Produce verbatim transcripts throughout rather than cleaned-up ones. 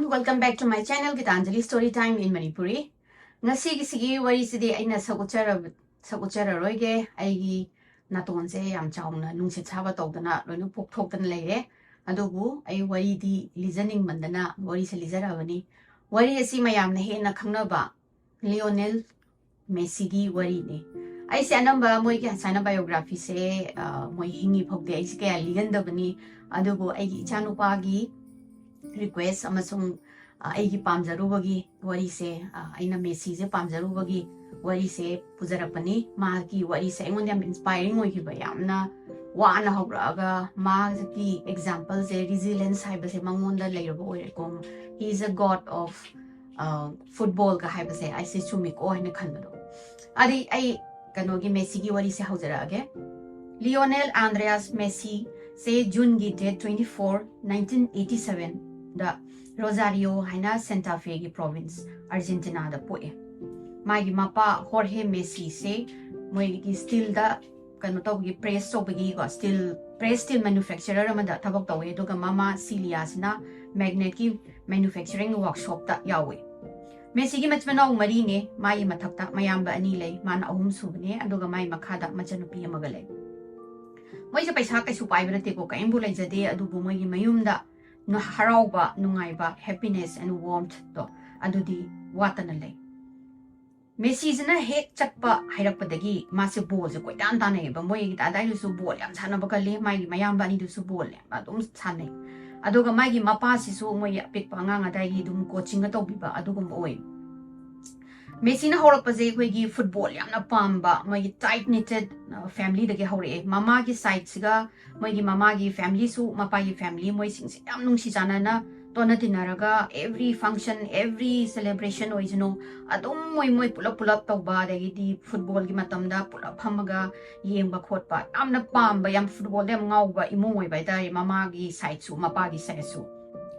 Welcome back to my channel, Gitanjali Story Time in Manipuri. ꯉꯁꯤꯒꯤꯁꯤꯒꯤ ꯋꯥꯔꯤꯁꯤꯗꯤ ꯑꯩꯅ ꯁꯛ ꯎꯠꯆꯔ-, ꯁꯛ ꯎꯠꯆꯔꯔꯣꯏꯒꯦ꯫ ꯑꯩꯒꯤ ꯅꯥꯇꯣꯟꯁꯦ ꯌꯥꯝ ꯆꯥꯎꯅ ꯅꯨꯡꯁꯤꯠ ꯁꯥꯕ ꯇꯧꯗꯅ ꯂꯣꯏꯅ ꯄꯣꯛꯊꯣꯛꯇꯅ ꯂꯩꯔꯦ꯫ ꯑꯗꯨꯕꯨ ꯑꯩ ꯋꯥꯔꯤꯗꯤ ꯂꯤꯖꯅꯤꯡꯃꯟꯗꯅ ꯋꯥꯔꯤꯁꯦ ꯂꯤꯖꯔꯛꯑꯕꯅꯤ꯫ ꯋꯥꯔꯤ ꯑꯁꯤ ꯃꯌꯥꯝꯅ ꯍꯦꯟꯅ ꯈꯪꯅꯕ ꯂꯤꯑꯣꯅꯦꯜ ꯃꯦꯁꯤꯒꯤ ꯋꯥꯔꯤꯅꯤ꯫ ꯑꯩꯁꯦ ꯑꯅꯝꯕ ꯃꯣꯏꯒꯤ ꯁꯨꯃꯥꯏꯅ biographyꯁꯦ, ꯑ, ꯃꯣꯏ ꯍꯤꯡꯉꯤ ꯐꯥꯎꯗꯤ ꯑꯩꯁꯦ ꯀꯌꯥ ꯂꯤꯒꯟꯗꯕꯅꯤ꯫ ꯑꯗꯨꯕꯨ ꯑꯩꯒꯤ ꯏꯆꯥꯅꯨꯄꯥꯒꯤ request ꯑꯃꯁꯨꯡ, ꯑ, ꯑꯩꯒꯤ ꯄꯥꯝꯖꯔꯨꯕꯒꯤ ꯋꯥꯔꯤꯁꯦ, ꯑ, ꯑꯩꯅ ꯃꯦꯁꯤꯁꯦ ꯄꯥꯝꯖꯔꯨꯕꯒꯤ ꯋꯥꯔꯤꯁꯦ ꯄꯨꯖꯔꯛꯄꯅꯤ꯫ ꯃꯥꯒꯤ ꯋꯥꯔꯤꯁꯦ ꯑꯩꯉꯣꯟꯗ ꯌꯥꯝ inspiring ꯑꯣꯏꯈꯤꯕ, ꯌꯥꯝꯅ ꯋꯥꯅ ꯍꯧꯔꯛꯑꯒ ꯃꯥꯒꯤ exampleꯁꯦ, resilience ꯍꯥꯏꯕꯁꯦ ꯃꯉꯣꯟꯗ ꯂꯩꯔꯕ ꯑꯣꯏꯔꯦꯀꯣ꯫ He is a god of, ꯑ, footballꯒ ꯍꯥꯏꯕꯁꯦ ꯑꯩꯁꯦ ꯆꯨꯝꯃꯤꯀꯣ ꯍꯥꯏꯅ ꯈꯟꯕꯗꯣ꯫ ꯑꯗꯨꯗꯤ ꯑꯩ ꯀꯩꯅꯣꯒꯤ ꯃꯦꯁꯤꯒꯤ ꯋꯥꯔꯤꯁꯦ ꯍꯧꯖꯔꯛꯑꯒꯦ꯫ Lionel ꯑꯥꯟꯗ꯭ꯔꯦꯌꯥꯁ ꯃꯦꯁꯤꯁꯦ Juneꯒꯤ date twenty four, nineteen eighty sevenꯗ Rosario ꯍꯥꯏꯅ Santa Feꯒꯤ province, Argentinaꯗ ꯄꯣꯛꯑꯦ꯫ ꯃꯥꯒꯤ ꯃꯄꯥ ꯍꯣꯔꯍꯦ ꯃꯦꯁꯤꯁꯦ ꯃꯣꯏꯒꯤ steelꯗ ꯀꯩꯅꯣ ꯇꯧꯕꯒꯤ, press ꯇꯧꯕꯒꯤꯀꯣ, steel, press steel manufacturer ꯑꯃꯗ ꯊꯕꯛ ꯇꯧꯋꯦ꯫ ꯑꯗꯨꯒ ꯃꯃꯥ ꯁꯤꯂꯤꯌꯥꯁꯤꯅ magnateꯀꯤ manufacturing workshopꯇ ꯌꯥꯎꯋꯦ꯫ ꯃꯦꯁꯤꯒꯤ ꯃꯆꯤꯟ ꯃꯅꯥꯎ ꯃꯔꯤꯅꯦ꯫ ꯃꯥꯒꯤ ꯃꯊꯛꯇ ꯃꯌꯥꯝꯕ ꯑꯅꯤ ꯂꯩ, ꯃꯥꯅ ꯑꯍꯨꯝ ꯁꯨꯕꯅꯦ, ꯑꯗꯨꯒ ꯃꯥꯒꯤ ꯃꯈꯥꯗ ꯃꯆꯟꯅꯨꯄꯤ ꯑꯃꯒ ꯂꯩ꯫ ꯃꯣꯏꯁꯦ ꯄꯩꯁꯥ ꯀꯩꯁꯨ ꯄꯥꯏꯕ ꯅꯠꯇꯦꯀꯣ, ꯀꯔꯤꯝꯕꯨ ꯂꯩꯖꯗꯦ, ꯑꯗꯨꯕꯨ ꯃꯣꯏꯒꯤ ꯃꯌꯨꯝꯗ ꯅꯨ-, ꯍꯔꯥꯎꯕ, ꯅꯨꯡꯉꯥꯏꯕ, happiness and warmthꯇꯣ ꯑꯗꯨꯗꯤ ꯋꯥꯠꯇꯅ ꯂꯩ꯫ ꯃꯦꯁꯤꯁꯤꯅ ꯍꯦꯛ ꯆꯠꯄ ꯍꯥꯏꯔꯛꯄꯗꯒꯤ ꯃꯥꯁꯦ ballꯁꯦ ꯀꯣꯏꯇꯥꯟ ꯇꯥꯟꯅꯩꯌꯦꯕ꯫ ꯃꯣꯏꯒꯤ ꯑꯗꯥꯏꯗꯨꯁꯨ ball ꯌꯥꯝ ꯁꯥꯟꯅꯕ ꯀꯜꯂꯤ, ꯃꯥꯒꯤ ꯃꯌꯥꯝꯕ ꯑꯅꯤꯗꯨꯁꯨ ball ꯌꯥꯝ ꯑꯗꯨꯝ ꯁꯥꯟꯅꯩ꯫ ꯑꯗꯨꯒ ꯃꯥꯒꯤ ꯃꯄꯥꯁꯤꯁꯨ ꯃꯣꯏꯒꯤ ꯑꯄꯤꯛꯄ ꯑꯉꯥꯡ ꯑꯗꯥꯏꯒꯤ ꯑꯗꯨꯝ coachingꯒ ꯇꯧꯕꯤꯕ ꯑꯗꯨꯒꯨꯝꯕ ꯑꯣꯏ꯫ ꯃꯦꯁꯤꯅ ꯍꯧꯔꯛꯄꯁꯦ ꯑꯩꯈꯣꯏꯒꯤ football ꯌꯥꯝꯅ ꯄꯥꯝꯕ, ꯃꯣꯏꯒꯤ tight knitted, ꯑ, familyꯗꯒꯤ ꯍꯧꯔꯛꯑꯦ꯫ ꯃꯃꯥꯒꯤ sideꯁꯤꯒ ꯃꯣꯏꯒꯤ ꯃꯃꯥꯒꯤ familyꯁꯨ, ꯃꯄꯥꯒꯤ family, ꯃꯣꯏꯁꯤꯡꯁꯦ ꯌꯥꯝ ꯅꯨꯡꯁꯤ ꯆꯥꯟꯅꯅ ꯇꯣꯠꯅ ꯇꯤꯟꯅꯔꯒ every function, every celebration ꯑꯣꯏꯁꯅꯨ, ꯑꯗꯨꯝ ꯃꯣꯏ, ꯃꯣꯏ ꯄꯨꯂꯞ ꯄꯨꯂꯞ ꯇꯧꯕ, ꯑꯗꯒꯤꯗꯤ footballꯒꯤ ꯃꯇꯝꯗ ꯄꯨꯂꯞ ꯐꯝꯃꯒ ꯌꯦꯡꯕ ꯈꯣꯠꯄ, ꯌꯥꯝꯅ ꯄꯥꯝꯕ, ꯌꯥꯝ footballꯗ ꯌꯥꯝ ꯉꯥꯎꯕ ꯏꯃꯨꯡ ꯑꯣꯏꯕ ꯍꯥꯏꯇꯥꯔꯦ, ꯃꯃꯥꯒꯤ sideꯁꯨ ꯃꯄꯥꯒꯤ sideꯁꯨ꯫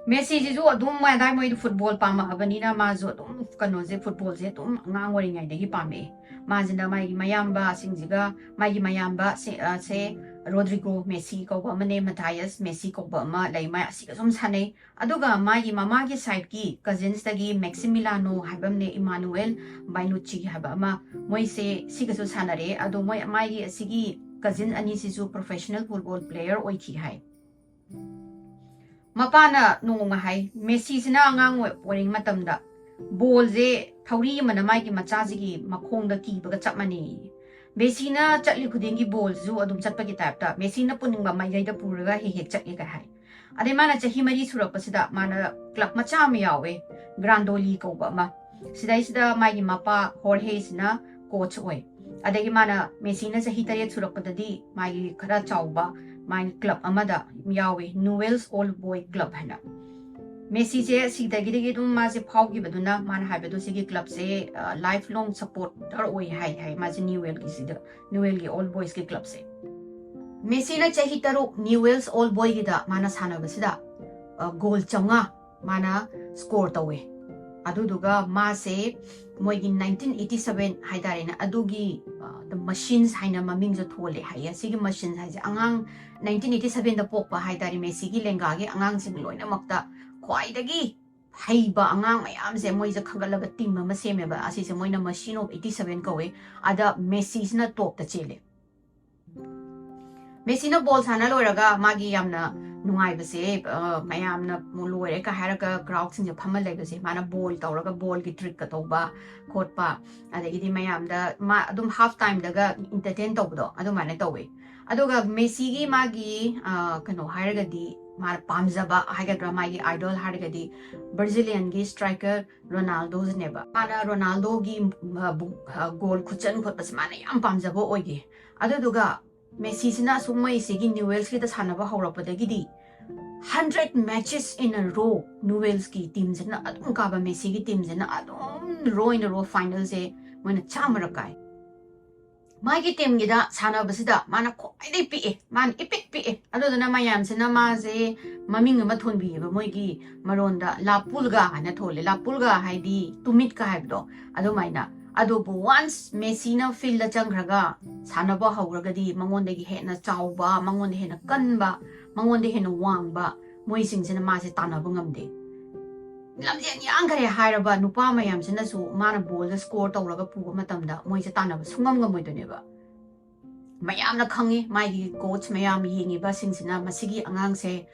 ꯃꯦꯁꯤꯁꯤꯁꯨ ꯑꯗꯨꯝ ꯃꯣꯏ ꯑꯗꯥꯏ ꯃꯣꯏꯗꯤ football ꯄꯥꯝꯃꯛꯑꯕꯅꯤꯅ ꯃꯥꯁꯨ ꯑꯗꯨꯝ ꯀꯩꯅꯣꯁꯦ, footballꯁꯦ ꯑꯗꯨꯝ ꯑꯉꯥꯡ ꯑꯣꯏꯔꯤꯉꯩꯗꯒꯤ ꯄꯥꯝꯃꯛꯑꯦ꯫ ꯃꯥꯁꯤꯅ ꯃꯥꯒꯤ ꯃꯌꯥꯝꯕꯁꯤꯡꯁꯤꯒ, ꯃꯥꯒꯤ ꯃꯌꯥꯝꯕ ꯁꯦ, ꯑ, ꯁꯦ ꯔꯣꯗ꯭ꯔꯤꯒꯣ ꯃꯦꯁꯤ ꯀꯧꯕ ꯑꯃꯅꯦ, ꯃꯊꯥꯏꯌꯁ ꯃꯦꯁꯤ ꯀꯧꯕ ꯑꯃ ꯂꯩ, ꯃꯥ ꯑꯁꯤꯒꯁꯨ ꯑꯗꯨꯝ ꯁꯥꯟꯅꯩ꯫ ꯑꯗꯨꯒ ꯃꯥꯒꯤ ꯃꯃꯥꯒꯤ ꯁꯥꯏꯠꯀꯤ ꯀꯖꯤꯟꯁꯇꯒꯤ ꯃꯦꯛꯁꯤꯃꯤꯂꯥꯅꯣ ꯍꯥꯏꯕ ꯑꯃꯅꯦ, ꯏꯃꯥꯅꯨꯑꯦꯜ ꯕꯥꯏꯅꯨꯆꯤ ꯍꯥꯏꯕ ꯑꯃ, ꯃꯣꯏꯁꯦ ꯁꯤꯒꯁꯨ ꯁꯥꯟꯅꯔꯦ꯫ ꯑꯗꯣ ꯃꯣꯏ, ꯃꯥꯒꯤ ꯑꯁꯤꯒꯤ ꯀꯖꯤꯟ ꯑꯅꯤꯁꯤꯁꯨ ꯄ꯭ꯔꯣꯐꯦꯁꯅꯦꯜ ꯐꯨꯠꯕꯣꯜ ꯄ꯭ꯂꯦꯌꯔ ꯑꯣꯏꯈꯤ ꯍꯥꯏ꯫ ꯃꯄꯥꯅ ꯅꯣꯡꯃ ꯍꯥꯏ, ꯃꯦꯁꯤꯁꯤꯅ ꯑꯉꯥꯡ ꯑꯣꯏ-, ꯑꯣꯏꯔꯤꯉꯩ ꯃꯇꯝꯗ ꯕꯣꯜꯁꯦ ꯊꯧꯔꯤ ꯑꯃꯅ ꯃꯥꯒꯤ ꯃꯆꯥꯁꯤꯒꯤ ꯃꯈꯣꯡꯗ ꯀꯤꯕꯒ ꯆꯞ ꯃꯥꯟꯅꯩ꯫ ꯃꯦꯁꯤꯅ ꯆꯠꯂꯤ ꯈꯨꯗꯤꯡꯒꯤ ꯕꯣꯜꯁꯤꯁꯨ ꯑꯗꯨꯝ ꯆꯠꯄꯒꯤ ꯇꯥꯏꯞꯇ, ꯃꯦꯁꯤꯅ ꯄꯨꯅꯤꯡꯕ ꯃꯥꯏꯀꯩꯗ ꯄꯨꯔꯒ ꯍꯦꯛ ꯍꯦꯛ ꯆꯠꯂꯦꯒ ꯍꯥꯏ꯫ ꯑꯗꯩ ꯃꯥꯅ ꯆꯍꯤ ꯃꯔꯤ ꯁꯨꯔꯛꯄꯁꯤꯗ ꯃꯥꯅ ꯀ꯭ꯂꯕ ꯃꯆꯥ ꯑꯃ ꯌꯥꯎꯋꯦ, ꯒ꯭ꯔꯥꯟꯗꯣꯂꯤ ꯀꯧꯕ ꯑꯃ꯫ ꯁꯤꯗꯩꯁꯤꯗ ꯃꯥꯒꯤ ꯃꯄꯥ ꯍꯣꯔꯍꯦꯁꯤꯅ ꯀꯣꯆ ꯑꯣꯏ꯫ ꯑꯗꯒꯤ ꯃꯥꯅ, ꯃꯦꯁꯤꯅ ꯆꯍꯤ ꯇꯔꯦꯠ ꯁꯨꯔꯛꯄꯗꯗꯤ ꯃꯥꯒꯤ ꯈꯔ ꯆꯥꯎꯕ ꯃꯥꯒꯤ ꯀ꯭ꯂꯕ ꯑꯃꯗ ꯌꯥꯎꯋꯦ, ꯅ꯭ꯌꯨꯋꯦꯜꯁ ꯑꯣꯜ ꯕꯣꯏ ꯀ꯭ꯂꯕ ꯍꯥꯏꯅ꯫ ꯃꯦꯁꯤꯁꯦ ꯁꯤꯗꯒꯤꯗꯒꯤ ꯑꯗꯨꯝ ꯃꯥꯁꯦ ꯐꯥꯎꯈꯤꯕꯗꯨꯅ ꯃꯥꯅ ꯍꯥꯏꯕꯗꯣ ꯁꯤꯒꯤ ꯀ꯭ꯂꯕꯁꯦ, ꯑ, life long supporter ꯑꯣꯏ ꯍꯥꯏ, ꯍꯥꯏ ꯃꯥꯁꯦ ꯅ꯭ꯌꯨꯋꯦꯜꯒꯤꯁꯤꯗ, ꯅ꯭ꯌꯨꯋꯦꯜꯒꯤ ꯑꯣꯜ ꯕꯣꯏꯁꯀꯤ ꯀ꯭ꯂꯕꯁꯦ꯫ ꯃꯦꯁꯤꯅ ꯆꯍꯤ ꯇꯔꯨꯛ ꯅ꯭ꯌꯨꯋꯦꯜꯁ ꯑꯣꯜ ꯕꯣꯏꯒꯤꯗ ꯃꯥꯅ ꯁꯥꯟꯅꯕꯁꯤꯗ, ꯑ, ꯒꯣꯜ ꯆꯥꯝꯃꯉꯥ ꯃꯥꯅ ꯁ꯭ꯀꯣꯔ ꯇꯧꯋꯦ꯫ ꯑꯗꯨꯗꯨꯒ ꯃꯥꯁꯦ ꯃꯣꯏꯒꯤ ꯅꯥꯏꯟꯇꯤꯟ ꯑꯩꯠꯇꯤ ꯁꯚꯦꯟ ꯍꯥꯏꯇꯥꯔꯦꯅꯦ, ꯑꯗꯨꯒꯤ, ꯑ, The Machines ꯍꯥꯏꯅ ꯃꯃꯤꯡꯁꯨ ꯊꯣꯜꯂꯦ ꯍꯥꯏꯌꯦ꯫ ꯁꯤꯒꯤ Machines ꯍꯥꯏꯁꯦ ꯑꯉꯥꯡ ꯅꯥꯏꯟꯇꯤꯟ ꯑꯩꯠꯇꯤ ꯁꯚꯦꯟꯗ ꯄꯣꯛꯄ ꯍꯥꯏꯇꯥꯔꯦ, ꯃꯦꯁꯤꯒꯤ ꯂꯦꯡꯒꯥꯒꯤ ꯑꯉꯥꯡꯁꯤꯡ ꯂꯣꯏꯅꯃꯛꯇ ꯈ꯭ꯋꯥꯏꯗꯒꯤ ꯍꯩꯕ ꯑꯉꯥꯡ ꯃꯌꯥꯝꯁꯦ ꯃꯣꯏꯁꯦ ꯈꯟꯒꯠꯂꯒ ꯇꯤꯝ ꯑꯃ ꯁꯦꯝꯃꯦꯕ꯫ ꯑꯁꯤꯁꯦ ꯃꯣꯏꯅ Machine of eighty seven ꯀꯧꯋꯦ꯫ ꯑꯗ ꯃꯦꯁꯤꯁꯤꯅ ꯇꯣꯞꯇ ꯆꯦꯜꯂꯦ꯫ ꯃꯦꯁꯤꯅ ꯕꯣꯜ ꯁꯥꯟꯅ ꯂꯣꯏꯔꯒ ꯃꯥꯒꯤ ꯌꯥꯝꯅ ꯅꯨꯡꯉꯥꯏꯕꯁꯦ, ꯑ, ꯃꯌꯥꯝꯅ ꯂꯣꯏꯔꯦ ꯀ ꯍꯥꯏꯔꯒ ꯀ꯭ꯔꯥꯎꯗꯁꯤꯡꯁꯦ ꯐꯝꯃ ꯂꯩꯕꯁꯦ, ꯃꯥꯅ ꯕꯣꯜ ꯇꯧꯔꯒ ꯕꯣꯜꯒꯤ ꯇ꯭ꯔꯤꯛꯀ ꯇꯧꯕ ꯈꯣꯠꯄ, ꯑꯗꯒꯤꯗꯤ ꯃꯌꯥꯝꯗ ꯃꯥ ꯑꯗꯨꯝ ꯍꯥꯐ ꯇꯥꯏꯝꯗꯒ ꯏꯟꯇꯔꯇꯦꯟ ꯇꯧꯕꯗꯣ ꯑꯗꯨꯃꯥꯏꯅ ꯇꯧꯋꯦ꯫ ꯑꯗꯨꯒ ꯃꯦꯁꯤꯒꯤ ꯃꯥꯒꯤ, ꯑ, ꯀꯩꯅꯣ ꯍꯥꯏꯔꯒꯗꯤ, ꯃꯥꯅ ꯄꯥꯝꯖꯕ ꯍꯥꯏꯒꯗ꯭ꯔꯥ, ꯃꯥꯒꯤ ꯑꯥꯏꯗꯣꯜ ꯍꯥꯏꯔꯒꯗꯤ ꯕ꯭ꯔꯥꯖꯤꯂꯤꯌꯟꯒꯤ ꯁ꯭ꯇ꯭ꯔꯥꯏꯀꯔ ꯔꯣꯅꯥꯜꯗꯣꯁꯤꯅꯦꯕ꯫ ꯃꯥꯅ ꯔꯣꯅꯥꯜꯗꯣꯒꯤ, ꯑ, ꯕꯨ-, ꯑ, ꯒꯣꯜ ꯈꯨꯆꯟ ꯈꯣꯠꯄꯁꯦ ꯃꯥꯅ ꯌꯥꯝ ꯄꯥꯝꯖꯕ ꯑꯣꯏꯈꯤ꯫ ꯑꯗꯨꯗꯨꯒ ꯃꯦꯁꯤꯁꯤꯅ ꯑꯁꯨꯝ ꯃꯣꯏꯁꯤꯒꯤ ꯅ꯭ꯌꯨꯋꯦꯜꯁꯀꯤꯗ ꯁꯥꯟꯅꯕ ꯍꯧꯔꯛꯄꯗꯒꯤꯗꯤ hundred matches in a row ꯅ꯭ꯌꯨꯋꯦꯜꯁꯀꯤ ꯇꯤꯝꯁꯤꯅ ꯑꯗꯨꯝ ꯀꯥꯕ, ꯃꯦꯁꯤꯒꯤ ꯇꯤꯝꯁꯤꯅ ꯑꯗꯨꯝ ꯔꯣ ꯏꯟ ꯔꯣ ꯐꯥꯏꯅꯦꯜꯁꯦ ꯃꯣꯏꯅ ꯆꯥꯝꯃꯔꯛ ꯀꯥꯏ꯫ ꯃꯥꯒꯤ ꯇꯤꯝꯒꯤꯗ ꯁꯥꯟꯅꯕꯁꯤꯗ ꯃꯥꯅ ꯈ꯭ꯋꯥꯏꯗꯒꯤ ꯄꯤꯛꯑꯦ, ꯃꯥꯅ ꯏꯄꯤꯛ ꯄꯤꯛꯑꯦ꯫ ꯑꯗꯨꯗꯨꯅ ꯃꯌꯥꯝꯁꯤꯅ ꯃꯥꯁꯦ ꯃꯃꯤꯡ ꯑꯃ ꯊꯣꯟꯕꯤꯌꯦꯕ, ꯃꯣꯏꯒꯤ ꯃꯔꯣꯟꯗ ꯂꯥ ꯄꯨꯜꯒꯥ ꯍꯥꯏꯅ ꯊꯣꯜꯂꯦ꯫ ꯂꯥ ꯄꯨꯜꯒꯥ ꯍꯥꯏꯗꯤ ꯇꯨꯃꯤꯠꯀ ꯍꯥꯏꯕꯗꯣ ꯑꯗꯨꯃꯥꯏꯅ꯫ ꯑꯗꯨꯕꯨ once ꯃꯦꯁꯤꯅ fieldꯗ ꯆꯪꯈ꯭ꯔꯒ ꯁꯥꯟꯅꯕ ꯍꯧꯔꯒꯗꯤ ꯃꯉꯣꯟꯗꯒꯤ ꯍꯦꯟꯅ ꯆꯥꯎꯕ, ꯃꯉꯣꯟꯗ ꯍꯦꯟꯅ ꯀꯟꯕ, ꯃꯉꯣꯟꯗ ꯍꯦꯟꯅ ꯋꯥꯡꯕ ꯃꯣꯏꯁꯤꯡꯁꯤꯅ ꯃꯥꯁꯦ ꯇꯥꯟꯅꯕ ꯉꯝꯗꯦ꯫ ꯂꯝꯖꯦꯟ ꯌꯥꯡꯈꯔꯦ ꯍꯥꯏꯔꯕ ꯅꯨꯄꯥ ꯃꯌꯥꯝꯁꯤꯅꯁꯨ ꯃꯥꯅ ballꯗ score ꯇꯧꯔꯒ ꯄꯨꯕ ꯃꯇꯝꯗ ꯃꯣꯏꯁꯦ ꯇꯥꯟꯅꯕ ꯁꯨꯡꯉꯝ ꯉꯝꯃꯣꯏꯗꯣꯏꯅꯦꯕ꯫ ꯃꯌꯥꯝꯅ ꯈꯪꯉꯤ ꯃꯥꯒꯤ coach ꯃꯌꯥꯝ ꯌꯦꯡꯉꯤꯕꯁꯤꯡꯁꯤꯅ ꯃꯁꯤꯒꯤ ꯑꯉꯥꯡꯁꯦ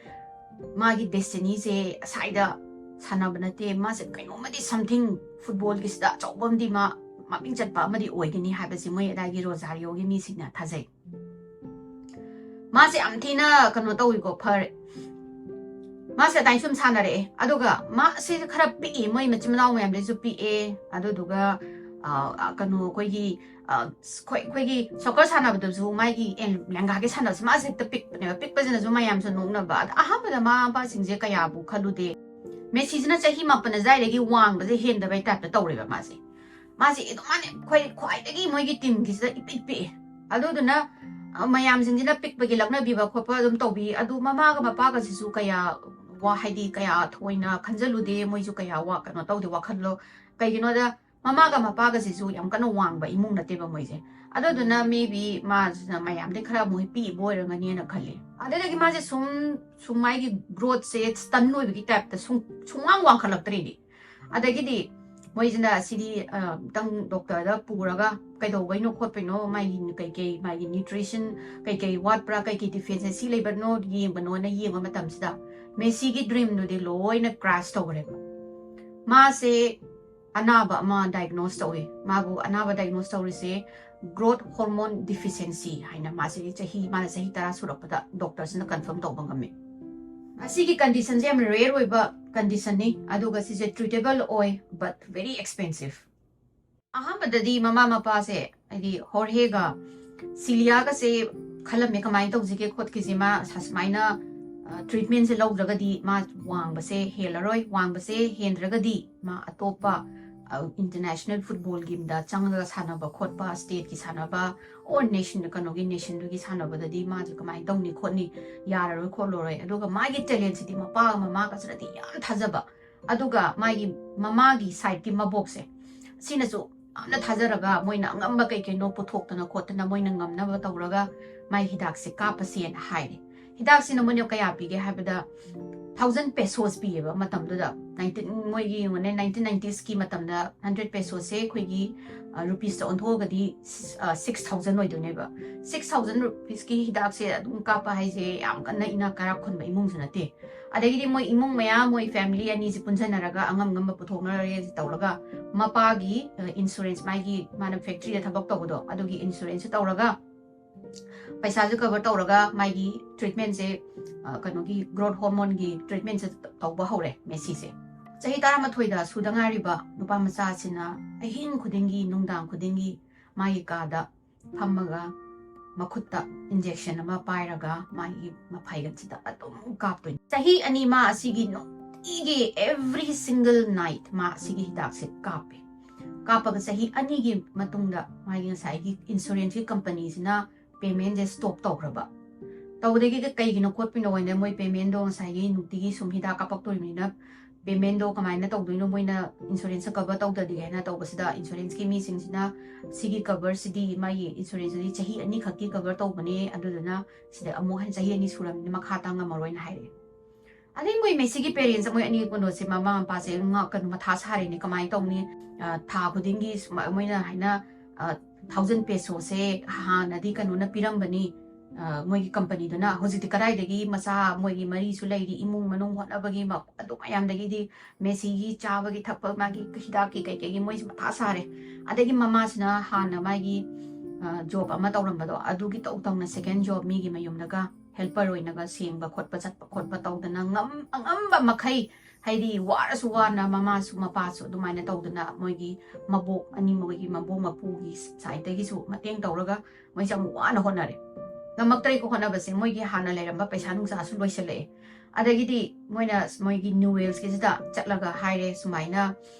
ꯃꯥꯒꯤ destinyꯁꯦ ꯑꯁꯥꯏꯗ ꯁꯥꯟꯅꯕ ꯅꯠꯇꯦ, ꯃꯥꯁꯦ ꯀꯩꯅꯣꯝꯃꯗꯤ something footballꯒꯤꯁꯤꯗ ꯑꯆꯧꯕ ꯑꯃꯗꯤ ꯃꯥ ꯃꯃꯤꯡ ꯆꯠꯄ ꯑꯃꯗꯤ ꯑꯣꯏꯒꯅꯤ ꯍꯥꯏꯕꯁꯤ ꯃꯣꯏ ꯑꯗꯥꯏꯒꯤ ꯔꯣꯖꯥꯔꯤꯌꯣꯒꯤ ꯃꯤꯁꯤꯡꯅ ꯊꯥꯖꯩ꯫ ꯃꯥꯁꯦ ꯌꯥꯝ ꯊꯤꯅ ꯀꯩꯅꯣ ꯇꯧꯋꯤꯀꯣ, ꯐꯔꯦ꯫ ꯃꯥꯁꯦ ꯑꯗꯥꯏ ꯁꯨꯝ ꯁꯥꯟꯅꯔꯛꯑꯦ꯫ ꯑꯗꯨꯒ ꯃꯥꯁꯦ ꯈꯔ ꯄꯤꯛꯏ, ꯃꯣꯏ ꯃꯆꯤꯟ ꯃꯅꯥꯎ ꯃꯌꯥꯝꯗꯩꯁꯨ ꯄꯤꯛꯑꯦ꯫ ꯑꯗꯨꯗꯨꯒ, ꯑ, ꯑ, ꯀꯩꯅꯣ, ꯑꯩꯈꯣꯏꯒꯤ, ꯑ, ꯁ-, ꯑꯩꯈꯣꯏ, ꯑꯩꯈꯣꯏꯒꯤ soccer ꯁꯥꯟꯅꯕꯗꯁꯨ ꯃꯥꯒꯤ ꯑꯦ-, ꯂꯦꯡꯒꯥꯒꯤ ꯁꯥꯟꯅꯕꯁꯦ ꯃꯥꯁꯦ ꯍꯦꯛꯇ ꯄꯤꯛꯄꯅꯦꯕ꯫ ꯄꯤꯛꯄꯁꯤꯅꯁꯨ ꯃꯌꯥꯝꯁꯨ ꯅꯣꯛꯅꯕ꯫ ꯑꯗ ꯑꯍꯥꯟꯕꯗ ꯃꯃꯥ ꯃꯄꯥꯁꯤꯡꯁꯦ ꯀꯌꯥꯕꯨ ꯈꯜꯂꯨꯗꯦ꯫ ꯃꯦꯁꯤꯁꯤꯅ ꯆꯍꯤ ꯃꯥꯄꯟ ꯑꯗꯨꯋꯥꯏꯗꯒꯤ ꯋꯥꯡꯕꯁꯦ ꯍꯦꯟꯗꯕꯩ typeꯇ ꯇꯧꯔꯦꯕ ꯃꯥꯁꯦ꯫ ꯃꯥꯁꯦ ꯑꯗꯨꯝ ꯃꯥꯅꯦ ꯑꯩꯈꯣꯏ ꯈ꯭ꯋꯥꯏꯗꯒꯤ ꯃꯣꯏꯒꯤ teamꯒꯤꯁꯤꯗ ꯏꯄꯤꯛ ꯄꯤꯛꯑꯦ꯫ ꯑꯗꯨꯗꯨꯅ, ꯑ, ꯃꯌꯥꯝꯁꯤꯡꯁꯤꯅ ꯄꯤꯛꯄꯒꯤ ꯂꯛꯅꯕꯤꯕ ꯈꯣꯠꯄ ꯑꯗꯨꯝ ꯇꯧꯕꯤ꯫ ꯑꯗꯨ ꯃꯃꯥꯒ ꯃꯄꯥꯒꯁꯤꯁꯨ ꯀꯌꯥ ꯋꯥ-, ꯍꯥꯏꯗꯤ ꯀꯌꯥ ꯊꯣꯏꯅ ꯈꯟꯖꯜꯂꯨꯗꯦ, ꯃꯣꯏꯁꯨ ꯀꯌꯥ ꯋꯥ-, ꯀꯩꯅꯣ ꯇꯧꯗꯦ ꯋꯥꯈꯜꯗꯣ꯫ ꯀꯩꯒꯤꯅꯣꯗ ꯃꯃꯥꯒ ꯃꯄꯥꯒꯁꯤꯁꯨ ꯌꯥꯝ ꯀꯟꯅ ꯋꯥꯡꯕ ꯏꯃꯨꯡ ꯅꯠꯇꯦꯕ ꯃꯣꯏꯁꯦ꯫ ꯑꯗꯨꯗꯨꯅ maybe ꯃꯥꯁꯤꯅ ꯃꯌꯥꯝꯗꯩ ꯈꯔ ꯑꯃꯨꯛ ꯄꯤꯛꯏꯕ ꯑꯣꯏꯔꯝꯒꯅꯤꯅ ꯈꯜꯂꯤ꯫ ꯑꯗꯨꯗꯒꯤ ꯃꯥꯁꯦ ꯁꯨꯝ, ꯁꯨꯝ ꯃꯥꯒꯤ growthꯁꯦ stun ꯑꯣꯏꯕꯒꯤ typeꯇ ꯁꯨꯝ, ꯁꯨꯡꯋꯥꯡ ꯋꯥꯡꯈꯠꯂꯛꯇ꯭ꯔꯦꯅꯦ꯫ ꯑꯗꯒꯤꯗꯤ ꯃꯣꯏꯁꯤꯅ ꯁꯤꯗꯤ, ꯑ, ꯑꯝꯇꯪ doctorꯗ ꯄꯨꯔꯒ ꯀꯩꯗꯧꯕꯩꯅꯣ ꯈꯣꯠꯄꯩꯅꯣ, ꯃꯥꯒꯤ ꯀꯩꯀꯩ, ꯃꯥꯒꯤ nutrition ꯀꯩꯀꯩ ꯋꯥꯠꯄ꯭ꯔꯥ, ꯀꯩꯀꯩ deficiency ꯂꯩꯕꯅꯣ ꯌꯦꯡꯕꯅꯣꯅ ꯌꯦꯡꯕ ꯃꯇꯝꯁꯤꯗ ꯃꯦꯁꯤꯒꯤ dreamꯗꯨꯗꯤ ꯂꯣꯏꯅ crash ꯇꯧꯈ꯭ꯔꯦꯕ꯫ ꯃꯥꯁꯦ ꯑꯅꯥꯕ ꯑꯃ diagnose ꯇꯧꯋꯦ꯫ ꯃꯥꯕꯨ ꯑꯅꯥꯕ diagnose ꯇꯧꯔꯤꯁꯦ growth hormone deficiency ꯍꯥꯏꯅ꯫ ꯃꯥꯁꯤꯒꯤ ꯆꯍꯤ, ꯃꯥꯅ ꯆꯍꯤ ꯇꯔꯥ ꯁꯨꯔꯛꯄꯗ doctorꯁꯤꯅ confirm ꯇꯧꯕ ꯉꯝꯃꯦ꯫ ꯑꯁꯤꯒꯤ conditionꯁꯦ ꯌꯥꯝ rare ꯑꯣꯏꯕ conditionꯅꯤ, ꯑꯗꯨꯒ ꯁꯤꯁꯦ treatable ꯑꯣꯏ, but very expensive꯫ ꯑꯍꯥꯟꯕꯗꯗꯤ ꯃꯃꯥ ꯃꯄꯥꯁꯦ, ꯍꯥꯏꯗꯤ ꯍꯣꯔꯍꯦꯒ ꯁꯤꯂꯤꯌꯥꯒꯁꯦ ꯈꯜꯂꯝꯃꯦ, ꯀꯃꯥꯏꯅ ꯇꯧꯁꯤꯒꯦ ꯈꯣꯠꯈꯤꯁꯦ, ꯃꯥ ꯁ-, ꯁꯨꯃꯥꯏꯅ, ꯑ, treatmentꯁꯦ ꯂꯧꯗ꯭ꯔꯒꯗꯤ ꯃꯥ ꯋꯥꯡꯕꯁꯦ ꯍꯦꯜꯂꯔꯣꯏ, ꯋꯥꯡꯕꯁꯦ ꯍꯦꯟꯗ꯭ꯔꯒꯗꯤ ꯃꯥ ꯑꯇꯣꯞꯄ, ꯑ, international footballꯒꯤꯗ ꯆꯪꯉꯒ ꯁꯥꯟꯅꯕ ꯈꯣꯠꯄ, stateꯀꯤ ꯁꯥꯟꯅꯕ, or nation, ꯀꯩꯅꯣꯒꯤ nationꯗꯨꯒꯤ ꯁꯥꯟꯅꯕꯗꯗꯤ ꯃꯥꯁꯦ ꯀꯃꯥꯏꯅ ꯇꯧꯅꯤ ꯈꯣꯠꯅꯤ, ꯌꯥꯔꯔꯣꯏ ꯈꯣꯠꯂꯔꯣꯏ꯫ ꯑꯗꯨꯒ ꯃꯥꯒꯤ talentꯁꯤꯗꯤ ꯃꯄꯥꯒ ꯃꯃꯥꯒꯁꯤꯅꯗꯤ ꯌꯥꯝ ꯊꯥꯖꯕ, ꯑꯗꯨꯒ ꯃꯥꯒꯤ ꯃꯃꯥꯒꯤ sideꯀꯤ ꯃꯕꯣꯛꯁꯦ, ꯁꯤꯅꯁꯨ ꯌꯥꯝꯅ ꯊꯥꯖꯔꯒ ꯃꯣꯏꯅ ꯑꯉꯝꯕ ꯀꯩ ꯀꯩꯅꯣ ꯄꯨꯊꯣꯛꯇꯅ ꯈꯣꯠꯇꯅ ꯃꯣꯏꯅ ꯉꯝꯅꯕ ꯇꯧꯔꯒ ꯃꯥꯏ ꯍꯤꯗꯥꯛꯁꯦ ꯀꯥꯞꯄꯁꯦꯅ ꯍꯥꯏꯔꯦ꯫ ꯍꯤꯗꯥꯛꯁꯤꯅ ꯃꯣꯏꯅ ꯀꯌꯥ ꯄꯤꯒꯦ ꯍꯥꯏꯕꯗ, ꯊꯥꯎꯖꯟ ꯄꯦꯁꯣꯁ ꯄꯤꯌꯦꯕ ꯃꯇꯝꯗꯨꯗ꯫ ꯅꯥꯏꯟꯇꯤꯟ, ꯃꯣꯏꯒꯤ ꯌꯦꯡꯉꯨꯅꯦ, ꯅꯥꯏꯟꯇꯤꯟ ꯅꯥꯏꯟꯇꯤꯁꯀꯤ ꯃꯇꯝꯗ ꯍꯟꯗ꯭ꯔꯦꯠ ꯄꯦꯁꯣꯁꯁꯦ ꯑꯩꯈꯣꯏꯒꯤ ꯔꯨꯄꯤꯁꯇ ꯑꯣꯟꯊꯣꯛꯑꯒꯗꯤ ꯁꯤꯛꯁ ꯊꯥꯎꯖꯟ ꯑꯣꯏꯗꯣꯏꯅꯦꯕ꯫ ꯁꯤꯛꯁ ꯊꯥꯎꯖꯟ ꯔꯨꯄꯤꯁꯀꯤ ꯍꯤꯗꯥꯛꯁꯦ ꯑꯗꯨꯝ ꯀꯥꯞꯄ ꯍꯥꯏꯁꯦ ꯌꯥꯝ ꯀꯟꯅ ꯏꯅꯥꯛ ꯀꯥꯏꯔꯥꯛ ꯈꯨꯟꯕ ꯏꯃꯨꯡꯁꯨ ꯅꯠꯇꯦ꯫ ꯑꯗꯒꯤꯗꯤ ꯃꯣꯏ ꯏꯃꯨꯡ ꯃꯌꯥꯝ, ꯃꯣꯏ ꯐꯦꯃꯤꯂꯤ ꯑꯅꯤꯁꯦ ꯄꯨꯟꯁꯤꯟꯅꯔꯒ ꯑꯉꯝ ꯉꯝꯕ ꯄꯨꯊꯣꯛꯅꯔꯦ ꯇꯧꯔꯒ ꯃꯄꯥꯒꯤ ꯏꯟꯁꯨꯔꯦꯟꯁ, ꯃꯥꯒꯤ ꯃꯥꯅ ꯐꯦꯛꯇ꯭ꯔꯤꯗ ꯊꯕꯛ ꯇꯧꯕꯗꯣ, ꯑꯗꯨꯒꯤ ꯏꯟꯁꯨꯔꯦꯟꯁꯁꯨ ꯇꯧꯔꯒ ꯄꯩꯁꯥꯁꯨ ꯀꯚꯔ ꯇꯧꯔꯒ ꯃꯥꯒꯤ ꯇ꯭ꯔꯤꯠꯃꯦꯟꯁꯦ, ꯀꯩꯅꯣꯒꯤ ꯒ꯭ꯔꯣꯠ ꯍꯣꯔꯃꯣꯟꯒꯤ ꯇ꯭ꯔꯤꯠꯃꯦꯟꯁꯦ ꯇꯧꯕ ꯍꯧꯔꯦ ꯃꯦꯁꯤꯁꯦ꯫ ꯆꯍꯤ ꯇꯔꯥꯃꯥꯊꯣꯏꯗ ꯁꯨꯗ ꯉꯥꯏꯔꯤꯕ ꯅꯨꯄꯥ ꯃꯆꯥꯁꯤꯅ ꯑꯍꯤꯡ ꯈꯨꯗꯤꯡꯒꯤ, ꯅꯨꯡꯗꯥꯡ ꯈꯨꯗꯤꯡꯒꯤ ꯃꯥꯒꯤ ꯀꯥꯗ ꯐꯝꯃꯒ ꯃꯈꯨꯠꯇ ꯏꯟꯖꯦꯛꯁꯟ ꯑꯃ ꯄꯥꯏꯔꯒ ꯃꯥꯒꯤ ꯃꯐꯩꯒꯟꯁꯤꯗ ꯑꯗꯨꯝ ꯀꯥꯞꯇꯣꯏꯅꯤ꯫ ꯆꯍꯤ ꯑꯅꯤ ꯃꯥ ꯑꯁꯤꯒꯤ ꯅꯨꯡꯇꯤꯒꯤ, every single night ꯃꯥ ꯑꯁꯤꯒꯤ ꯍꯤꯗꯥꯛꯁꯦ ꯀꯥꯞꯄꯦ꯫ ꯀꯥꯞꯄꯒ ꯆꯍꯤ ꯑꯅꯤꯒꯤ ꯃꯇꯨꯡꯗ ꯃꯥꯒꯤ ꯉꯁꯥꯏꯒꯤ ꯏꯟꯁꯨꯔꯦꯟꯁꯀꯤ ꯀꯝꯄꯅꯤꯁꯤꯅ ꯄꯦꯃꯦꯟꯁꯦ ꯁ꯭ꯇꯣꯞ ꯇꯧꯈ꯭ꯔꯕ꯫ ꯇꯧꯕꯗꯒꯤ ꯀꯩꯒꯤꯅꯣ ꯈꯣꯠꯄꯤꯅꯣ ꯍꯥꯏꯅ ꯃꯣꯏ ꯄꯦꯃꯦꯟꯗꯣ ꯉꯁꯥꯏꯒꯤ ꯅꯨꯡꯇꯤꯒꯤ ꯁꯨꯝ ꯍꯤꯗꯥꯛ ꯀꯥꯞꯄꯛꯇꯣꯔꯤꯕꯅꯤꯅ ꯄꯦꯃꯦꯟꯗꯣ ꯀꯃꯥꯏꯅ ꯇꯧꯗꯣꯏꯅꯣ, ꯃꯣꯏꯅ ꯏꯟꯁꯨꯔꯦꯟꯁ ꯀꯚꯔ ꯇꯧꯗꯗꯤ ꯍꯥꯏꯅ ꯇꯧꯕꯁꯤꯗ, ꯏꯟꯁꯨꯔꯦꯟꯁꯀꯤ ꯃꯤꯁꯤꯡꯁꯤꯅ ꯁꯤꯒꯤ ꯀꯚꯔꯁꯤꯗꯤ, ꯃꯥꯒꯤ ꯏꯟꯁꯨꯔꯦꯟꯁꯁꯤꯗꯤ ꯆꯍꯤ ꯑꯅꯤ ꯈꯛꯀꯤ ꯀꯚꯔ ꯇꯧꯕꯅꯦ, ꯑꯗꯨꯗꯨꯅ ꯁꯤꯗ ꯑꯃꯨꯛ ꯍꯟꯅ ꯆꯍꯤ ꯑꯅꯤ ꯁꯨꯔꯕꯅꯤꯅ ꯃꯈꯥ ꯇꯥ ꯉꯝꯃꯔꯣꯏꯅ ꯍꯥꯏꯔꯛꯑꯦ꯫ ꯑꯗꯩ ꯃꯣꯏ ꯃꯦꯁꯤꯒꯤ ꯄꯦꯔꯦꯟꯁ, ꯃꯣꯏ ꯑꯅꯤ ꯀꯩꯅꯣꯁꯦ, ꯃꯃꯥ ꯃꯄꯥꯁꯦ ꯉꯥ-, ꯀꯩꯅꯣ, ꯃꯊꯥ ꯁꯥꯔꯦꯅꯦ, ꯀꯃꯥꯏꯅ ꯇꯧꯅꯤ? ꯑ, ꯊꯥ ꯈꯨꯗꯤꯡꯒꯤ ꯁꯨꯃꯥꯏ-, ꯃꯣꯏꯅ ꯍꯥꯏꯅ, ꯑ, ꯊꯥꯎꯖꯟ ꯄꯦꯁꯣꯁꯦ ꯍꯥꯟꯅꯗꯤ ꯀꯩꯅꯣꯅ ꯄꯤꯔꯝꯕꯅꯤ, ꯑ, ꯃꯣꯏꯒꯤ ꯀꯝꯄꯅꯤꯗꯨꯅ꯫ ꯍꯧꯖꯤꯛꯇꯤ ꯀꯗꯥꯏꯗꯒꯤ, ꯃꯆꯥ, ꯃꯣꯏꯒꯤ ꯃꯔꯤꯁꯨ ꯂꯩꯔꯤ, ꯏꯃꯨꯡ ꯃꯅꯨꯡ ꯍꯣꯠꯅꯕꯒꯤ ꯃ-, ꯑꯗꯨ ꯃꯌꯥꯝꯗꯒꯤꯗꯤ ꯃꯦꯁꯤꯒꯤ ꯆꯥꯕꯒꯤ ꯊꯛꯄ, ꯃꯥꯒꯤ ꯍꯤꯗꯥꯛꯀꯤ ꯀꯩꯀꯩꯒꯤ ꯃꯣꯏꯁꯦ ꯃꯊꯥ ꯁꯥꯔꯦ꯫ ꯑꯗꯒꯤ ꯃꯃꯥꯁꯤꯅ ꯍꯥꯟꯅ ꯃꯥꯒꯤ, ꯑ, ꯖꯣꯕ ꯑꯃ ꯇꯧꯔꯝꯕꯗꯣ, ꯑꯗꯨꯒꯤ ꯇꯧ ꯇꯧꯅ ꯁꯦꯀꯦꯟ ꯖꯣꯕ ꯃꯤꯒꯤ ꯃꯌꯨꯝꯗꯒ ꯍꯦꯜꯄꯔ ꯑꯣꯏꯅꯒ ꯁꯦꯡꯕ ꯈꯣꯠꯄ ꯆꯠꯄ ꯈꯣꯠꯄ ꯇꯧꯗꯅ ꯉꯝ-, ꯑꯉꯝꯕ ꯃꯈꯩ, ꯍꯥꯏꯗꯤ ꯋꯥꯔꯁꯨ ꯋꯥꯅ ꯃꯃꯥꯁꯨ ꯃꯄꯥꯁꯨ ꯑꯗꯨꯃꯥꯏꯅ ꯇꯧꯗꯅ ꯃꯣꯏꯒꯤ ꯃꯕꯣꯛ ꯑꯅꯤꯃꯛ, ꯃꯣꯏꯒꯤ ꯃꯕꯣꯛ ꯃꯄꯨꯒꯤ ꯁꯥꯏꯠꯇꯒꯤꯁꯨ ꯃꯇꯦꯡ ꯇꯧꯔꯒ ꯃꯣꯏꯁꯦ ꯌꯥꯝ ꯋꯥꯅ ꯍꯣꯠꯅꯔꯦ꯫ ꯉꯝꯃꯛꯇ꯭ꯔꯦꯀꯣ ꯍꯣꯠꯅꯕꯁꯦ, ꯃꯣꯏꯒꯤ ꯍꯥꯟꯅ ꯂꯩꯔꯝꯕ ꯄꯩꯁꯥ ꯅꯨꯡꯁꯥꯁꯨ ꯂꯣꯏꯁꯤꯜꯂꯛꯑꯦ꯫ ꯑꯗꯒꯤꯗꯤ ꯃꯣꯏꯅ ꯃꯣꯏꯒꯤ ꯅ꯭ꯌꯨ ꯋꯦꯜꯁꯀꯤꯁꯤꯗ ꯆꯠꯂꯒ ꯍꯥꯏꯔꯦ ꯁꯨꯃꯥꯏꯅ,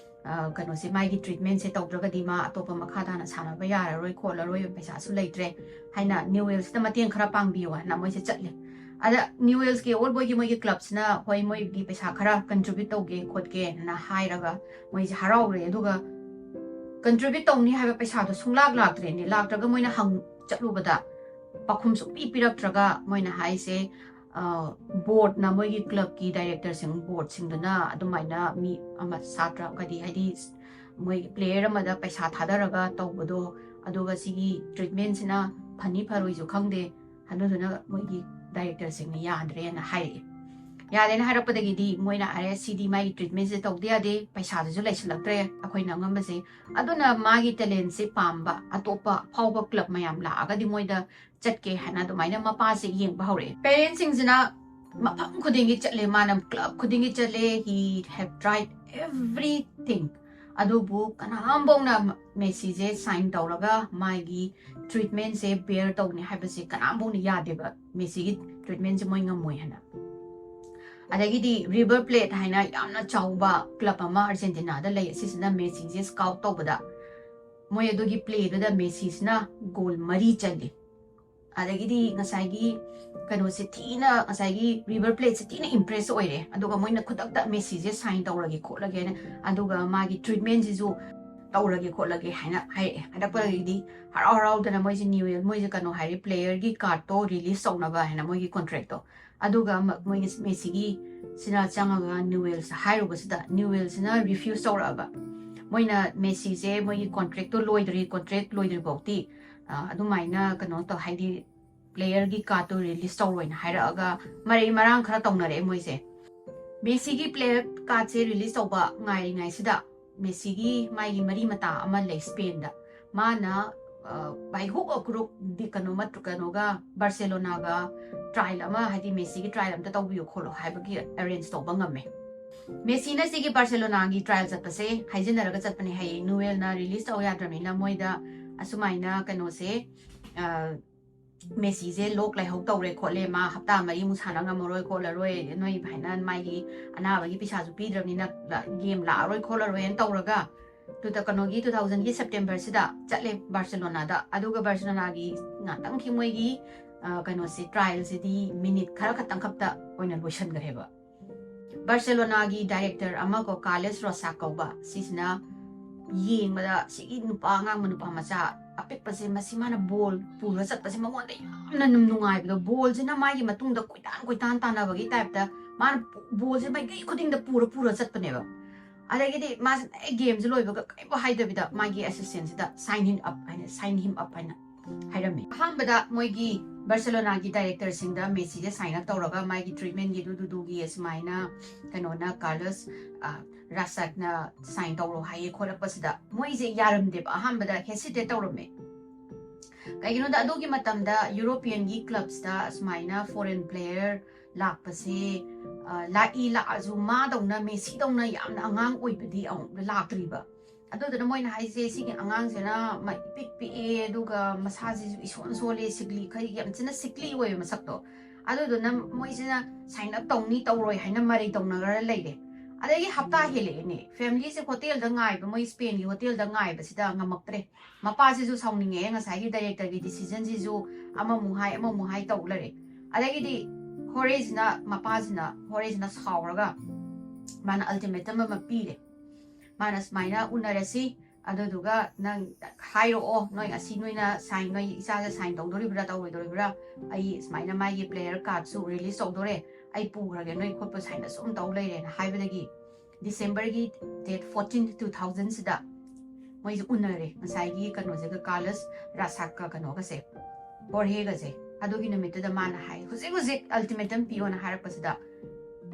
ꯑ, ꯀꯩꯅꯣꯁꯦ, ꯃꯥꯒꯤ ꯇ꯭ꯔꯤꯠꯃꯦꯟꯁꯦ ꯇꯧꯗ꯭ꯔꯒꯗꯤ ꯃꯥ ꯑꯇꯣꯞꯄ ꯃꯈꯥ ꯇꯥꯅ ꯁꯥꯟꯅꯕ ꯌꯥꯔꯔꯣꯏ ꯈꯣꯠꯂꯔꯣꯏ, ꯄꯩꯁꯥꯁꯨ ꯂꯩꯇ꯭ꯔꯦ ꯍꯥꯏꯅ ꯅ꯭ꯌꯨ ꯋꯦꯜꯁꯇ ꯃꯇꯦꯡ ꯈꯔ ꯄꯥꯡꯕꯤꯌꯣ ꯍꯥꯏꯅ ꯃꯣꯏꯁꯦ ꯆꯠꯂꯦ꯫ ꯑꯗ ꯅ꯭ꯌꯨ ꯋꯦꯜꯁꯀꯤ ꯑꯣꯜ ꯕꯣꯏꯒꯤ ꯃꯣꯏꯒꯤ ꯀ꯭ꯂꯕꯁꯤꯅ, "ꯍꯣꯏ, ꯃꯣꯏꯒꯤ ꯄꯩꯁꯥ ꯈꯔ ꯀꯟꯇ꯭ꯔꯤꯕ꯭ꯌꯨꯠ ꯇꯧꯒꯦ ꯈꯣꯠꯀꯦꯅ" ꯍꯥꯏꯔꯒ ꯃꯣꯏꯁꯦ ꯍꯔꯥꯎꯔꯦ꯫ ꯑꯗꯨꯒ ꯀꯟꯇ꯭ꯔꯤꯕ꯭ꯌꯨꯠ ꯇꯧꯅꯤ ꯍꯥꯏꯕ ꯄꯩꯁꯥꯗꯣ ꯁꯨꯡꯂꯥꯛ ꯂꯥꯛꯇ꯭ꯔꯦꯅꯦ꯫ ꯂꯥꯛꯇ꯭ꯔꯒ ꯃꯣꯏꯅ ꯍꯪ ꯆꯠꯂꯨꯕꯗ ꯄꯥꯎꯈꯨꯝ ꯁꯨꯡꯄꯤ ꯄꯤꯔꯛꯇ꯭ꯔꯒ ꯃꯣꯏꯅ ꯍꯥꯏꯁꯦ, ꯕꯣꯔꯗꯅ, ꯃꯣꯏꯒꯤ ꯀ꯭ꯂꯕꯀꯤ ꯗꯥꯏꯔꯦꯛꯇꯔꯁꯤꯡ, ꯕꯣꯔꯗꯁꯤꯡꯗꯨꯅ ꯑꯗꯨꯃꯥꯏꯅ ꯃꯤ ꯑꯃ, ꯁꯥꯇ꯭ꯔ ꯀꯗꯤ ꯍꯥꯏꯗꯤ ꯃꯣꯏ ꯄ꯭ꯂꯦꯌꯔ ꯑꯃꯗ ꯄꯩꯁꯥ ꯊꯥꯗꯔꯒ ꯇꯧꯕꯗꯣ, ꯑꯗꯨꯒ ꯁꯤꯒꯤ ꯇ꯭ꯔꯤꯠꯃꯦꯟꯁꯤꯅ ꯐꯅꯤ ꯐꯔꯣꯏꯁꯨ ꯈꯪꯗꯦ, ꯑꯗꯨꯗꯨꯅ ꯃꯣꯏꯒꯤ ꯗꯥꯏꯔꯦꯛꯇꯔꯁꯤꯡꯅ ꯌꯥꯗ꯭ꯔꯦꯅ ꯍꯥꯏꯔꯛꯑꯦ꯫ ꯌꯥꯗꯦꯅ ꯍꯥꯏꯔꯛꯄꯗꯒꯤꯗꯤ ꯃꯣꯏꯅ ꯍꯥꯏꯔꯦ, "ꯁꯤꯗꯤ ꯃꯥꯒꯤ ꯇ꯭ꯔꯤꯠꯃꯦꯟꯁꯦ ꯇꯧꯗ ꯌꯥꯗꯦ, ꯄꯩꯁꯥꯗꯨꯁꯨ ꯂꯩꯁꯤꯜꯂꯛꯇ꯭ꯔꯦ ꯑꯩꯈꯣꯏꯅ ꯑꯉꯝꯕꯁꯦ"꯫ ꯑꯗꯨꯅ ꯃꯥꯒꯤ ꯇꯦꯂꯦꯟꯁꯦ ꯄꯥꯝꯕ ꯑꯇꯣꯞꯄ ꯑꯐꯥꯎꯕ ꯀ꯭ꯂꯕ ꯃꯌꯥꯝ ꯂꯥꯛꯑꯒꯗꯤ ꯃꯣꯏꯗ ꯆꯠꯀꯦ ꯍꯥꯏꯅ ꯑꯗꯨꯃꯥꯏꯅ ꯃꯄꯥꯁꯦ ꯌꯦꯡꯕ ꯍꯧꯔꯛꯑꯦ꯫ ꯄꯦꯔꯦꯟꯁꯁꯤꯡꯁꯤꯅ ꯃꯐꯝ ꯈꯨꯗꯤꯡꯒꯤ ꯆꯠꯂꯦ, ꯃꯥꯅ ꯀ꯭ꯂꯕ ꯈꯨꯗꯤꯡꯒꯤ ꯆꯠꯂꯦ, he have tried everything꯫ ꯑꯗꯨꯕꯨ ꯀꯅꯥꯝꯐꯧꯅ ꯃꯦꯁꯤꯁꯦ ꯁꯥꯏꯟ ꯇꯧꯔꯒ ꯃꯥꯒꯤ ꯇ꯭ꯔꯤꯠꯃꯦꯟꯁꯦ ꯕꯤꯌꯔ ꯇꯧꯅꯤ ꯍꯥꯏꯕꯁꯦ ꯀꯅꯥꯝꯐꯧꯅ ꯌꯥꯗꯦꯕ, ꯃꯦꯁꯤꯒꯤ ꯇ꯭ꯔꯤꯠꯃꯦꯟꯁꯦ ꯃꯣꯏ ꯉꯝꯃꯣꯏ ꯍꯥꯏꯅ꯫ ꯑꯗꯒꯤꯗꯤ ꯔꯤꯚꯔ ꯄ꯭ꯂꯦꯠ ꯍꯥꯏꯅ ꯌꯥꯝꯅ ꯆꯥꯎꯕ ꯀ꯭ꯂꯕ ꯑꯃ ꯑꯥꯔꯖꯦꯟꯇꯤꯅꯥꯗ ꯂꯩ, ꯑꯁꯤꯁꯤꯅ ꯃꯦꯁꯤꯁꯦ ꯁ꯭ꯀꯥꯎꯠ ꯇꯧꯕꯗ ꯃꯣꯏ ꯑꯗꯨꯒꯤ ꯄ꯭ꯂꯦꯗꯨꯗ ꯃꯦꯁꯤꯁꯤꯅ ꯒꯣꯜ ꯃꯔꯤ ꯆꯜꯂꯤ꯫ ꯑꯗꯒꯤꯗꯤ ꯉꯁꯥꯏꯒꯤ ꯀꯩꯅꯣꯁꯦ ꯊꯤꯅ, ꯉꯁꯥꯏꯒꯤ ꯔꯤꯚꯔ ꯄ꯭ꯂꯦꯠꯁꯦ ꯊꯤꯅ ꯏꯝꯄ꯭ꯔꯦꯁ ꯑꯣꯏꯔꯦ, ꯑꯗꯨꯒ ꯃꯣꯏꯅ ꯈꯨꯗꯛꯇ ꯃꯦꯁꯤꯁꯦ ꯁꯥꯏꯟ ꯇꯧꯔꯒꯦ ꯈꯣꯠꯂꯒꯦꯅ, ꯑꯗꯨꯒ ꯃꯥꯒꯤ ꯇ꯭ꯔꯤꯠꯃꯦꯟꯁꯤꯁꯨ ꯇꯧꯔꯒꯦ ꯈꯣꯠꯂꯒꯦ ꯍꯥꯏꯅ ꯍꯥꯏꯔꯛꯑꯦ꯫ ꯍꯥꯏꯔꯛꯄꯗꯒꯤꯗꯤ ꯍꯔꯥꯎ ꯍꯔꯥꯎꯗꯅ ꯃꯣꯏꯁꯦ ꯅ꯭ꯌꯨ ꯏꯌꯔ, ꯃꯣꯏꯁꯦ ꯀꯩꯅꯣ ꯍꯥꯏꯔꯦ, ꯄ꯭ꯂꯦꯌꯔꯒꯤ ꯀꯥꯔꯠꯇꯣ ꯔꯤꯂꯤꯁ ꯇꯧꯅꯕ ꯍꯥꯏꯅ ꯃꯣꯏꯒꯤ ꯀꯣꯟꯇ꯭ꯔꯦꯛꯇꯣ꯫ ꯑꯗꯨꯒ ꯑꯃ-, ꯃꯣꯏꯒꯤ ꯃꯦꯁꯤꯒꯤ ꯁꯤꯅ ꯆꯪꯉꯒ ꯅ꯭ꯌꯨꯋꯦꯜꯁ ꯍꯥꯏꯔꯨꯕꯁꯤꯗ ꯅ꯭ꯌꯨꯋꯦꯜꯁꯤꯅ ꯔꯤꯐ꯭ꯌꯨꯁ ꯇꯧꯔꯛꯑꯕ꯫ ꯃꯣꯏꯅ ꯃꯦꯁꯤꯁꯦ ꯃꯣꯏꯒꯤ ꯀꯣꯟꯇ꯭ꯔꯦꯛꯇꯣ ꯂꯣꯏꯗ꯭ꯔꯤ, ꯀꯣꯟꯇ꯭ꯔꯦꯛ ꯂꯣꯏꯗ꯭ꯔꯤ ꯐꯥꯎꯗꯤ, ꯑ, ꯑꯗꯨꯃꯥꯏꯅ ꯀꯩꯅꯣ ꯇꯧ, ꯍꯥꯏꯗꯤ ꯄ꯭ꯂꯦꯌꯔꯒꯤ ꯀꯥꯔꯠꯇꯣ ꯔꯤꯂꯤꯁ ꯇꯧꯔꯣꯏꯅ ꯍꯥꯏꯔꯛꯑꯒ ꯃꯔꯩ ꯃꯔꯥꯡ ꯈꯔ ꯇꯧꯅꯔꯛꯑꯦ ꯃꯣꯏꯁꯦ꯫ ꯃꯦꯁꯤꯒꯤ ꯄ꯭ꯂꯦꯌꯔ ꯀꯥꯔꯠꯁꯦ ꯔꯤꯂꯤꯁ ꯇꯧꯕ ꯉꯥꯏꯔꯤꯉꯩꯁꯤꯗ ꯃꯦꯁꯤꯒꯤ ꯃꯥꯒꯤ ꯃꯔꯤ ꯃꯇꯥ ꯑꯃ ꯂꯩ ꯁ꯭ꯄꯦꯟꯗ꯫ ꯃꯥꯅ, ꯑ, by hook or crook ꯗꯤ ꯀꯩꯅꯣ ꯃꯠ-, ꯀꯩꯅꯣꯒ, ꯕꯥꯔꯁꯦꯂꯣꯅꯥꯒ ꯇ꯭ꯔꯥꯏꯜ ꯑꯃ, ꯍꯥꯏꯗꯤ ꯃꯦꯁꯤꯒꯤ ꯇ꯭ꯔꯥꯏꯜ ꯑꯝꯇ ꯇꯧꯕꯤꯌꯨ ꯈꯣꯠꯂꯣ ꯍꯥꯏꯕꯒꯤ ꯑꯦꯔꯦꯟꯖ ꯇꯧꯕ ꯉꯝꯃꯦ꯫ ꯃꯦꯁꯤꯅ ꯁꯤꯒꯤ ꯕꯥꯔꯁꯦꯂꯣꯅꯥꯒꯤ ꯇ꯭ꯔꯥꯏꯜ ꯆꯠꯄꯁꯦ ꯍꯥꯏꯖꯤꯟꯅꯔꯒ ꯆꯠꯄꯅꯦ ꯍꯥꯏꯌꯦ꯫ ꯅꯨꯋꯦꯜꯅ ꯔꯤꯂꯤꯁ ꯇꯧ ꯌꯥꯗ꯭ꯔꯕꯅꯤꯅ ꯃꯣꯏꯗ ꯑꯁꯨꯃꯥꯏꯅ ꯀꯩꯅꯣꯁꯦ, ꯑ, ꯃꯦꯁꯤꯁꯦ ꯂꯣꯛ ꯂꯥꯏꯍꯧ ꯇꯧꯔꯦ ꯈꯣꯠꯂꯦ, ꯃꯥ ꯍꯞꯇꯥ ꯃꯔꯤꯃꯨꯛ ꯁꯥꯟꯅ ꯉꯝꯃꯔꯣꯏ ꯈꯣꯠꯂꯔꯣꯏ, ꯅꯣꯏ ꯍꯥꯏꯅ ꯃꯥꯒꯤ ꯑꯅꯥꯕꯒꯤ ꯄꯩꯁꯥꯁꯨ ꯄꯤꯗ꯭ꯔꯕꯅꯤꯅ ꯒꯦꯝ ꯂꯥꯛꯑꯔꯣꯏ ꯈꯣꯠꯂꯔꯣꯏꯅ ꯇꯧꯔꯒ, ꯇꯨ ꯊꯥꯎ-, ꯀꯩꯅꯣꯒꯤ ꯇꯨ ꯊꯥꯎꯖꯟꯒꯤ ꯁꯦꯞꯇꯦꯝꯕꯔꯁꯤꯗ ꯆꯠꯂꯦ ꯕꯥꯔꯁꯦꯂꯣꯅꯥꯗ꯫ ꯑꯗꯨꯒ ꯕꯥꯔꯁꯦꯂꯣꯅꯥꯒꯤ ꯉꯥꯛꯇꯪꯒꯤ ꯃꯣꯏꯒꯤ, ꯑ, ꯀꯩꯅꯣꯁꯦ, ꯇ꯭ꯔꯥꯏꯜꯁꯤꯗꯤ ꯃꯤꯅꯤꯠ ꯈꯔ ꯈꯛꯇꯪ ꯈꯛꯇ ꯑꯣꯏꯅ ꯂꯣꯏꯁꯤꯟꯈ꯭ꯔꯦꯕ꯫ ꯕꯥꯔꯁꯦꯂꯣꯅꯥꯒꯤ ꯗꯥꯏꯔꯦꯛꯇꯔ ꯑꯃ ꯀꯣ, ꯀꯥꯔꯂꯦꯁ ꯔꯣꯁꯥ ꯀꯧꯕ, ꯁꯤꯁꯤꯅ ꯌꯦꯡꯕꯗ ꯁꯤꯒꯤ ꯅꯨꯄꯥ, ꯑꯉꯥꯡꯕ ꯅꯨꯄꯥ ꯃꯆꯥ ꯑꯄꯤꯛꯄꯁꯦ, ꯃꯁꯤ ꯃꯥꯅ ꯕꯣꯜ ꯄꯨꯔ ꯆꯠꯄꯁꯦ ꯃꯉꯣꯟꯗ ꯌꯥꯝꯅ ꯅꯨꯡ-, ꯅꯨꯡꯉꯥꯏꯕꯗꯣ, ꯕꯣꯜꯁꯤꯅ ꯃꯥꯒꯤ ꯃꯇꯨꯡꯗ ꯀꯣꯏꯇꯥꯟ ꯀꯣꯏꯇꯥꯟ ꯇꯥꯟꯅꯕꯒꯤ ꯇꯥꯏꯞꯇ ꯃꯥꯅ ꯄꯨ-, ꯕꯣꯜꯁꯦ ꯃꯥꯏꯀꯩ ꯈꯨꯗꯤꯡꯗ ꯄꯨꯔ ꯄꯨꯔ ꯆꯠꯄꯅꯦꯕ꯫ ꯑꯗꯒꯤꯗꯤ ꯃꯥꯁꯦ ꯍꯦꯛ ꯒꯦꯝꯁꯦ ꯂꯣꯏꯕꯒ ꯀꯔꯤꯝꯐꯥꯎ ꯍꯥꯏꯗꯕꯤꯗ ꯃꯥꯒꯤ ꯑꯦꯁꯤꯁꯇꯦꯟꯁꯤꯗ "Sign him up" ꯍꯥꯏꯅ, "Sign him up" ꯍꯥꯏꯅ ꯍꯥꯏꯔꯝꯃꯤ꯫ ꯑꯍꯥꯟꯕꯗ ꯃꯣꯏꯒꯤ ꯕꯥꯔꯁꯦꯂꯣꯅꯥꯒꯤ ꯗꯥꯏꯔꯦꯛꯇꯔꯁꯤꯡꯗ ꯃꯦꯁꯤꯁꯦ sign up ꯇꯧꯔꯒ ꯃꯥꯒꯤ ꯇ꯭ꯔꯤꯠꯃꯦꯟꯒꯤ ꯑꯗꯨꯗꯨꯒꯤ ꯑꯁꯨꯃꯥꯏꯅ ꯀꯩꯅꯣꯅ, ꯀꯥꯔꯂꯣꯁ, ꯑ, ꯔꯥꯁꯥꯛꯅ sign ꯇꯧꯔꯣ ꯍꯥꯏꯌꯦ ꯈꯣꯠꯂꯛꯄꯁꯤꯗ ꯃꯣꯏꯁꯦ ꯌꯥꯔꯝꯗꯦꯕ, ꯑꯍꯥꯟꯕꯗ hesitate ꯇꯧꯔꯝꯃꯦ꯫ ꯀꯩꯒꯤꯅꯣꯗ ꯑꯗꯨꯒꯤ ꯃꯇꯝꯗ ꯌꯨꯔꯣꯄꯤꯌꯟꯒꯤ ꯀ꯭ꯂꯕꯁꯇ ꯑꯁꯨꯃꯥꯏꯅ foreign player ꯂꯥꯛꯄꯁꯦ, ꯑ, ꯂꯥꯛꯏ ꯂꯥꯛꯑꯁꯨ ꯃꯥꯗꯧꯅ, ꯃꯦꯁꯤꯗꯧꯅ ꯌꯥꯝꯅ ꯑꯉꯥꯡ ꯑꯣꯏꯕꯗꯤ ꯑꯃꯨꯛ ꯂꯥꯛꯇ꯭ꯔꯤꯕ꯫ ꯑꯗꯨꯗꯨꯅ ꯃꯣꯏꯅ ꯍꯥꯏꯁꯦ, "ꯁꯤꯒꯤ ꯑꯉꯥꯡꯁꯤꯅ ꯃ-, ꯏꯄꯤꯛ ꯄꯤꯛꯑꯦ, ꯑꯗꯨꯒ ꯃꯁꯥꯁꯤꯁꯨ ꯏꯁꯣꯟ ꯁꯣꯜꯂꯦ, ꯁꯤꯛꯂꯤ, ꯈꯔ ꯌꯥꯝ ꯊꯤꯅ ꯁꯤꯛꯂꯤ ꯑꯣꯏꯕ ꯃꯁꯛꯇꯣ꯫ ꯑꯗꯨꯗꯨꯅ ꯃꯣꯏꯁꯤꯅ sign up ꯇꯧꯅꯤ ꯇꯧꯔꯣꯏ ꯍꯥꯏꯅ ꯃꯔꯩ ꯇꯧꯅꯈ꯭ꯔ ꯂꯩꯔꯦ"꯫ ꯑꯗꯒꯤ ꯍꯞꯇꯥ ꯍꯦꯜꯂꯛꯑꯦꯅꯦ, ꯐꯦꯃꯤꯂꯤꯁꯦ ꯍꯣꯇꯦꯜꯗ ꯉꯥꯏꯕ, ꯃꯣꯏ ꯁ꯭ꯄꯦꯟꯒꯤ ꯍꯣꯇꯦꯜꯗ ꯉꯥꯏꯕꯁꯤꯗ ꯉꯝꯃꯛꯇ꯭ꯔꯦ꯫ ꯃꯄꯥꯁꯤꯁꯨ ꯁꯥꯎꯅꯤꯡꯉꯛꯑꯦ, ꯉꯁꯥꯏꯒꯤ ꯗꯥꯏꯔꯦꯛꯇꯔꯒꯤ ꯗꯤꯁꯤꯖꯟꯁꯤꯁꯨ ꯑꯃꯃꯨꯛ ꯍꯥꯏ, ꯑꯃꯃꯨꯛ ꯍꯥꯏ ꯇꯧ ꯂꯩꯔꯦ꯫ ꯑꯗꯒꯤꯗꯤ ꯍꯣꯔꯦꯁꯤꯅ, ꯃꯄꯥꯁꯤꯅ, ꯍꯣꯔꯦꯁꯤꯅ ꯁꯥꯎꯔꯒ ꯃꯥꯅ ultimatum ꯑꯃ ꯄꯤꯔꯦ꯫ ꯃꯥꯅ ꯁꯨꯃꯥꯏꯅ, "ꯎꯅꯔꯁꯤ, ꯑꯗꯨꯗꯨꯒ ꯅꯪ ꯍꯥꯏꯔꯛꯑꯣ, ꯅꯣꯏ ꯑꯁꯤ ꯅꯣꯏꯅ sign, ꯅꯣꯏ ꯏꯆꯥꯁꯦ sign ꯇꯧꯗꯣꯔꯤꯕ꯭ꯔꯥ ꯇꯧꯔꯣꯏꯗꯣꯔꯤꯕ꯭ꯔꯥ? ꯑꯩ ꯁꯨꯃꯥꯏꯅ ꯃꯥꯒꯤ player cardꯁꯨ release ꯇꯧꯗꯣꯔꯦ, ꯑꯩ ꯄꯨꯈ꯭ꯔꯒꯦ, ꯅꯣꯏ ꯈꯣꯠꯄ sign ꯑꯁꯨꯝ ꯇꯧ ꯂꯩꯔꯦꯅ" ꯍꯥꯏꯕꯗꯒꯤ Decemberꯒꯤ date fourteen, two thousandꯁꯤꯗ ꯃꯣꯏꯁꯦ ꯎꯅꯔꯦ, ꯉꯁꯥꯏꯒꯤ ꯀꯩꯅꯣꯁꯤꯒ, ꯀꯥꯔꯂꯁ ꯔꯥꯁꯥꯛꯀ ꯀꯩꯅꯣꯒꯁꯦ, ꯍꯣꯔꯍꯦꯒꯁꯦ꯫ ꯑꯗꯨꯒꯤ ꯅꯨꯃꯤꯠꯇꯨꯗ ꯃꯥꯅ ꯍꯥꯏ, "ꯍꯧꯖꯤꯛ ꯍꯧꯖꯤꯛ ultimatum ꯄꯤꯌꯣꯅ" ꯍꯥꯏꯔꯛꯄꯁꯤꯗ,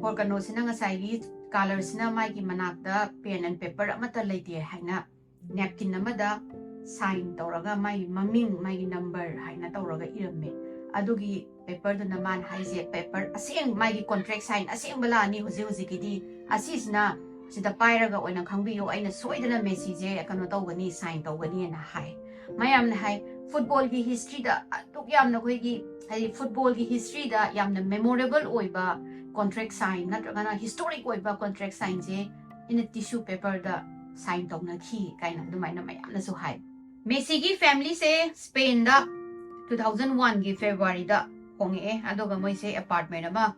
ꯍꯣꯔ ꯀꯩꯅꯣꯁꯤꯅ, ꯉꯁꯥꯏꯒꯤ ꯀꯥꯔꯂꯁꯤꯅ ꯃꯥꯒꯤ ꯃꯅꯥꯛꯇ pen and paper ꯑꯃꯠꯇ ꯂꯩꯇꯦ ꯍꯥꯏꯅ napkin ꯑꯃꯗ sign ꯇꯧꯔꯒ ꯃꯥꯒꯤ ꯃꯃꯤꯡ, ꯃꯥꯒꯤ number ꯍꯥꯏꯅ ꯇꯧꯔꯒ ꯏꯔꯝꯃꯦ꯫ ꯑꯗꯨꯒꯤ paperꯗꯨꯅ ꯃꯥꯅ ꯍꯥꯏꯁꯦ, paper ꯑꯁꯦꯡ-, ꯃꯥꯒꯤ contract sign ꯑꯁꯦꯡꯕ ꯂꯥꯛꯑꯅꯤ ꯍꯧꯖꯤꯛ ꯍꯧꯖꯤꯛꯀꯤꯗꯤ, ꯑꯁꯤꯁꯤꯅ ꯁꯤꯗ ꯄꯥꯏꯔꯒ ꯑꯣꯏꯅ ꯈꯪꯕꯤꯌꯨ, ꯑꯩꯅ ꯁꯣꯏꯗꯅ ꯃꯦꯁꯤꯁꯦ ꯀꯩꯅꯣ ꯇꯧꯒꯅꯤ, sign ꯇꯧꯒꯅꯤꯅ ꯍꯥꯏ꯫ ꯃꯌꯥꯝꯅ ꯍꯥꯏ, footballꯒꯤ historyꯗ ꯑꯗꯨꯛ ꯌꯥꯝꯅ ꯑꯩꯈꯣꯏꯒꯤ, ꯍꯥꯏꯗꯤ, footballꯒꯤ historyꯗ ꯌꯥꯝꯅ memorable ꯑꯣꯏꯕ contract sign ꯅꯠꯇ꯭ꯔꯒꯅ historic ꯑꯣꯏꯕ contract signꯁꯦ ꯏꯟ tissue paperꯗ sign ꯇꯧꯅꯈꯤ ꯀꯥꯏꯅ ꯑꯗꯨꯃꯥꯏꯅ ꯃꯌꯥꯝꯅꯁꯨ ꯍꯥꯏ꯫ ꯃꯦꯁꯤꯒꯤ familyꯁꯦ ꯁ꯭ꯄꯦꯟꯗ two thousand oneꯒꯤ Februaryꯗ ꯍꯣꯡꯉꯛꯑꯦ, ꯑꯗꯨꯒ ꯃꯣꯏꯁꯦ apartment ꯑꯃ,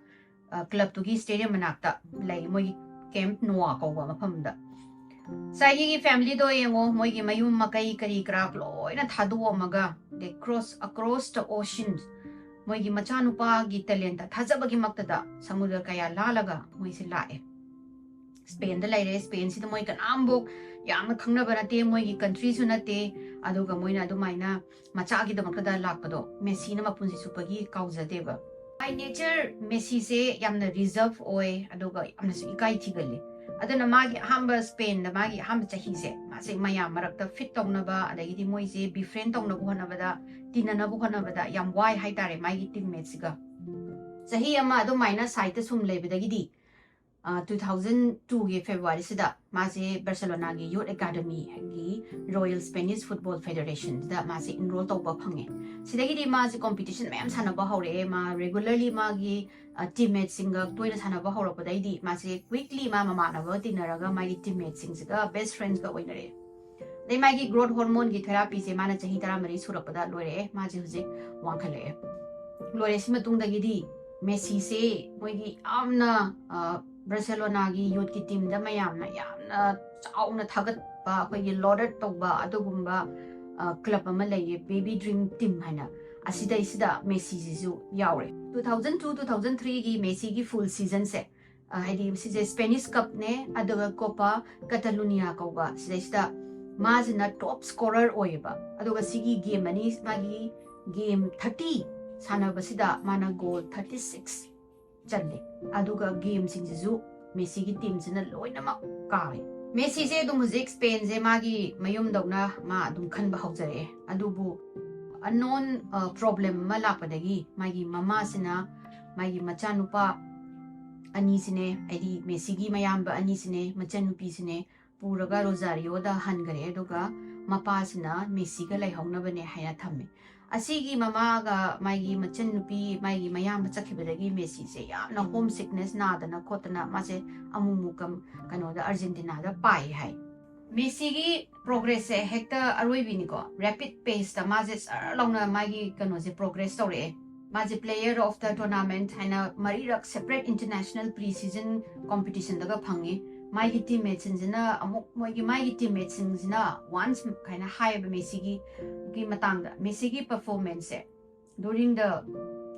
ꯑ, clubꯇꯨꯒꯤ stadium ꯃꯅꯥꯛꯇ ꯂꯩ, ꯃꯣꯏꯒꯤ Camp Nou ꯀꯧꯕ ꯃꯐꯝꯗ꯫ ꯁꯥꯏꯒꯤ ꯐꯦꯃꯤꯂꯤꯗꯣ ꯌꯦꯡꯉꯣ, ꯃꯣꯏꯒꯤ ꯃꯌꯨꯝ ꯃꯀꯩ ꯀꯔꯤ ꯀꯔꯥ ꯂꯣꯏꯅ ꯊꯥꯗꯣꯛꯑꯝꯃꯒ, they cross across the ocean, ꯃꯣꯏꯒꯤ ꯃꯆꯥꯅꯨꯄꯥꯒꯤ talent ꯊꯥꯖꯕꯒꯤꯃꯛꯇꯗ ꯁꯃꯨꯗ꯭ꯔ ꯀꯌꯥ ꯂꯥꯜꯂꯒ ꯃꯣꯏꯁꯦ ꯂꯥꯛꯑꯦ꯫ ꯁ꯭ꯄꯦꯟꯗ ꯂꯩꯔꯦ꯫ ꯁ꯭ꯄꯦꯟꯁꯤꯗ ꯃꯣꯏ ꯀꯅꯥꯝꯐꯧ ꯌꯥꯝꯅ ꯈꯪꯅꯕ ꯅꯠꯇꯦ, ꯃꯣꯏꯒꯤ countryꯁꯨ ꯅꯠꯇꯦ꯫ ꯑꯗꯨꯒ ꯃꯣꯏꯅ ꯑꯗꯨꯃꯥꯏꯅ ꯃꯆꯥꯒꯤꯗꯃꯛꯇꯗ ꯂꯥꯛꯄꯗꯣ ꯃꯦꯁꯤꯅ ꯃꯄꯨꯟꯁꯤ ꯆꯨꯞꯄꯒꯤ ꯀꯥꯎꯖꯗꯦꯕ꯫ By nature ꯃꯦꯁꯤꯁꯦ ꯌꯥꯝꯅ reserve ꯑꯣꯏ, ꯑꯗꯨꯒ ꯌꯥꯝꯅꯁꯨ ꯏꯀꯥꯏ ꯊꯤꯒꯜꯂꯤ꯫ ꯑꯗꯨꯅ ꯃꯥꯒꯤ ꯑꯍꯥꯟꯕ ꯁ꯭ꯄꯦꯟꯗ ꯃꯥꯒꯤ ꯑꯍꯥꯟꯕ ꯆꯍꯤꯁꯦ ꯃꯥꯁꯦ ꯃꯌꯥꯝ ꯃꯔꯛꯇ fit ꯇꯧꯅꯕ, ꯑꯗꯒꯤꯗꯤ ꯃꯣꯏꯁꯦ befriend ꯇꯧꯅꯕ ꯍꯣꯠꯅꯕꯗ, ꯇꯤꯟꯅꯅꯕ ꯍꯣꯠꯅꯕꯗ ꯌꯥꯝ ꯋꯥꯏ ꯍꯥꯏꯇꯥꯔꯦ ꯃꯥꯒꯤ teammateꯁꯤꯒ꯫ ꯆꯍꯤ ꯑꯃ ꯑꯗꯨꯃꯥꯏꯅ sideꯇ ꯁꯨꯝ ꯂꯩꯕꯗꯒꯤꯗꯤ, ꯑ, two thousand twoꯒꯤ Februaryꯁꯤꯗ ꯃꯥꯁꯦ ꯕꯥꯔꯁꯦꯂꯣꯅꯥꯒꯤ youth academyꯒꯤ Royal Spanish Football Federationꯗ ꯃꯥꯁꯦ enroll ꯇꯧꯕ ꯐꯪꯉꯦ꯫ ꯁꯤꯗꯒꯤꯗꯤ ꯃꯥꯁꯦ competition ꯃꯌꯥꯝ ꯁꯥꯟꯅꯕ ꯍꯧꯔꯛꯑꯦ꯫ ꯃꯥ regularly ꯃꯥꯒꯤ, ꯑ, teammateꯁꯤꯡꯒ ꯇꯣꯏꯅ ꯁꯥꯟꯅꯕ ꯍꯧꯔꯛꯄꯗꯩꯗꯤ ꯃꯥꯁꯦ quickly ꯃꯥ ꯃꯃꯥꯟꯅꯕ ꯇꯤꯟꯅꯔꯒ ꯃꯥꯒꯤ teammateꯁꯤꯡꯁꯤꯒ best friendsꯒ ꯑꯣꯏꯅꯔꯛꯑꯦ꯫ ꯑꯗꯩ ꯃꯥꯒꯤ growth hormoneꯒꯤ therapyꯁꯦ ꯃꯥꯅ ꯆꯍꯤ ꯇꯔꯥꯃꯔꯤ ꯁꯨꯔꯛꯄꯗ ꯂꯣꯏꯔꯛꯑꯦ꯫ ꯃꯥꯁꯦ ꯍꯧꯖꯤꯛ ꯋꯥꯡꯈꯠꯂꯛꯑꯦ꯫ ꯂꯣꯏꯔꯦ꯫ ꯁꯤ ꯃꯇꯨꯡꯗꯒꯤꯗꯤ ꯃꯦꯁꯤꯁꯦ ꯃꯣꯏꯒꯤ ꯌꯥꯝꯅ, ꯑ, ꯕꯥꯔꯁꯦꯂꯣꯅꯥꯒꯤ youthꯀꯤ teamꯗ ꯃꯌꯥꯝꯅ ꯌꯥꯝꯅ ꯆꯥꯎꯅ ꯊꯥꯒꯠꯄ, ꯑꯩꯈꯣꯏꯒꯤ lauded ꯇꯧꯕ ꯑꯗꯨꯒꯨꯝꯕ, ꯑ, club ꯑꯃ ꯂꯩꯌꯦ, Baby Dream Team ꯍꯥꯏꯅ꯫ ꯑꯁꯤꯗꯩꯁꯤꯗ ꯃꯦꯁꯤꯁꯤꯁꯨ ꯌꯥꯎꯔꯦ꯫ Two thousand two, two thousand threeꯒꯤ ꯃꯦꯁꯤꯒꯤ full seasonꯁꯦ, ꯑ, ꯍꯥꯏꯗꯤ ꯁꯤꯁꯦ Spanish Cupꯅꯦ, ꯑꯗꯨꯒ Copa Catalunya ꯀꯧꯕ, ꯁꯤꯗꯩꯁꯤꯗ ꯃꯥꯁꯤꯅ top scorer ꯑꯣꯏꯌꯦꯕ꯫ ꯑꯗꯨꯒ ꯁꯤꯒꯤ game ꯑꯅꯤ, ꯃꯥꯒꯤ game thirty ꯁꯥꯟꯅꯕꯁꯤꯗ ꯃꯥꯅ goal thirty six ꯆꯜꯂꯦ꯫ ꯑꯗꯨꯒ gameꯁꯤꯡꯁꯤꯁꯨ ꯃꯦꯁꯤꯒꯤ teamꯁꯤꯅ ꯂꯣꯏꯅꯃꯛ ꯀꯥꯔꯦ꯫ ꯃꯦꯁꯤꯁꯦ ꯑꯗꯨꯝ ꯍꯧꯖꯤꯛ Spainꯁꯦ ꯃꯥꯒꯤ ꯃꯌꯨꯝꯗꯧꯅ ꯃꯥ ꯑꯗꯨꯝ ꯈꯟꯕ ꯍꯧꯖꯔꯛꯑꯦ꯫ ꯑꯗꯨꯕꯨ unknown, ꯑ, problem ꯑꯃ ꯂꯥꯛꯄꯗꯒꯤ ꯃꯥꯒꯤ ꯃꯃꯥꯁꯤꯅ ꯃꯥꯒꯤ ꯃꯆꯥꯅꯨꯄꯥ ꯑꯅꯤꯁꯤꯅꯦ, ꯍꯥꯏꯗꯤ ꯃꯦꯁꯤꯒꯤ ꯃꯌꯥꯝꯕ ꯑꯅꯤꯁꯤꯅꯦ, ꯃꯆꯟꯅꯨꯄꯤꯁꯤꯅꯦ, ꯄꯨꯔꯒ ꯔꯣꯖꯥꯔꯤꯌꯣꯗ ꯍꯟꯈꯔꯦ꯫ ꯑꯗꯨꯒ ꯃꯄꯥꯁꯤꯅ ꯃꯦꯁꯤꯒ ꯂꯩꯍꯧꯅꯕꯅꯦ ꯍꯥꯏꯅ ꯊꯝꯃꯦ꯫ ꯑꯁꯤꯒꯤ ꯃꯃꯥꯒ ꯃꯥꯒꯤ ꯃꯆꯟꯅꯨꯄꯤ, ꯃꯥꯒꯤ ꯃꯌꯥꯝꯕ ꯆꯠꯈꯤꯕꯗꯒꯤ ꯃꯦꯁꯤꯁꯦ ꯌꯥꯝꯅ home sickness ꯅꯥꯗꯅ ꯈꯣꯠꯇꯅ ꯃꯥꯁꯦ ꯑꯃꯨꯛ ꯑꯃꯨꯛ ꯀꯝ-, ꯀꯩꯅꯣꯗ, ꯑꯥꯔꯖꯦꯟꯇꯤꯅꯥꯗ ꯄꯥꯏ ꯍꯥꯏ꯫ ꯃꯦꯁꯤꯒꯤ progressꯁꯦ ꯍꯦꯛꯇ ꯑꯔꯣꯏꯕꯤꯅꯤꯀꯣ, rapid paceꯇ ꯃꯥꯁꯦ ꯖꯔ ꯂꯥꯎꯅ ꯃꯥꯒꯤ ꯀꯩꯅꯣꯁꯦ progress ꯇꯧꯔꯛꯑꯦ꯫ ꯃꯥꯁꯦ player of the tournament ꯍꯥꯏꯅ ꯃꯔꯤꯔꯛ separate international pre-season competitionꯗꯒ ꯐꯪꯉꯤ꯫ ꯃꯥꯒꯤ teammateꯁꯤꯡꯁꯤꯅ ꯑꯃꯨꯛ ꯃꯣꯏꯒꯤ ꯃꯥꯒꯤ teammateꯁꯤꯡꯁꯤꯅ once ꯍꯥꯏꯅ ꯍꯥꯏꯌꯦꯕ ꯃꯦꯁꯤꯒꯤ ꯒꯤ ꯃꯇꯥꯡꯗ, ꯃꯦꯁꯤꯒꯤ performanceꯁꯦ during the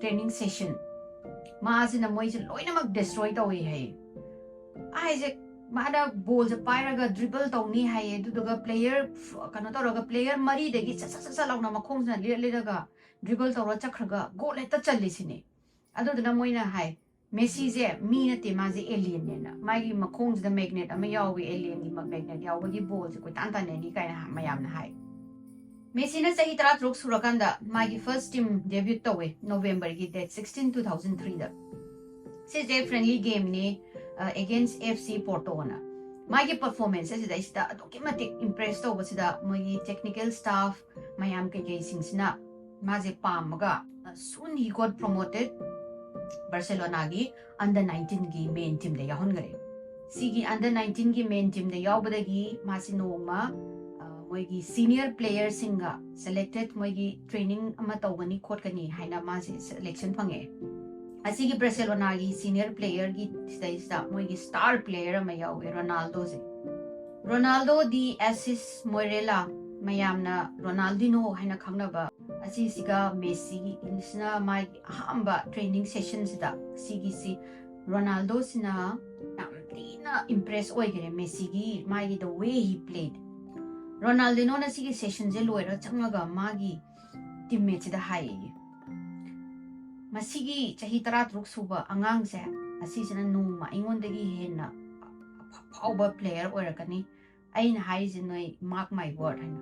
training session ꯃꯥꯁꯤꯅ ꯃꯣꯏꯁꯦ ꯂꯣꯏꯅꯃꯛ destroy ꯇꯧꯏ ꯍꯥꯏꯌꯦ꯫ ꯍꯥꯏꯁꯦ ꯃꯥꯅ ballꯁꯦ ꯄꯥꯏꯔꯒ dribble ꯇꯧꯅꯤ ꯍꯥꯏꯌꯦ, ꯑꯗꯨꯗꯨꯒ player ꯀꯩꯅꯣ ꯇꯧꯔꯒ player ꯃꯔꯤꯗꯒꯤ ꯁꯠ ꯁꯠ ꯁꯠ ꯁꯠ ꯂꯥꯎꯅ ꯃꯈꯣꯡꯁꯤꯅ ꯂꯤꯔ ꯂꯤꯔꯒ dribble ꯇꯧꯔ ꯆꯠꯈ꯭ꯔꯒ goal ꯍꯦꯛꯇ ꯆꯜꯂꯤꯁꯤꯅꯦ꯫ ꯑꯗꯨꯗꯨꯅ ꯃꯣꯏꯅ ꯍꯥꯏ ꯃꯦꯁꯤꯁꯦ ꯃꯤ ꯅꯠꯇꯦ, ꯃꯥꯁꯦ alienꯅꯦꯅ, ꯃꯥꯒꯤ ꯃꯈꯣꯡꯁꯤꯗ magnet ꯑꯃ ꯌꯥꯎꯋꯤ, alienꯒꯤ magnet ꯌꯥꯎꯕꯒꯤ ballꯁꯦ ꯀꯣꯏꯇꯥꯟ ꯇꯥꯟꯅꯅꯤ ꯀꯥꯏꯅ ꯃꯌꯥꯝꯅ ꯍꯥꯏ꯫ ꯃꯦꯁꯤꯅ ꯆꯍꯤ ꯇꯔꯥꯇꯔꯨꯛ ꯁꯨꯔꯀꯥꯟꯗ ꯃꯥꯒꯤ first team debut ꯇꯧꯋꯦ Novemberꯒꯤ date sixteen two thousand threeꯗ꯫ ꯁꯤꯁꯦ friendly gameꯅꯤ, against FC Portoꯅ꯫ ꯃꯥꯒꯤ performance ꯑꯁꯤꯗꯩꯁꯤꯗ ꯑꯗꯨꯛꯀꯤ ꯃꯇꯤꯛ impress ꯇꯧꯕꯁꯤꯗ ꯃꯣꯏꯒꯤ technical staff ꯃꯌꯥꯝ ꯀꯩꯀꯩꯁꯤꯡꯁꯤꯅ ꯃꯥꯁꯦ ꯄꯥꯝꯃꯒ soon he got promoted Barcelonaꯒꯤ under nineteenꯒꯤ main teamꯗ ꯌꯥꯎꯍꯟꯈ꯭ꯔꯦ꯫ ꯁꯤꯒꯤ under nineteenꯒꯤ main teamꯗ ꯌꯥꯎꯕꯗꯒꯤ ꯃꯥꯁꯤ ꯅꯣꯡꯃ ꯃꯣꯏꯒꯤ senior playerꯁꯤꯡꯒ selected ꯃꯣꯏꯒꯤ training ꯑꯃ ꯇꯧꯒꯅꯤ ꯈꯣꯠꯀꯅꯤ ꯍꯥꯏꯅ ꯃꯥꯁꯦ selection ꯐꯪꯉꯛꯑꯦ꯫ ꯑꯁꯤꯒꯤ Barcelonaꯒꯤ senior playerꯒꯤ ꯁꯤꯗꯩꯁꯤꯗ ꯃꯣꯏꯒꯤ star player ꯑꯃ ꯌꯥꯎꯋꯦ, Ronaldoꯁꯦ꯫ Ronaldo de Assis Moreira, ꯃꯌꯥꯝꯅ Ronaldinho ꯍꯥꯏꯅ ꯈꯪꯅꯕ ꯑꯁꯤꯁꯤꯒ ꯃꯦꯁꯤꯁꯤꯅ ꯃꯥꯒꯤ ꯑꯍꯥꯟꯕ training sessionꯁꯤꯗ ꯁꯤꯒꯤꯁꯤ Ronaldoꯁꯤꯅ ꯌꯥꯝ ꯊꯤꯅ impress ꯑꯣꯏꯈꯔꯦ ꯃꯦꯁꯤꯒꯤ ꯃꯥꯒꯤ the way he played꯫ Ronaldinhoꯅ ꯁꯤꯒꯤ sessionꯁꯦ ꯂꯣꯏꯔ ꯆꯪꯉꯒ ꯃꯥꯒꯤ teammateꯁꯤꯗ ꯍꯥꯏꯌꯦ, "ꯃꯁꯤꯒꯤ ꯆꯍꯤ ꯇꯔꯥꯇꯔꯨꯛ ꯁꯨꯕ ꯑꯉꯥꯡꯁꯦ ꯑꯁꯤꯁꯤꯅ ꯅꯣꯡꯃ ꯑꯩꯉꯣꯟꯗꯒꯤ ꯍꯦꯟꯅ ꯑꯐꯥꯎꯕ player ꯑꯣꯏꯔꯛꯀꯅꯤ꯫ ꯑꯩꯅ ꯍꯥꯏꯔꯤꯁꯦ ꯅꯣꯏ mark my word" ꯍꯥꯏꯅ꯫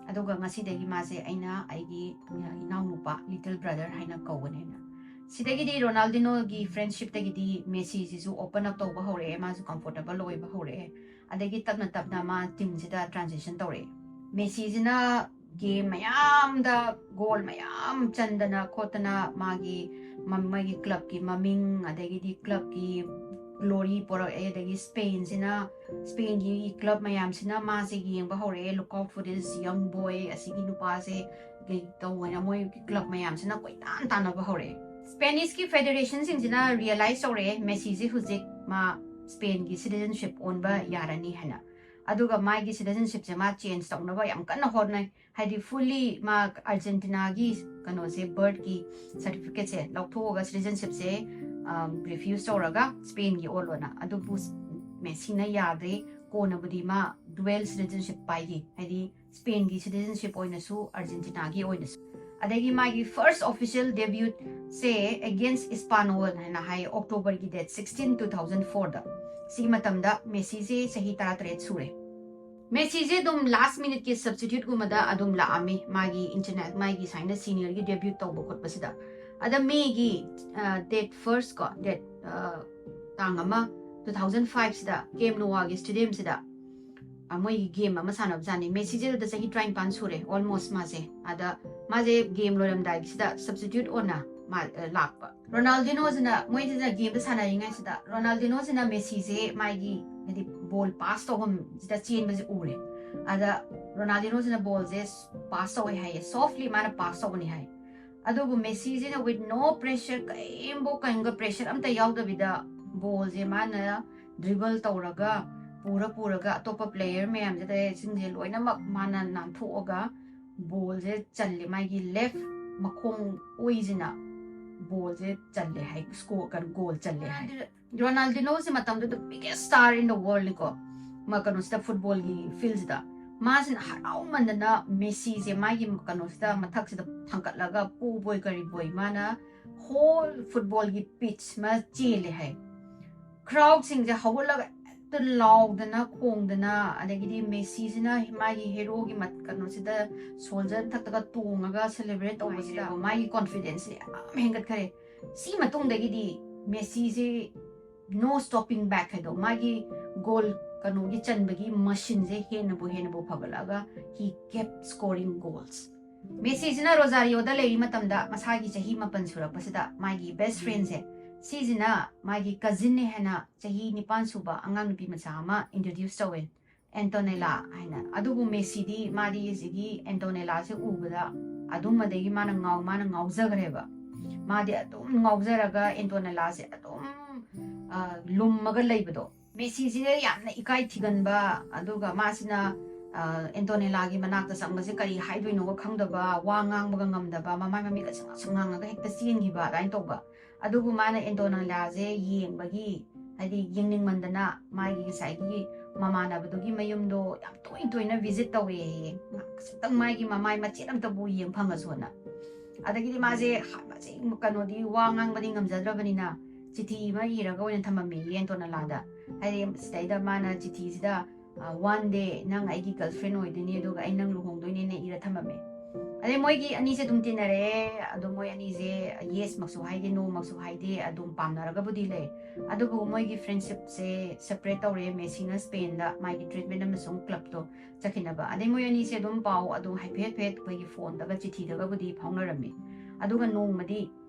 ꯑꯗꯨꯒ ꯉꯁꯤꯗꯒꯤ ꯃꯥꯁꯦ ꯑꯩꯅ ꯑꯩꯒꯤ ꯏꯅꯥꯎꯅꯨꯄꯥ, little brother ꯍꯥꯏꯅ ꯀꯧꯒꯅꯤ ꯍꯥꯏꯅ꯫ ꯁꯤꯗꯒꯤꯗꯤ Ronaldinhoꯒꯤ friendshipꯇꯒꯤꯗꯤ ꯃꯦꯁꯤꯁꯤꯁꯨ open up ꯇꯧꯕ ꯍꯧꯔꯛꯑꯦ, ꯃꯥꯁꯨ comfortable ꯑꯣꯏꯕ ꯍꯧꯔꯛꯑꯦ꯫ ꯑꯗꯒꯤ ꯇꯞꯅ ꯇꯞꯅ ꯃꯥ teamꯁꯤꯗ transition ꯇꯧꯔꯛꯑꯦ꯫ ꯃꯦꯁꯤꯁꯤꯅ game ꯃꯌꯥꯝꯗ goal ꯃꯌꯥꯝ ꯆꯟꯗꯅ ꯈꯣꯠꯇꯅ ꯃꯥꯒꯤ ꯃ-, ꯃꯣꯏꯒꯤ clubꯀꯤ ꯃꯃꯤꯡ ꯑꯗꯒꯤꯗꯤ clubꯀꯤ glory ꯄꯣꯔꯛꯑꯦ꯫ ꯑꯗꯒꯤ Spainꯁꯤꯅ, Spainꯒꯤ club ꯃꯌꯥꯝꯁꯤꯅ ꯃꯥꯁꯦ ꯌꯦꯡꯕ ꯍꯧꯔꯛꯑꯦ, "Look out for this young boy, ꯑꯁꯤꯒꯤ ꯅꯨꯄꯥꯁꯦ" ꯀꯩ ꯇꯧꯋꯦꯅ ꯃꯣꯏ club ꯃꯌꯥꯝꯁꯤꯅ ꯀꯣꯏꯇꯥꯟ ꯇꯥꯟꯅꯕ ꯍꯧꯔꯛꯑꯦ꯫ Spainishꯀꯤ federationꯁꯤꯡꯁꯤꯅ realize ꯇꯧꯔꯛꯑꯦ ꯃꯦꯁꯤꯁꯦ ꯍꯧꯖꯤꯛ ꯃꯥ ꯁ꯭ꯄꯦꯟꯒꯤ ꯁꯤꯇꯤꯖꯟꯁꯤꯞ ꯑꯣꯟꯕ ꯌꯥꯔꯅꯤ ꯍꯥꯏꯅ꯫ ꯑꯗꯨꯒ ꯃꯥꯒꯤ ꯁꯤꯇꯤꯖꯟꯁꯤꯞꯁꯦ ꯃꯥ ꯆꯦꯟꯖ ꯇꯧꯅꯕ ꯌꯥꯝ ꯀꯟꯅ ꯍꯣꯠꯅꯩ, ꯍꯥꯏꯗꯤ ꯐꯨꯜꯂꯤ ꯃꯥ ꯑꯥꯔꯖꯦꯟꯇꯤꯅꯥꯒꯤ ꯀꯩꯅꯣꯁꯦ, ꯕꯔꯠꯀꯤ ꯁꯥꯔꯇꯤꯐꯤꯀꯦꯠꯁꯦ ꯂꯧꯊꯣꯛꯑꯒ ꯁꯤꯇꯤꯖꯟꯁꯤꯞꯁꯦ ꯔꯤꯐ꯭ꯌꯨꯁ ꯇꯧꯔꯒ ꯁ꯭ꯄꯦꯟꯒꯤ ꯑꯣꯜꯂꯣꯅ꯫ ꯑꯗꯨꯕꯨ ꯃꯦꯁꯤꯅ ꯌꯥꯗ꯭ꯔꯦ꯫ ꯀꯣꯟꯅꯕꯨꯗꯤ ꯃꯥ ꯗꯨꯋꯦꯜ ꯁꯤꯇꯤꯖꯟꯁꯤꯞ ꯄꯥꯏꯈꯤ, ꯍꯥꯏꯗꯤ ꯁ꯭ꯄꯦꯟꯒꯤ ꯁꯤꯇꯤꯖꯟꯁꯤꯞ ꯑꯣꯏꯅꯁꯨ ꯑꯥꯔꯖꯦꯟꯇꯤꯅꯥꯒꯤ ꯑꯣꯏꯅꯁꯨ꯫ ꯑꯗꯒꯤ ꯃꯥꯒꯤ ꯐꯥꯔꯁ ꯑꯣꯐꯤꯁꯤꯌꯦꯜ ꯗꯦꯕ꯭ꯌꯨꯠꯁꯦ ꯑꯦꯒꯦꯟꯁ ꯏꯁꯄꯥꯅꯣꯜ ꯍꯥꯏꯅ ꯍꯥꯏ, ꯑꯣꯛꯇꯣꯕꯔꯒꯤ ꯗꯦꯠ ꯁꯤꯛꯁꯇꯤꯟ, ꯇꯨ ꯊꯥꯎꯖꯟ ꯐꯣꯔꯗ꯫ ꯁꯤꯒꯤ ꯃꯇꯝꯗ ꯃꯦꯁꯤꯁꯦ ꯆꯍꯤ ꯇꯔꯥꯇꯔꯦꯠ ꯁꯨꯔꯦ꯫ ꯃꯦꯁꯤꯁꯦ ꯑꯗꯨꯝ ꯂꯥꯁ ꯃꯤꯅꯤꯠꯀꯤ ꯁꯕꯁꯇꯤꯇ꯭ꯌꯨꯠꯀꯨꯝꯕꯗ ꯑꯗꯨꯝ ꯂꯥꯛꯑꯝꯃꯤ, ꯃꯥꯒꯤ ꯏꯟꯇꯔꯅꯦ-, ꯃꯥꯒꯤ ꯁꯨꯃꯥꯏꯅ ꯁꯤꯅꯤꯌꯔꯒꯤ ꯗꯦꯕ꯭ꯌꯨꯠ ꯇꯧꯕ ꯈꯣꯠꯄꯁꯤꯗ꯫ ꯑꯗ ꯃꯦꯒꯤ ꯗꯦꯠ ꯐꯥꯔꯁ ꯀꯣ, ꯗꯦꯠ ꯇꯥꯡ ꯑꯃ, ꯇꯨ ꯊꯥꯎꯖꯟ ꯐꯥꯏꯚꯁꯤꯗ ꯀꯦꯝ ꯅꯣꯋꯥꯒꯤ ꯁ꯭ꯇꯦꯗꯤꯌꯝꯁꯤꯗ ꯑ, ꯃꯣꯏꯒꯤ ꯒꯦꯝ ꯑꯃ ꯁꯥꯟꯅꯕꯖꯥꯠꯅꯤ꯫ ꯃꯦꯁꯤꯁꯦ ꯑꯗꯨꯗ ꯆꯍꯤ ꯇꯔꯥꯅꯤꯄꯥꯟ ꯁꯨꯔꯦ, ꯑꯣꯜꯃꯣꯁ ꯃꯥꯁꯦ꯫ ꯑꯗ ꯃꯥꯁꯦ ꯒꯦꯝ ꯂꯣꯏꯔꯝꯗꯥꯏꯒꯤꯁꯤꯗ ꯁꯕꯁꯇꯤꯇ꯭ꯌꯨꯠ ꯑꯣꯏꯅ ꯃꯥ, ꯑ, ꯂꯥꯛꯄ꯫ ꯔꯣꯅꯥꯜꯗꯤꯅꯣꯁꯤꯅ, ꯃꯣꯏꯁꯤꯅ ꯒꯦꯝꯗ ꯁꯥꯟꯅꯔꯤꯉꯩꯁꯤꯗ ꯔꯣꯅꯥꯜꯗꯤꯅꯣꯁꯤꯅ ꯃꯦꯁꯤꯁꯦ ꯃꯥꯒꯤ, ꯍꯥꯏꯗꯤ, ꯕꯣꯜ ꯄꯥꯁ ꯇꯧꯐꯝꯁꯤꯗ ꯆꯦꯟꯕꯁꯦ ꯎꯔꯦ꯫ ꯑꯗ ꯔꯣꯅꯥꯜꯗꯤꯅꯣꯁꯤꯅ ꯕꯣꯜꯁꯦ ꯄꯥꯁ ꯇꯧꯋꯦ ꯍꯥꯏꯌꯦ, ꯁꯣꯐꯂꯤ ꯃꯥꯅ ꯄꯥꯁ ꯇꯧꯕꯅꯤ ꯍꯥꯏ꯫ ꯑꯗꯨꯕꯨ ꯃꯦꯁꯤꯁꯤꯅ with no pressure, ꯀꯔꯤꯝꯐꯥꯎ ꯀꯔꯤꯝꯒ ꯄ꯭ꯔꯦꯁꯔ ꯑꯝꯇ ꯌꯥꯎꯗꯕꯤꯗ ꯕꯣꯜꯁꯦ ꯃꯥꯅ ꯗ꯭ꯔꯤꯕꯜ ꯇꯧꯔꯒ ꯄꯨꯔ ꯄꯨꯔꯒ ꯑꯇꯣꯞꯄ ꯄ꯭ꯂꯦꯌꯔ ꯃꯌꯥꯝꯁꯤꯗ ꯁꯤꯡꯁꯦ ꯂꯣꯏꯅꯃꯛ ꯃꯥꯅ ꯅꯥꯟꯊꯣꯛꯑꯒ ꯕꯣꯜꯁꯦ ꯆꯜꯂꯦ꯫ ꯃꯥꯒꯤ ꯂꯦꯐ ꯃꯈꯣꯡ ꯑꯣꯏꯁꯤꯅ ꯕꯣꯜꯁꯦ ꯆꯜꯂꯦ ꯍꯥꯏ, ꯁ꯭ꯀꯣꯔ, ꯀꯩꯅꯣ, ꯒꯣꯜ ꯆꯜꯂꯦ ꯍꯥꯏ꯫ ꯔꯣꯅꯥꯜꯗꯤꯅꯣꯁꯦ ꯃꯇꯝꯗꯨꯗ biggest star in the world ꯅꯤꯀꯣ, ꯃꯥ ꯀꯩꯅꯣꯁꯤꯗ, ꯐꯨꯠꯕꯣꯜꯒꯤ ꯐꯤꯜꯁꯤꯗ꯫ ꯃꯥꯁꯤꯅ ꯍꯔꯥꯎꯃꯟꯗꯅ ꯃꯦꯁꯤꯁꯦ ꯃꯥꯒꯤ ꯀꯩꯅꯣꯁꯤꯗ, ꯃꯊꯛꯁꯤꯗ ꯊꯥꯡꯒꯠꯂꯒ ꯄꯨꯕꯣꯏ ꯀꯔꯤꯕꯣꯏ ꯃꯥꯅ ꯍꯣꯜ ꯐꯨꯠꯕꯣꯜꯒꯤ ꯄꯤꯠꯆ ꯑꯃ ꯆꯦꯜꯂꯦ ꯍꯥꯏ꯫ ꯀ꯭ꯔꯥꯎꯗꯁꯤꯡꯁꯦ ꯍꯧꯒꯠꯂꯒ ꯍꯦꯛꯇ ꯂꯥꯎꯗꯅ ꯈꯣꯡꯗꯅ, ꯑꯗꯒꯤꯗꯤ ꯃꯦꯁꯤꯁꯤꯅ ꯃꯥꯒꯤ ꯍꯦꯔꯣꯒꯤ ꯃꯠ-, ꯀꯩꯅꯣꯁꯤꯗ, ꯁꯣꯜꯖꯔ ꯃꯊꯛꯇꯒ ꯇꯣꯡꯉꯒ ꯁꯦꯂꯦꯕ꯭ꯔꯦꯠ ꯇꯧꯕꯁꯤꯗ ꯃꯥꯒꯤ ꯀꯣꯟꯐꯤꯗꯦꯟꯁꯁꯦ ꯌꯥꯝ ꯍꯦꯟꯒꯠꯈꯔꯦ꯫ ꯁꯤ ꯃꯇꯨꯡꯗꯒꯤꯗꯤ ꯃꯦꯁꯤꯁꯦ no stopping back ꯍꯥꯏꯗꯣ, ꯃꯥꯒꯤ ꯒꯣꯜ, ꯀꯩꯅꯣꯒꯤ ꯆꯟꯕꯒꯤ ꯃꯁꯤꯟꯁꯦ ꯍꯦꯟꯅꯕꯨ ꯍꯦꯟꯅꯕꯨ ꯐꯒꯠꯂꯛꯑꯒ he kept scoring goals꯫ ꯃꯦꯁꯤꯁꯤꯅ ꯔꯣꯖꯥꯔꯤꯌꯣꯗ ꯂꯩꯔꯤ ꯃꯇꯝꯗ ꯃꯁꯥꯒꯤ ꯆꯍꯤ ꯃꯥꯄꯟ ꯁꯨꯔꯛꯄꯁꯤꯗ ꯃꯥꯒꯤ ꯕꯦꯁ ꯐ꯭ꯔꯦꯟꯁꯦ, ꯁꯤꯁꯤꯅ ꯃꯥꯒꯤ ꯀꯖꯤꯟꯅꯦ ꯍꯥꯏꯅ ꯆꯍꯤ ꯅꯤꯄꯥꯟ ꯁꯨꯕ ꯑꯉꯥꯡ ꯅꯨꯄꯤ ꯃꯆꯥ ꯑꯃ ꯏꯟꯇ꯭ꯔꯣꯗ꯭ꯌꯨꯁ ꯇꯧꯋꯦ, ꯑꯦꯟꯇꯣꯅꯦꯂꯥ ꯍꯥꯏꯅ꯫ ꯑꯗꯨꯕꯨ ꯃꯦꯁꯤꯗꯤ, ꯃꯥꯗꯤ ꯍꯧꯖꯤꯛꯀꯤ ꯑꯦꯟꯇꯣꯅꯦꯂꯥꯁꯦ ꯎꯕꯗ ꯑꯗꯨꯝ, ꯑꯗꯒꯤ ꯃꯥꯅ ꯉꯥꯎ-, ꯃꯥꯅ ꯉꯥꯎꯖꯈ꯭ꯔꯦꯕ꯫ ꯃꯥꯗꯤ ꯑꯗꯨꯝ ꯉꯥꯎꯖꯔꯒ ꯑꯦꯟꯇꯣꯅꯦꯂꯥꯁꯦ ꯑꯗꯨꯝ ꯂꯨꯝꯃꯒ ꯂꯩꯕꯗꯣ, ꯃꯦꯁꯤꯁꯦ ꯌꯥꯝꯅ ꯏꯀꯥꯏ ꯊꯤꯒꯟꯕ, ꯑꯗꯨꯒ ꯃꯥꯁꯤꯅ ꯑꯦꯟꯇꯣꯅꯦꯂꯥꯒꯤ ꯃꯅꯥꯛꯇ ꯆꯪꯕꯁꯦ ꯀꯔꯤ ꯍꯥꯏꯗꯣꯏꯅꯣꯒ ꯈꯪꯗꯕ, ꯋꯥ ꯉꯥꯡꯕꯒ ꯉꯝꯗꯕ, ꯃꯃꯥꯏ ꯃꯃꯤꯠꯀ ꯁꯨꯝ ꯉꯥꯡꯉꯒ ꯍꯦꯛꯇ ꯆꯦꯟꯈꯤꯕ ꯑꯗꯨꯃꯥꯏꯅ ꯇꯧꯕ꯫ ꯑꯗꯨꯕꯨ ꯃꯥꯅ ꯑꯦꯟꯇꯣꯅꯦꯂꯥꯁꯦ ꯌꯦꯡꯕꯒꯤ, ꯍꯥꯏꯗꯤ ꯌꯦꯡꯅꯤꯡꯃꯟꯗꯅ ꯃꯥꯒꯤ ꯉꯁꯥꯏꯒꯤ ꯃꯃꯥꯟꯅꯕꯗꯨꯒꯤ ꯃꯌꯨꯝꯗꯣ ꯌꯥꯝ ꯇꯣꯏꯅ ꯇꯣꯏꯅ ꯚꯤꯖꯤꯠ ꯇꯧꯋꯦ꯫ ꯈꯤꯇꯪ ꯃꯥꯒꯤ ꯃꯃꯥꯏ ꯃꯆꯦꯠ ꯑꯝꯇꯕꯨ ꯌꯦꯡ ꯐꯪꯉꯁꯨꯅ꯫ ꯑꯗꯒꯤꯗꯤ ꯃꯥꯁꯦ ꯃꯁꯤ ꯀꯩꯅꯣꯗꯤ, ꯋꯥ ꯉꯥꯡꯕꯗꯤ ꯉꯝꯖꯗ꯭ꯔꯕꯅꯤꯅ ꯆꯤꯊꯤ ꯑꯃ ꯏꯔꯒ ꯑꯣꯏꯅ ꯊꯝꯃꯝꯃꯦ ꯑꯦꯟꯇꯣꯅꯦꯂꯥꯗ꯫ ꯍꯥꯏꯗꯤ ꯁꯤꯗꯩꯗ ꯃꯥꯅ ꯆꯤꯊꯤꯁꯤꯗ "ꯋꯥꯟ ꯗꯦ ꯅꯪ ꯑꯩꯒꯤ ꯒꯔꯜꯐ꯭ꯔꯦꯟ ꯑꯣꯏꯗꯣꯏꯅꯤ, ꯑꯗꯨꯒ ꯑꯩ ꯅꯪ ꯂꯨꯍꯣꯡꯗꯣꯏꯅꯦꯅ" ꯏꯔ ꯊꯝꯃꯝꯃꯦ꯫ ꯑꯗꯩ ꯃꯣꯏꯒꯤ ꯑꯅꯤꯁꯦ ꯑꯗꯨꯝ ꯇꯤꯟꯅꯔꯦ꯫ ꯑꯗꯣ ꯃꯣꯏ ꯑꯅꯤꯁꯦ ꯌꯦꯁꯃꯛꯁꯨ ꯍꯥꯏꯗꯦ, ꯅꯣꯃꯛꯁꯨ ꯍꯥꯏꯗꯦ, ꯑꯗꯨꯝ ꯄꯥꯝꯅꯔꯒꯕꯨꯗꯤ ꯂꯩ꯫ ꯑꯗꯨꯕꯨ ꯃꯣꯏꯒꯤ ꯐ꯭ꯔꯦꯟꯁꯤꯞꯁꯦ ꯁꯦꯄꯔꯦꯠ ꯇꯧꯔꯦ꯫ ꯃꯦꯁꯤꯅ ꯁ꯭ꯄꯦꯟꯗ ꯃꯥꯒꯤ ꯇ꯭ꯔꯤꯠꯃꯦꯟ ꯑꯃꯁꯨꯡ ꯀ꯭ꯂꯕꯇꯣ ꯆꯠꯈꯤꯅꯕ꯫ ꯑꯗꯩ ꯃꯣꯏ ꯑꯅꯤꯁꯦ ꯑꯗꯨꯝ ꯄꯥꯎ ꯑꯗꯨꯝ ꯍꯥꯏꯐꯦꯠ ꯍꯥꯏꯐꯦꯠ ꯑꯩꯈꯣꯏꯒꯤ ꯐꯣꯟꯗꯒ ꯆꯤꯊꯤꯗꯒꯕꯨꯗꯤ ꯐꯥꯎꯅꯔꯝꯃꯤ꯫ ꯑꯗꯨꯒ ꯅꯣꯡꯃꯗꯤ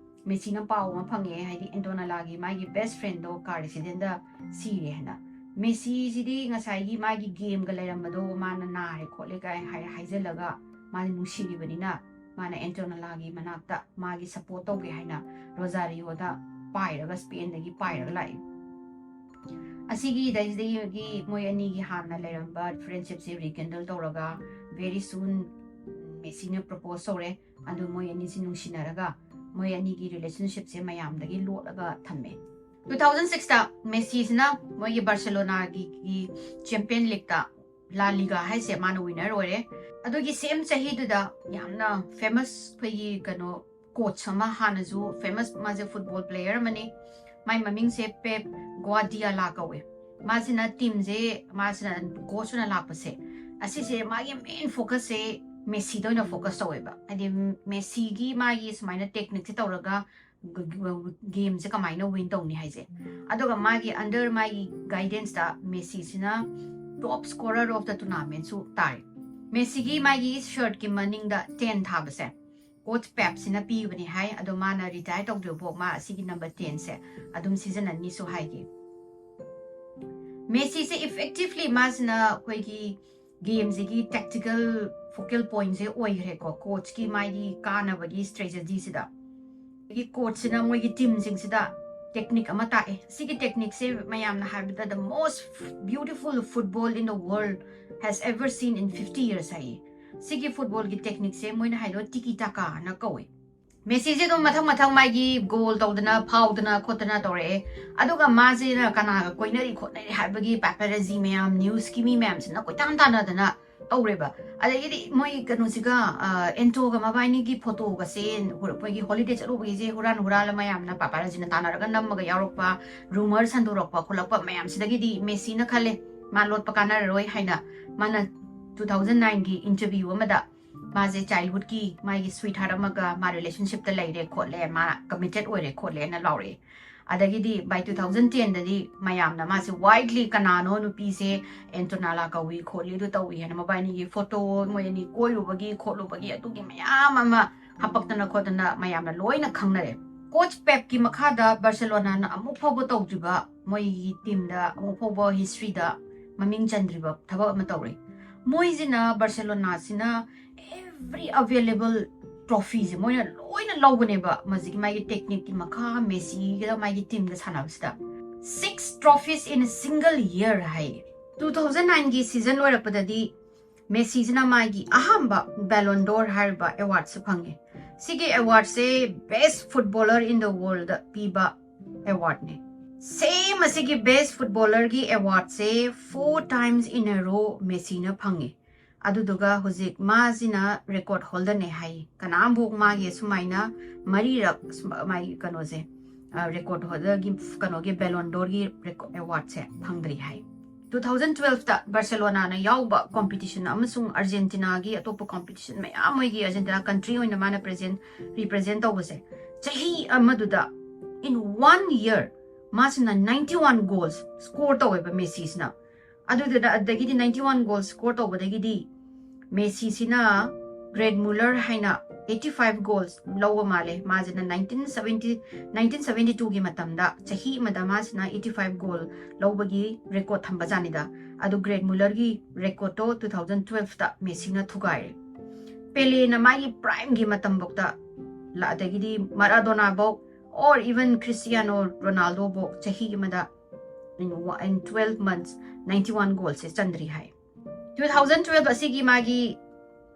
ꯃꯦꯁꯤꯅ ꯄꯥꯎ ꯑꯃ ꯐꯪꯉꯦ, ꯍꯥꯏꯗꯤ ꯑꯦꯟꯇꯣꯅꯦꯂꯥꯒꯤ ꯃꯥꯒꯤ ꯕꯦꯁ ꯐ꯭ꯔꯦꯟꯗꯣ ꯀꯥꯔ ꯑꯦꯛꯁꯤꯗꯦꯟꯗ ꯁꯤꯔꯦ ꯍꯥꯏꯅ꯫ ꯃꯦꯁꯤꯁꯤꯗꯤ ꯉꯁꯥꯏꯒꯤ ꯃꯥꯒꯤ ꯒꯦꯝꯒ ꯂꯩꯔꯝꯕꯗꯣ ꯃꯥꯅ ꯅꯥꯔꯦ ꯈꯣꯠꯂꯦ ꯀꯥꯏ ꯍꯥꯏ ꯍꯥꯏꯖꯜꯂꯒ ꯃꯥꯅ ꯅꯨꯡꯁꯤꯔꯤꯕꯅꯤꯅ ꯃꯥꯅ ꯑꯦꯟꯇꯣꯅꯦꯂꯥꯒꯤ ꯃꯅꯥꯛꯇ ꯃꯥꯒꯤ ꯁꯞꯄꯣꯔꯠ ꯇꯧꯒꯦ ꯍꯥꯏꯅ ꯔꯣꯖꯥꯔꯤꯌꯣꯗ ꯄꯥꯏꯔꯒ, ꯁ꯭ꯄꯦꯟꯗꯒꯤ ꯄꯥꯏꯔꯒ ꯂꯥꯛꯏ꯫ ꯑꯁꯤꯒꯤꯗꯩꯁꯤꯗꯒꯤ ꯃꯣꯏ ꯑꯅꯤꯒꯤ ꯍꯥꯟꯅ ꯂꯩꯔꯝꯕ ꯐ꯭ꯔꯦꯟꯁꯤꯞꯁꯦ ꯔꯤꯀꯦꯟꯗꯜ ꯇꯧꯔꯒ very soon ꯃꯦꯁꯤꯅ ꯄ꯭ꯔꯄꯣꯁ ꯇꯧꯔꯦ꯫ ꯑꯗꯨ ꯃꯣꯏ ꯑꯅꯤꯁꯤ ꯅꯨꯡꯁꯤꯅꯔꯒ ꯃꯣꯏ ꯑꯅꯤꯒꯤ ꯔꯤꯂꯦꯁꯟꯁꯤꯞꯁꯦ ꯃꯌꯥꯝꯗꯒꯤ ꯂꯣꯠꯂꯒ ꯊꯝꯃꯦ꯫ ꯇꯨ ꯊꯥꯎꯖꯟ ꯁꯤꯛꯁꯇ ꯃꯦꯁꯤꯁꯤꯅ ꯃꯣꯏꯒꯤ ꯕꯥꯔꯁꯦꯂꯣꯅꯥꯒꯤ ꯆꯦꯝꯄꯤꯌꯟ ꯂꯤꯛꯇ, ꯂꯥ ꯂꯤꯒꯥ ꯍꯥꯏꯁꯦ, ꯃꯥꯅ ꯋꯤꯅꯔ ꯑꯣꯏꯔꯦ꯫ ꯑꯗꯨꯒꯤ ꯁꯦꯝ ꯆꯍꯤꯗꯨꯗ ꯌꯥꯝꯅ ꯐꯦꯃꯁ ꯑꯩꯈꯣꯏꯒꯤ ꯀꯩꯅꯣ ꯀꯣꯆ ꯑꯃ, ꯍꯥꯟꯅꯁꯨ ꯐꯦꯃꯁ, ꯃꯥꯁꯦ ꯐꯨꯠꯕꯣꯜ ꯄ꯭ꯂꯦꯌꯔ ꯑꯃꯅꯤ꯫ ꯃꯥꯏ ꯃꯃꯤꯡꯁꯦ ꯄꯦꯞ ꯒ꯭ꯋꯥꯗꯤꯌꯥꯂꯥ ꯀꯧꯋꯦ꯫ ꯃꯥꯁꯤꯅ ꯇꯤꯝꯁꯦ, ꯃꯥꯁꯤꯅ ꯀꯣꯆ ꯑꯣꯏꯅ ꯂꯥꯛꯄꯁꯦ, ꯑꯁꯤꯁꯦ ꯃꯥꯒꯤ ꯃꯦꯟ ꯐꯣꯀꯁꯁꯦ ꯃꯦꯁꯤꯗ ꯑꯣꯏꯅ ꯐꯣꯀꯁ ꯇꯧꯋꯦꯕ꯫ ꯍꯥꯏꯗꯤ ꯃꯦꯁꯤꯒꯤ ꯃꯥꯒꯤ ꯁꯨꯃꯥꯏꯅ ꯇꯦꯛꯅꯤꯛꯁꯦ ꯇꯧꯔꯒ ꯒꯦꯝꯁꯦ ꯀꯃꯥꯏꯅ ꯋꯤꯟ ꯇꯧꯅꯤ ꯍꯥꯏꯁꯦ꯫ ꯑꯗꯨꯒ ꯃꯥꯒꯤ under ꯃꯥꯒꯤ ꯒꯥꯏꯗꯦꯟꯁꯇ ꯃꯦꯁꯤꯁꯤꯅ ꯇꯣꯞ ꯁ꯭ꯀꯣꯔꯔ ꯑꯣꯐ ꯗ ꯇꯣꯔꯅꯥꯃꯦꯟꯁꯨ ꯇꯥꯔꯦ꯫ ꯃꯦꯁꯤꯒꯤ ꯃꯥꯒꯤ ꯁꯔꯠꯀꯤ ꯃꯅꯤꯡꯗ ꯇꯦꯟ ꯊꯥꯕꯁꯦ ꯀꯣꯆ ꯄꯦꯞꯁꯤꯅ ꯄꯤꯕꯅꯤ ꯍꯥꯏ꯫ ꯑꯗꯣ ꯃꯥꯅ ꯔꯤꯇꯥꯌꯔ ꯇꯧꯗ꯭ꯔꯤꯕꯐꯥꯎ ꯃꯥ ꯑꯁꯤꯒꯤ ꯅꯝꯕꯔ ꯇꯦꯟꯁꯦ ꯑꯗꯨꯝ ꯁꯤꯖꯤꯟꯅꯅꯤꯁꯨ ꯍꯥꯏꯈꯤ꯫ ꯃꯦꯁꯤꯁꯦ ꯏꯐꯦꯛꯇꯤꯚꯂꯤ ꯃꯥꯁꯤꯅ ꯑꯩꯈꯣꯏꯒꯤ ꯒꯦꯝꯁꯤꯒꯤ ꯇꯦꯛꯇꯤꯀꯦꯜ ꯐꯣꯀꯦꯜ ꯄꯣꯏꯟꯁꯦ ꯑꯣꯏꯈ꯭ꯔꯦꯀꯣ, ꯀꯣꯆꯀꯤ ꯃꯥꯒꯤ ꯀꯥꯟꯅꯕꯒꯤ ꯁ꯭ꯇ꯭ꯔꯦꯇꯦꯖꯤꯁꯤꯗ꯫ ꯑꯗꯒꯤ ꯀꯣꯆꯁꯤꯅ ꯃꯣꯏꯒꯤ ꯇꯤꯝꯁꯤꯡꯁꯤꯗ ꯇꯦꯛꯅꯤꯛ ꯑꯃ ꯇꯥꯛꯑꯦ꯫ ꯁꯤꯒꯤ ꯇꯦꯛꯅꯤꯛꯁꯦ ꯃꯌꯥꯝꯅ ꯍꯥꯏꯕꯗ the most beautiful football in the world has ever seen in fifty years ꯍꯥꯏꯌꯦ꯫ ꯁꯤꯒꯤ ꯐꯨꯠꯕꯣꯜꯒꯤ ꯇꯦꯛꯅꯤꯛꯁꯦ ꯃꯣꯏꯅ ꯍꯥꯏꯗꯣ ꯇꯤꯀꯤ ꯇꯥꯀꯥꯅ ꯀꯧꯋꯦ꯫ ꯃꯦꯁꯤꯁꯦ ꯑꯗꯨꯝ ꯃꯊꯪ ꯃꯊꯪ ꯃꯥꯒꯤ ꯒꯣꯜ ꯇꯧꯗꯅ ꯐꯥꯎꯗꯅ ꯈꯣꯠꯇꯅ ꯇꯧꯔꯛꯑꯦ꯫ ꯑꯗꯨꯒ ꯃꯥꯁꯤꯅ ꯀꯅꯥꯒ ꯀꯣꯏꯅꯔꯤ ꯈꯣꯠꯅꯔꯤ ꯍꯥꯏꯕꯒꯤ ꯄꯥꯄꯔꯖꯤ ꯃꯌꯥꯝ, ꯅ꯭ꯌꯨꯁꯀꯤ ꯃꯤ ꯃꯌꯥꯝꯁꯤꯅ ꯀꯣꯏꯇꯥꯟ ꯇꯥꯟꯅꯗꯅ ꯇꯧꯔꯦꯕ꯫ ꯑꯗꯒꯤꯗꯤ ꯃꯣꯏ ꯀꯩꯅꯣꯁꯤꯒ, ꯑ, ꯑꯦꯟꯇꯣꯒ ꯃꯕꯥꯏꯅꯤꯒꯤ ꯐꯣꯇꯣꯒꯁꯦ ꯍꯨꯔ-, ꯃꯣꯏꯒꯤ ꯍꯣꯂꯤꯗꯦ ꯆꯠꯂꯨꯕꯒꯤꯁꯦ ꯍꯨꯔꯥꯟ ꯍꯨꯔꯥꯜꯂ ꯃꯌꯥꯝꯅ ꯄꯥꯄꯔꯖꯤꯅ ꯇꯥꯟꯅꯔꯒ ꯅꯝꯃꯒ ꯌꯥꯎꯔꯛꯄ, ꯔꯨꯃꯔ ꯁꯟꯗꯣꯔꯛꯄ ꯈꯣꯠꯂꯛꯄ ꯃꯌꯥꯝꯁꯤꯗꯒꯤꯗꯤ ꯃꯦꯁꯤꯅ ꯈꯜꯂꯦ ꯃꯥ ꯂꯣꯠꯄ ꯀꯥꯟꯅꯔꯔꯣꯏ ꯍꯥꯏꯅ꯫ ꯃꯥꯅ two thousand nineꯒꯤ interview ꯑꯃꯗ ꯃꯥꯁꯦ childhoodꯀꯤ ꯃꯥꯒꯤ sweetheart ꯑꯃꯒ ꯃꯥ relationshipꯇ ꯂꯩꯔꯦ ꯈꯣꯠꯂꯦ, ꯃꯥ committed ꯑꯣꯏꯔꯦ ꯈꯣꯠꯂꯦꯅ ꯂꯥꯎꯔꯛꯑꯦ꯫ ꯑꯗꯒꯤꯗꯤ by two thousand tenꯗꯗꯤ ꯃꯌꯥꯝꯅ ꯃꯥꯁꯦ widely ꯀꯅꯥꯅꯣ ꯅꯨꯄꯤꯁꯦ ꯑꯦꯟꯇꯣꯅꯥꯂꯥ ꯀꯧꯏ ꯈꯣꯠꯂꯤ ꯑꯗꯨ ꯇꯧꯏ ꯍꯥꯏꯅ ꯃꯕꯥꯏꯅꯤꯒꯤ ꯐꯣꯇꯣ, ꯃꯣꯏ ꯑꯅꯤ ꯀꯣꯏꯔꯨꯕꯒꯤ ꯈꯣꯠꯂꯨꯕꯒꯤ ꯑꯗꯨꯒꯤ ꯃꯌꯥꯝ ꯑꯃ ꯍꯥꯄꯛꯇꯅ ꯈꯣꯠꯇꯅ ꯃꯌꯥꯝꯅ ꯂꯣꯏꯅ ꯈꯪꯅꯔꯦ꯫ ꯀꯣꯆ ꯄꯦꯞꯀꯤ ꯃꯈꯥꯗ ꯕꯥꯔꯁꯦꯂꯣꯅꯥꯅ ꯑꯃꯨꯛ ꯐꯥꯎꯕ ꯇꯧꯗ꯭ꯔꯤꯕ, ꯃꯣꯏꯒꯤ ꯇꯤꯝꯗ ꯑꯃꯨꯛ ꯐꯥꯎꯕ historyꯗ ꯃꯃꯤꯡ ꯆꯟꯗ꯭ꯔꯤꯕ ꯊꯕꯛ ꯑꯃ ꯇꯧꯔꯦ꯫ ꯃꯣꯏꯁꯤꯅ, ꯕꯥꯔꯁꯦꯂꯣꯅꯥꯁꯤꯅ every available trophyꯁꯦ ꯃꯣꯏꯅ ꯂꯣꯏꯅ ꯂꯧꯕꯅꯦꯕ꯫ ꯃꯁꯤꯒꯤ ꯃꯥꯒꯤ ꯇꯦꯛꯅꯤꯛꯀꯤ ꯃꯈꯥ ꯃꯦꯁꯤꯒ ꯃꯥꯒꯤ ꯇꯤꯝꯒ ꯁꯥꯟꯅꯕꯁꯤꯗ six trophies in a single year high. Two thousand nineꯒꯤ season ꯂꯣꯏꯔꯛꯄꯗꯗꯤ ꯃꯦꯁꯤꯁꯤꯅ ꯃꯥꯒꯤ ꯑꯍꯥꯟꯕ Ballon d'Or ꯍꯥꯏꯔꯤꯕ awardꯁꯦ ꯐꯪꯉꯦ꯫ ꯁꯤꯒꯤ awardꯁꯦ best footballer in the world ꯄꯤꯕ awardꯅꯦ꯫ Same ꯑꯁꯤꯒꯤ best footballerꯒꯤ awardꯁꯦ four times in a row ꯃꯦꯁꯤꯅ ꯐꯪꯉꯦ꯫ ꯑꯗꯨꯗꯨꯒ ꯍꯧꯖꯤꯛ ꯃꯥꯁꯤꯅ record holderꯅꯦ ꯍꯥꯏ꯫ ꯀꯅꯥꯝꯐꯥꯎ ꯃꯥꯒꯤ ꯁꯨꯃꯥꯏꯅ ꯃꯔꯤꯔꯛ ꯁꯨꯝ-, ꯃꯥꯒꯤ ꯀꯩꯅꯣꯁꯦ, ꯑ, record holderꯒꯤ ꯀꯩꯅꯣꯒꯤ Ballon d'Orꯒꯤ reco-, awardꯁꯦ ꯐꯪꯗ꯭ꯔꯤ ꯍꯥꯏ꯫ Two thousand twelveꯇ ꯕꯥꯔꯁꯦꯂꯣꯅꯥꯅ ꯌꯥꯎꯕ competition ꯑꯃꯁꯨꯡ ꯑꯥꯔꯖꯦꯟꯇꯤꯅꯥꯒꯤ ꯑꯇꯣꯞꯄ competition ꯃꯌꯥꯝ, ꯃꯣꯏꯒꯤ ꯑꯥꯔꯖꯦꯟꯇꯤꯅꯥ country ꯑꯣꯏꯅ ꯃꯥꯅ present, represent ꯇꯧꯕꯁꯦ, ꯆꯍꯤ ꯑꯃꯗꯨꯗ in one year ꯃꯥꯁꯤꯅ ninety one goals score ꯇꯧꯋꯦꯕ ꯃꯦꯁꯤꯁꯤꯅ꯫ ꯑꯗꯨꯗꯨꯅ ꯑꯗꯒꯤꯗꯤ ninety one goals score ꯇꯧꯕꯗꯒꯤꯗꯤ ꯃꯦꯁꯤꯁꯤꯅ Gerd Müller ꯍꯥꯏꯅ eighty five goals ꯂꯧꯕ ꯃꯥꯜꯂꯦ꯫ ꯃꯥꯁꯤꯅ nineteen seventy, nineteen seventy twoꯒꯤ ꯃꯇꯝꯗ ꯆꯍꯤ ꯑꯃꯗ ꯃꯥꯁꯤꯅ eighty five goal ꯂꯧꯕꯒꯤ record ꯊꯝꯕꯖꯥꯠꯅꯤꯗ꯫ ꯑꯗꯨ Gerd Müllerꯒꯤ recordꯇꯣ two thousand twelveꯇ ꯃꯦꯁꯤꯅ ꯊꯨꯒꯥꯏꯔꯦ꯫ ꯄꯦꯂꯦꯅ ꯃꯥꯒꯤ primeꯒꯤ ꯃꯇꯝꯐꯧꯗ ꯂ-, ꯑꯗꯒꯤꯗꯤ ꯃꯔꯥꯗꯣꯅꯥꯐꯧ or even Cristiano Ronaldo ꯕꯣ ꯆꯍꯤ ꯑꯃꯗ in, in twelve months ninety one goal say ꯆꯟꯗ꯭ꯔꯤ high. Two thousand twelve ꯑꯁꯤꯒꯤ ꯃꯥꯒꯤ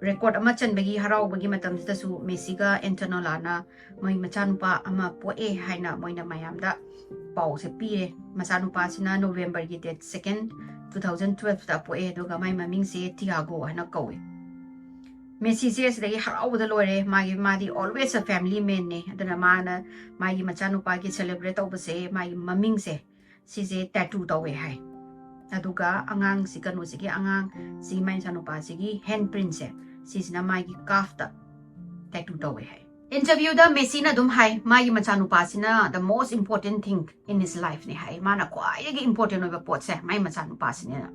record ꯑꯃ ꯆꯟꯕꯒꯤ ꯍꯔꯥꯎꯕꯒꯤ ꯃꯇꯝꯁꯤꯗꯁꯨ ꯃꯦꯁꯤꯒ ꯑꯦꯟꯇꯣꯅꯣꯂꯥꯅ ꯃꯣꯏ ꯃꯆꯥꯅꯨꯄꯥ ꯑꯃ ꯄꯣꯛꯑꯦ ꯍꯥꯏꯅ ꯃꯣꯏꯅ ꯃꯌꯥꯝꯗ ꯄꯥꯎꯁꯦ ꯄꯤꯔꯦ. ꯃꯆꯥꯅꯨꯄꯥꯁꯤꯅ November ꯒꯤ date second, two thousand twelve ꯗ ꯄꯣꯛꯑꯦ. ꯑꯗꯨꯒ ꯃꯥꯏ ꯃꯃꯤꯡꯁꯦ ꯇꯤꯌꯥꯒꯣ ꯍꯥꯏꯅ ꯀꯧꯋꯦ. ꯃꯦꯁꯤꯁꯦ ꯑꯁꯤꯗꯒꯤ ꯍꯔꯥꯎꯕꯗ ꯂꯣꯏꯔꯦ. ꯃꯥꯒꯤ, ꯃꯥꯗꯤ always a family man ꯅꯦ. ꯑꯗꯨꯅ ꯃꯥꯅ ꯃꯥꯒꯤ ꯃꯆꯥꯅꯨꯄꯥꯒꯤ celebrate ꯇꯧꯕꯁꯦ ꯃꯥꯒꯤ ꯃꯃꯤꯡꯁꯦ ꯁꯤꯁꯦ tattoo ꯇꯧꯋꯦ ꯍꯥꯏ. ꯑꯗꯨꯒ ꯑꯉꯥꯡꯁꯤ, ꯀꯩꯅꯣꯁꯤꯒꯤ ꯑꯉꯥꯡꯁꯤ, ꯃꯥꯏ ꯃꯆꯥꯅꯨꯄꯥꯁꯤꯒꯤ hand print ꯁꯦ, ꯁꯤꯁꯤꯅ ꯃꯥꯒꯤ calf ꯇ tattoo ꯇꯧꯋꯦ ꯍꯥꯏ. Interview ꯗ ꯃꯦꯁꯤꯅ ꯑꯗꯨꯝ ꯍꯥꯏ, ꯃꯥꯒꯤ ꯃꯆꯥꯅꯨꯄꯥꯁꯤꯅ the most important thing in his life ꯅꯦ ꯍꯥꯏ. ꯃꯥꯅ ꯈ꯭ꯋꯥꯏꯗꯒꯤ important ꯑꯣꯏꯕ ꯄꯣꯠꯁꯦ ꯃꯥꯏ ꯃꯆꯥꯅꯨꯄꯥꯁꯤꯅꯦꯅ.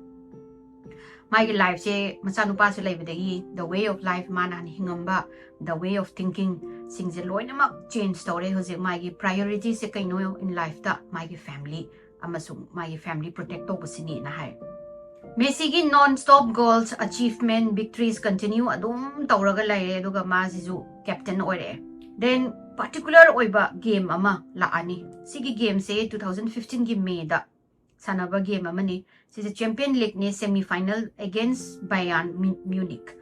ꯃꯥꯒꯤ life ꯁꯦ, ꯃꯆꯥꯅꯨꯄꯥꯁꯦ ꯂꯩꯕꯗꯒꯤ the way of life, ꯃꯥꯅ ꯍꯥꯟꯅ ꯍꯤꯡꯉꯝꯕ the way of thinking ꯁꯤꯡꯁꯦ ꯂꯣꯏꯅꯃꯛ change ꯇꯧꯔꯦ. ꯍꯧꯖꯤꯛ ꯃꯥꯒꯤ priority ꯁꯦ ꯀꯩꯅꯣ in life ꯇ? ꯃꯥꯒꯤ family ꯑꯃꯁꯨꯡ ꯃꯥꯒꯤ family protect ꯇꯧꯕꯁꯤꯅꯦꯅ ꯍꯥꯏ. ꯃꯦꯁꯤꯒꯤ non stop goals, achievement, victories continue ꯑꯗꯨꯝ ꯇꯧꯔꯒ ꯂꯩꯔꯦ. ꯑꯗꯨꯒ ꯃꯥꯁꯤꯁꯨ captain ꯑꯣꯏꯔꯛꯑꯦ. Then particular ꯑꯣꯏꯕ game ꯑꯃ ꯂꯥꯛꯑꯅꯤ. ꯁꯤꯒꯤ game ꯁꯦ two thousand fifteen ꯒꯤ May ꯗ ꯁꯥꯟꯅꯕ game ꯑꯃꯅꯤ. ꯁꯤꯁꯦ Champion League ꯅꯦ, semi final against Bayern Mu-, Munich.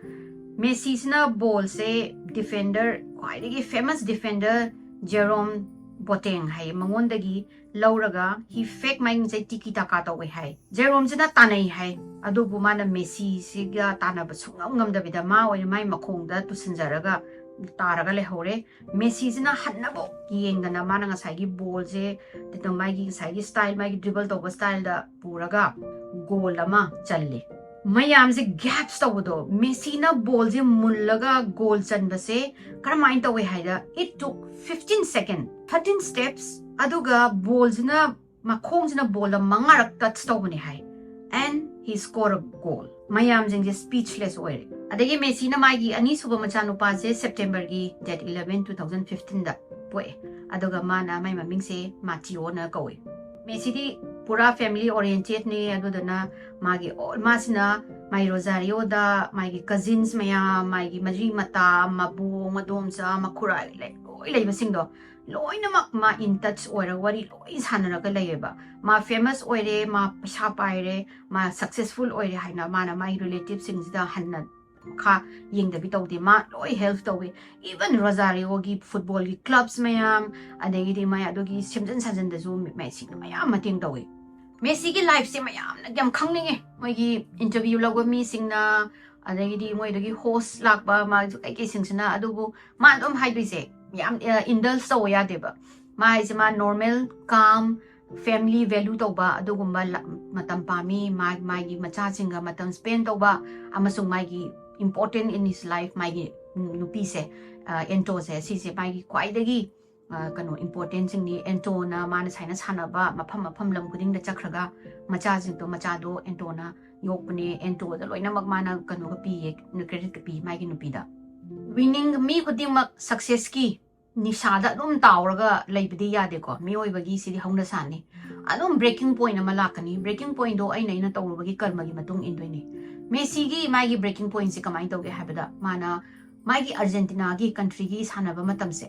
ꯃꯦꯁꯤꯁꯤꯅ ball ꯁꯦ defender, ꯈ꯭ꯋꯥꯏꯗꯒꯤ famous defender Jerome Boateng ꯍꯥꯏꯌꯦ, ꯃꯉꯣꯟꯗꯒꯤ ꯂꯧꯔꯒ he fake, ꯃꯥꯏ ꯉꯁꯥꯏ tiki taka ꯇꯧꯋꯦ ꯍꯥꯏ. Jerome ꯁꯤꯅ ꯇꯥꯟꯅꯩ ꯍꯥꯏ, ꯑꯗꯨꯕꯨ ꯃꯥꯅ ꯃꯦꯁꯤꯁꯤꯒ ꯇꯥꯟꯅꯕ ꯁꯨꯡꯉꯝ ꯉꯝꯗꯕꯤꯗ ꯃꯥ ꯑꯣꯏꯅ ꯃꯥꯏ ꯃꯈꯣꯡꯗ ꯇꯨꯁꯤꯟꯖꯔꯒ ꯇꯥꯔꯒ ꯂꯩꯍꯧꯔꯦ. ꯃꯦꯁꯤꯁꯤꯅ ꯍꯟꯅꯕꯨ ꯌꯦꯡꯗꯅ ꯃꯥꯅ ꯉꯁꯥꯏꯒꯤ ball ꯁꯦ, ꯑꯗꯨꯝ ꯃꯥꯒꯤ ꯉꯁꯥꯏꯒꯤ style, ꯃꯥꯒꯤ dribble ꯇꯧꯕ style ꯗ ꯄꯨꯔꯒ goal ꯑꯃ ꯆꯜꯂꯦ. ꯃꯌꯥꯝꯁꯦ gasp ꯇꯧꯕꯗꯣ, ꯃꯦꯁꯤꯅ ball ꯁꯦ ꯃꯨꯜꯂꯒ goal ꯆꯟꯕꯁꯦ ꯀꯔꯝꯍꯥꯏꯅ ꯇꯧꯋꯦ ꯍꯥꯏꯗ, it took fifteen second, thirteen steps, ꯑꯗꯨꯒ ball ꯁꯤꯅ, ꯃꯈꯣꯡꯁꯤꯅ ball ꯗ ꯃꯉꯥꯔꯛ touch ꯇꯧꯕꯅꯦ ꯍꯥꯏ, and he score a goal. ꯃꯌꯥꯝꯁꯤꯡꯁꯦ speechless ꯑꯣꯏꯔꯦ. ꯑꯗꯒꯤ ꯃꯦꯁꯤꯅ ꯃꯥꯒꯤ ꯑꯅꯤꯁꯨꯕ ꯃꯆꯥꯅꯨꯄꯥꯁꯦ September ꯒꯤ date eleven, two thousand fifteen ꯗ ꯄꯣꯛꯑꯦ. ꯑꯗꯨꯒ ꯃꯥꯅ, ꯃꯥꯏ ꯃꯃꯤꯡꯁꯦ ꯃꯥꯇꯤꯌꯣꯅ ꯀꯧꯋꯦ. ꯃꯦꯁꯤꯗꯤ ꯄꯨꯔꯥ family oriented ꯅꯦ, ꯑꯗꯨꯗꯨꯅ ꯃꯥꯒꯤ all, ꯃꯥꯁꯤꯅ ꯃꯥꯏ ꯔꯣꯖꯥꯔꯤꯑꯣꯗ ꯃꯥꯒꯤ ꯀꯖꯤꯟꯁ ꯃꯌꯥꯝ, ꯃꯥꯒꯤ ꯃꯔꯤ ꯃꯇꯥ, ꯃꯕꯨꯡ, ꯃꯗꯣꯝꯆꯥ, ꯃꯈꯨꯔꯥ ꯂꯩ-, ꯂꯣꯏ ꯂꯩꯕꯁꯤꯡꯗꯣ ꯂꯣꯏꯅꯃꯛ ꯃꯥ in touch ꯑꯣꯏꯔꯒ ꯋꯥꯔꯤ ꯂꯣꯏ ꯁꯥꯟꯅꯔꯒ ꯂꯩꯌꯦꯕ꯫ ꯃꯥ ꯐꯦꯃꯁ ꯑꯣꯏꯔꯦ, ꯃꯥ ꯄꯩꯁꯥ ꯄꯥꯏꯔꯦ, ꯃꯥ ꯁꯛꯁꯦꯁꯐꯨꯜ ꯑꯣꯏꯔꯦ ꯍꯥꯏꯅ ꯃꯥꯅ ꯃꯥꯒꯤ ꯔꯤꯂꯦꯇꯤꯚꯁꯤꯡꯁꯤꯗ ꯍꯟꯅ ꯃꯈꯥ ꯌꯦꯡꯗꯕꯤ ꯇꯧꯗꯦ꯫ ꯃꯥ ꯂꯣꯏ ꯍꯦꯜꯞ ꯇꯧꯋꯦ꯫ ꯏꯚꯟ ꯔꯣꯖꯥꯔꯤꯑꯣꯒꯤ ꯐꯨꯠꯕꯣꯜꯒꯤ ꯀ꯭ꯂꯕꯁ ꯃꯌꯥꯝ, ꯑꯗꯒꯤꯗꯤ ꯃꯥꯏ ꯑꯗꯨꯒꯤ ꯁꯦꯝꯖꯤꯟ ꯁꯥꯖꯤꯟꯗꯁꯨ ꯃꯦꯁꯤꯅ ꯃꯌꯥꯝ ꯃꯇꯦꯡ ꯇꯧꯋꯤ꯫ ꯃꯦꯁꯤꯒꯤ ꯂꯥꯏꯐꯁꯦ ꯃꯌꯥꯝꯅ ꯌꯥꯝ ꯈꯪꯅꯤꯡꯉꯦ꯫ ꯃꯣꯏꯒꯤ ꯏꯟꯇꯔꯚꯤꯌꯨ ꯂꯧꯕ ꯃꯤꯁꯤꯡꯅ, ꯑꯗꯒꯤꯗꯤ ꯃꯣꯏꯗꯒꯤ ꯍꯣꯁ ꯂꯥꯛꯄ ꯃꯥꯒꯤ ꯀꯩꯀꯩꯁꯤꯡꯁꯤꯅ, ꯑꯗꯨꯕꯨ ꯃꯥ ꯑꯗꯨꯝ ꯍꯥꯏꯗꯣꯏꯁꯦ ꯌꯥꯝ ꯏꯟꯗꯜꯁ ꯇꯧꯕ ꯌꯥꯗꯦꯕ꯫ ꯃꯥ ꯍꯥꯏꯁꯦ ꯃꯥ ꯅꯣꯔꯃꯦꯜ, ꯀꯥꯝ, ꯐꯦꯃꯤꯂꯤ ꯚꯦꯂꯨ ꯇꯧꯕ ꯑꯗꯨꯒꯨꯝꯕ ꯂ-, ꯃꯇꯝ ꯄꯥꯝꯃꯤ꯫ ꯃꯥ-, ꯃꯥꯒꯤ ꯃꯆꯥꯁꯤꯡꯒ ꯃꯇꯝ ꯁ꯭ꯄꯦꯟ ꯇꯧꯕ ꯑꯃꯁꯨꯡ ꯃꯥꯒꯤ important in his life, ꯃꯥꯒꯤ ꯅꯨꯄꯤꯁꯦ, ꯑ, ꯑꯦꯟꯇꯣꯁꯦ, ꯁꯤꯁꯦ ꯃꯥꯒꯤ ꯈ꯭ꯋꯥꯏꯗꯒꯤ, ꯑ, ꯀꯩꯅꯣ, ꯏꯝꯄꯣꯔꯇꯦꯟꯁꯤꯡꯅꯤ꯫ ꯑꯦꯟꯇꯣꯅ ꯃꯥꯅ ꯁꯨꯃꯥꯏꯅ ꯁꯥꯟꯅꯕ ꯃꯐꯝ ꯃꯐꯝ ꯂꯝ ꯈꯨꯗꯤꯡꯗ ꯆꯠꯈ꯭ꯔꯒ ꯃꯆꯥꯁꯤꯡꯗꯣ, ꯃꯆꯥꯗꯣ ꯑꯦꯟꯇꯣꯅ ꯌꯣꯛꯄꯅꯦ꯫ ꯑꯦꯟꯇꯣꯗ ꯂꯣꯏꯅꯃꯛ ꯃꯥꯅ ꯀꯩꯅꯣꯒ ꯄꯤꯌꯦ, ꯀ꯭ꯔꯦꯗꯤꯠꯀ ꯄꯤ ꯃꯥꯒꯤ ꯅꯨꯄꯤꯗ꯫ ꯋꯤꯅꯤꯡ, ꯃꯤ ꯈꯨꯗꯤꯡꯃꯛ ꯁꯛꯁꯦꯁꯀꯤ ꯅꯤꯁꯥꯗ ꯑꯗꯨꯝ ꯇꯥꯎꯔꯒ ꯂꯩꯕꯗꯤ ꯌꯥꯗꯦꯀꯣ꯫ ꯃꯤꯑꯣꯏꯕꯒꯤ ꯁꯤꯗꯤ ꯍꯧꯅꯁꯥꯅꯤ꯫ ꯑꯗꯨꯝ ꯕ꯭ꯔꯦꯀꯤꯡ ꯄꯣꯏꯟ ꯑꯃ ꯂꯥꯛꯀꯅꯤ꯫ ꯕ꯭ꯔꯦꯀꯤꯡ ꯄꯣꯏꯟꯗꯣ ꯑꯩꯅ, ꯑꯩꯅ ꯇꯧꯔꯨꯕꯒꯤ ꯀꯔꯃꯒꯤ ꯃꯇꯨꯡ ꯏꯟꯗꯣꯏꯅꯤ꯫ ꯃꯦꯁꯤꯒꯤ ꯃꯥꯒꯤ ꯕ꯭ꯔꯦꯀꯤꯡ ꯄꯣꯏꯟꯁꯦ ꯀꯃꯥꯏꯅ ꯇꯧꯒꯦ ꯍꯥꯏꯕꯗ, ꯃꯥꯅ ꯃꯥꯒꯤ ꯑꯥꯔꯖꯦꯟꯇꯤꯅꯥꯒꯤ ꯀꯟꯇ꯭ꯔꯤꯒꯤ ꯁꯥꯟꯅꯕ ꯃꯇꯝꯁꯦ,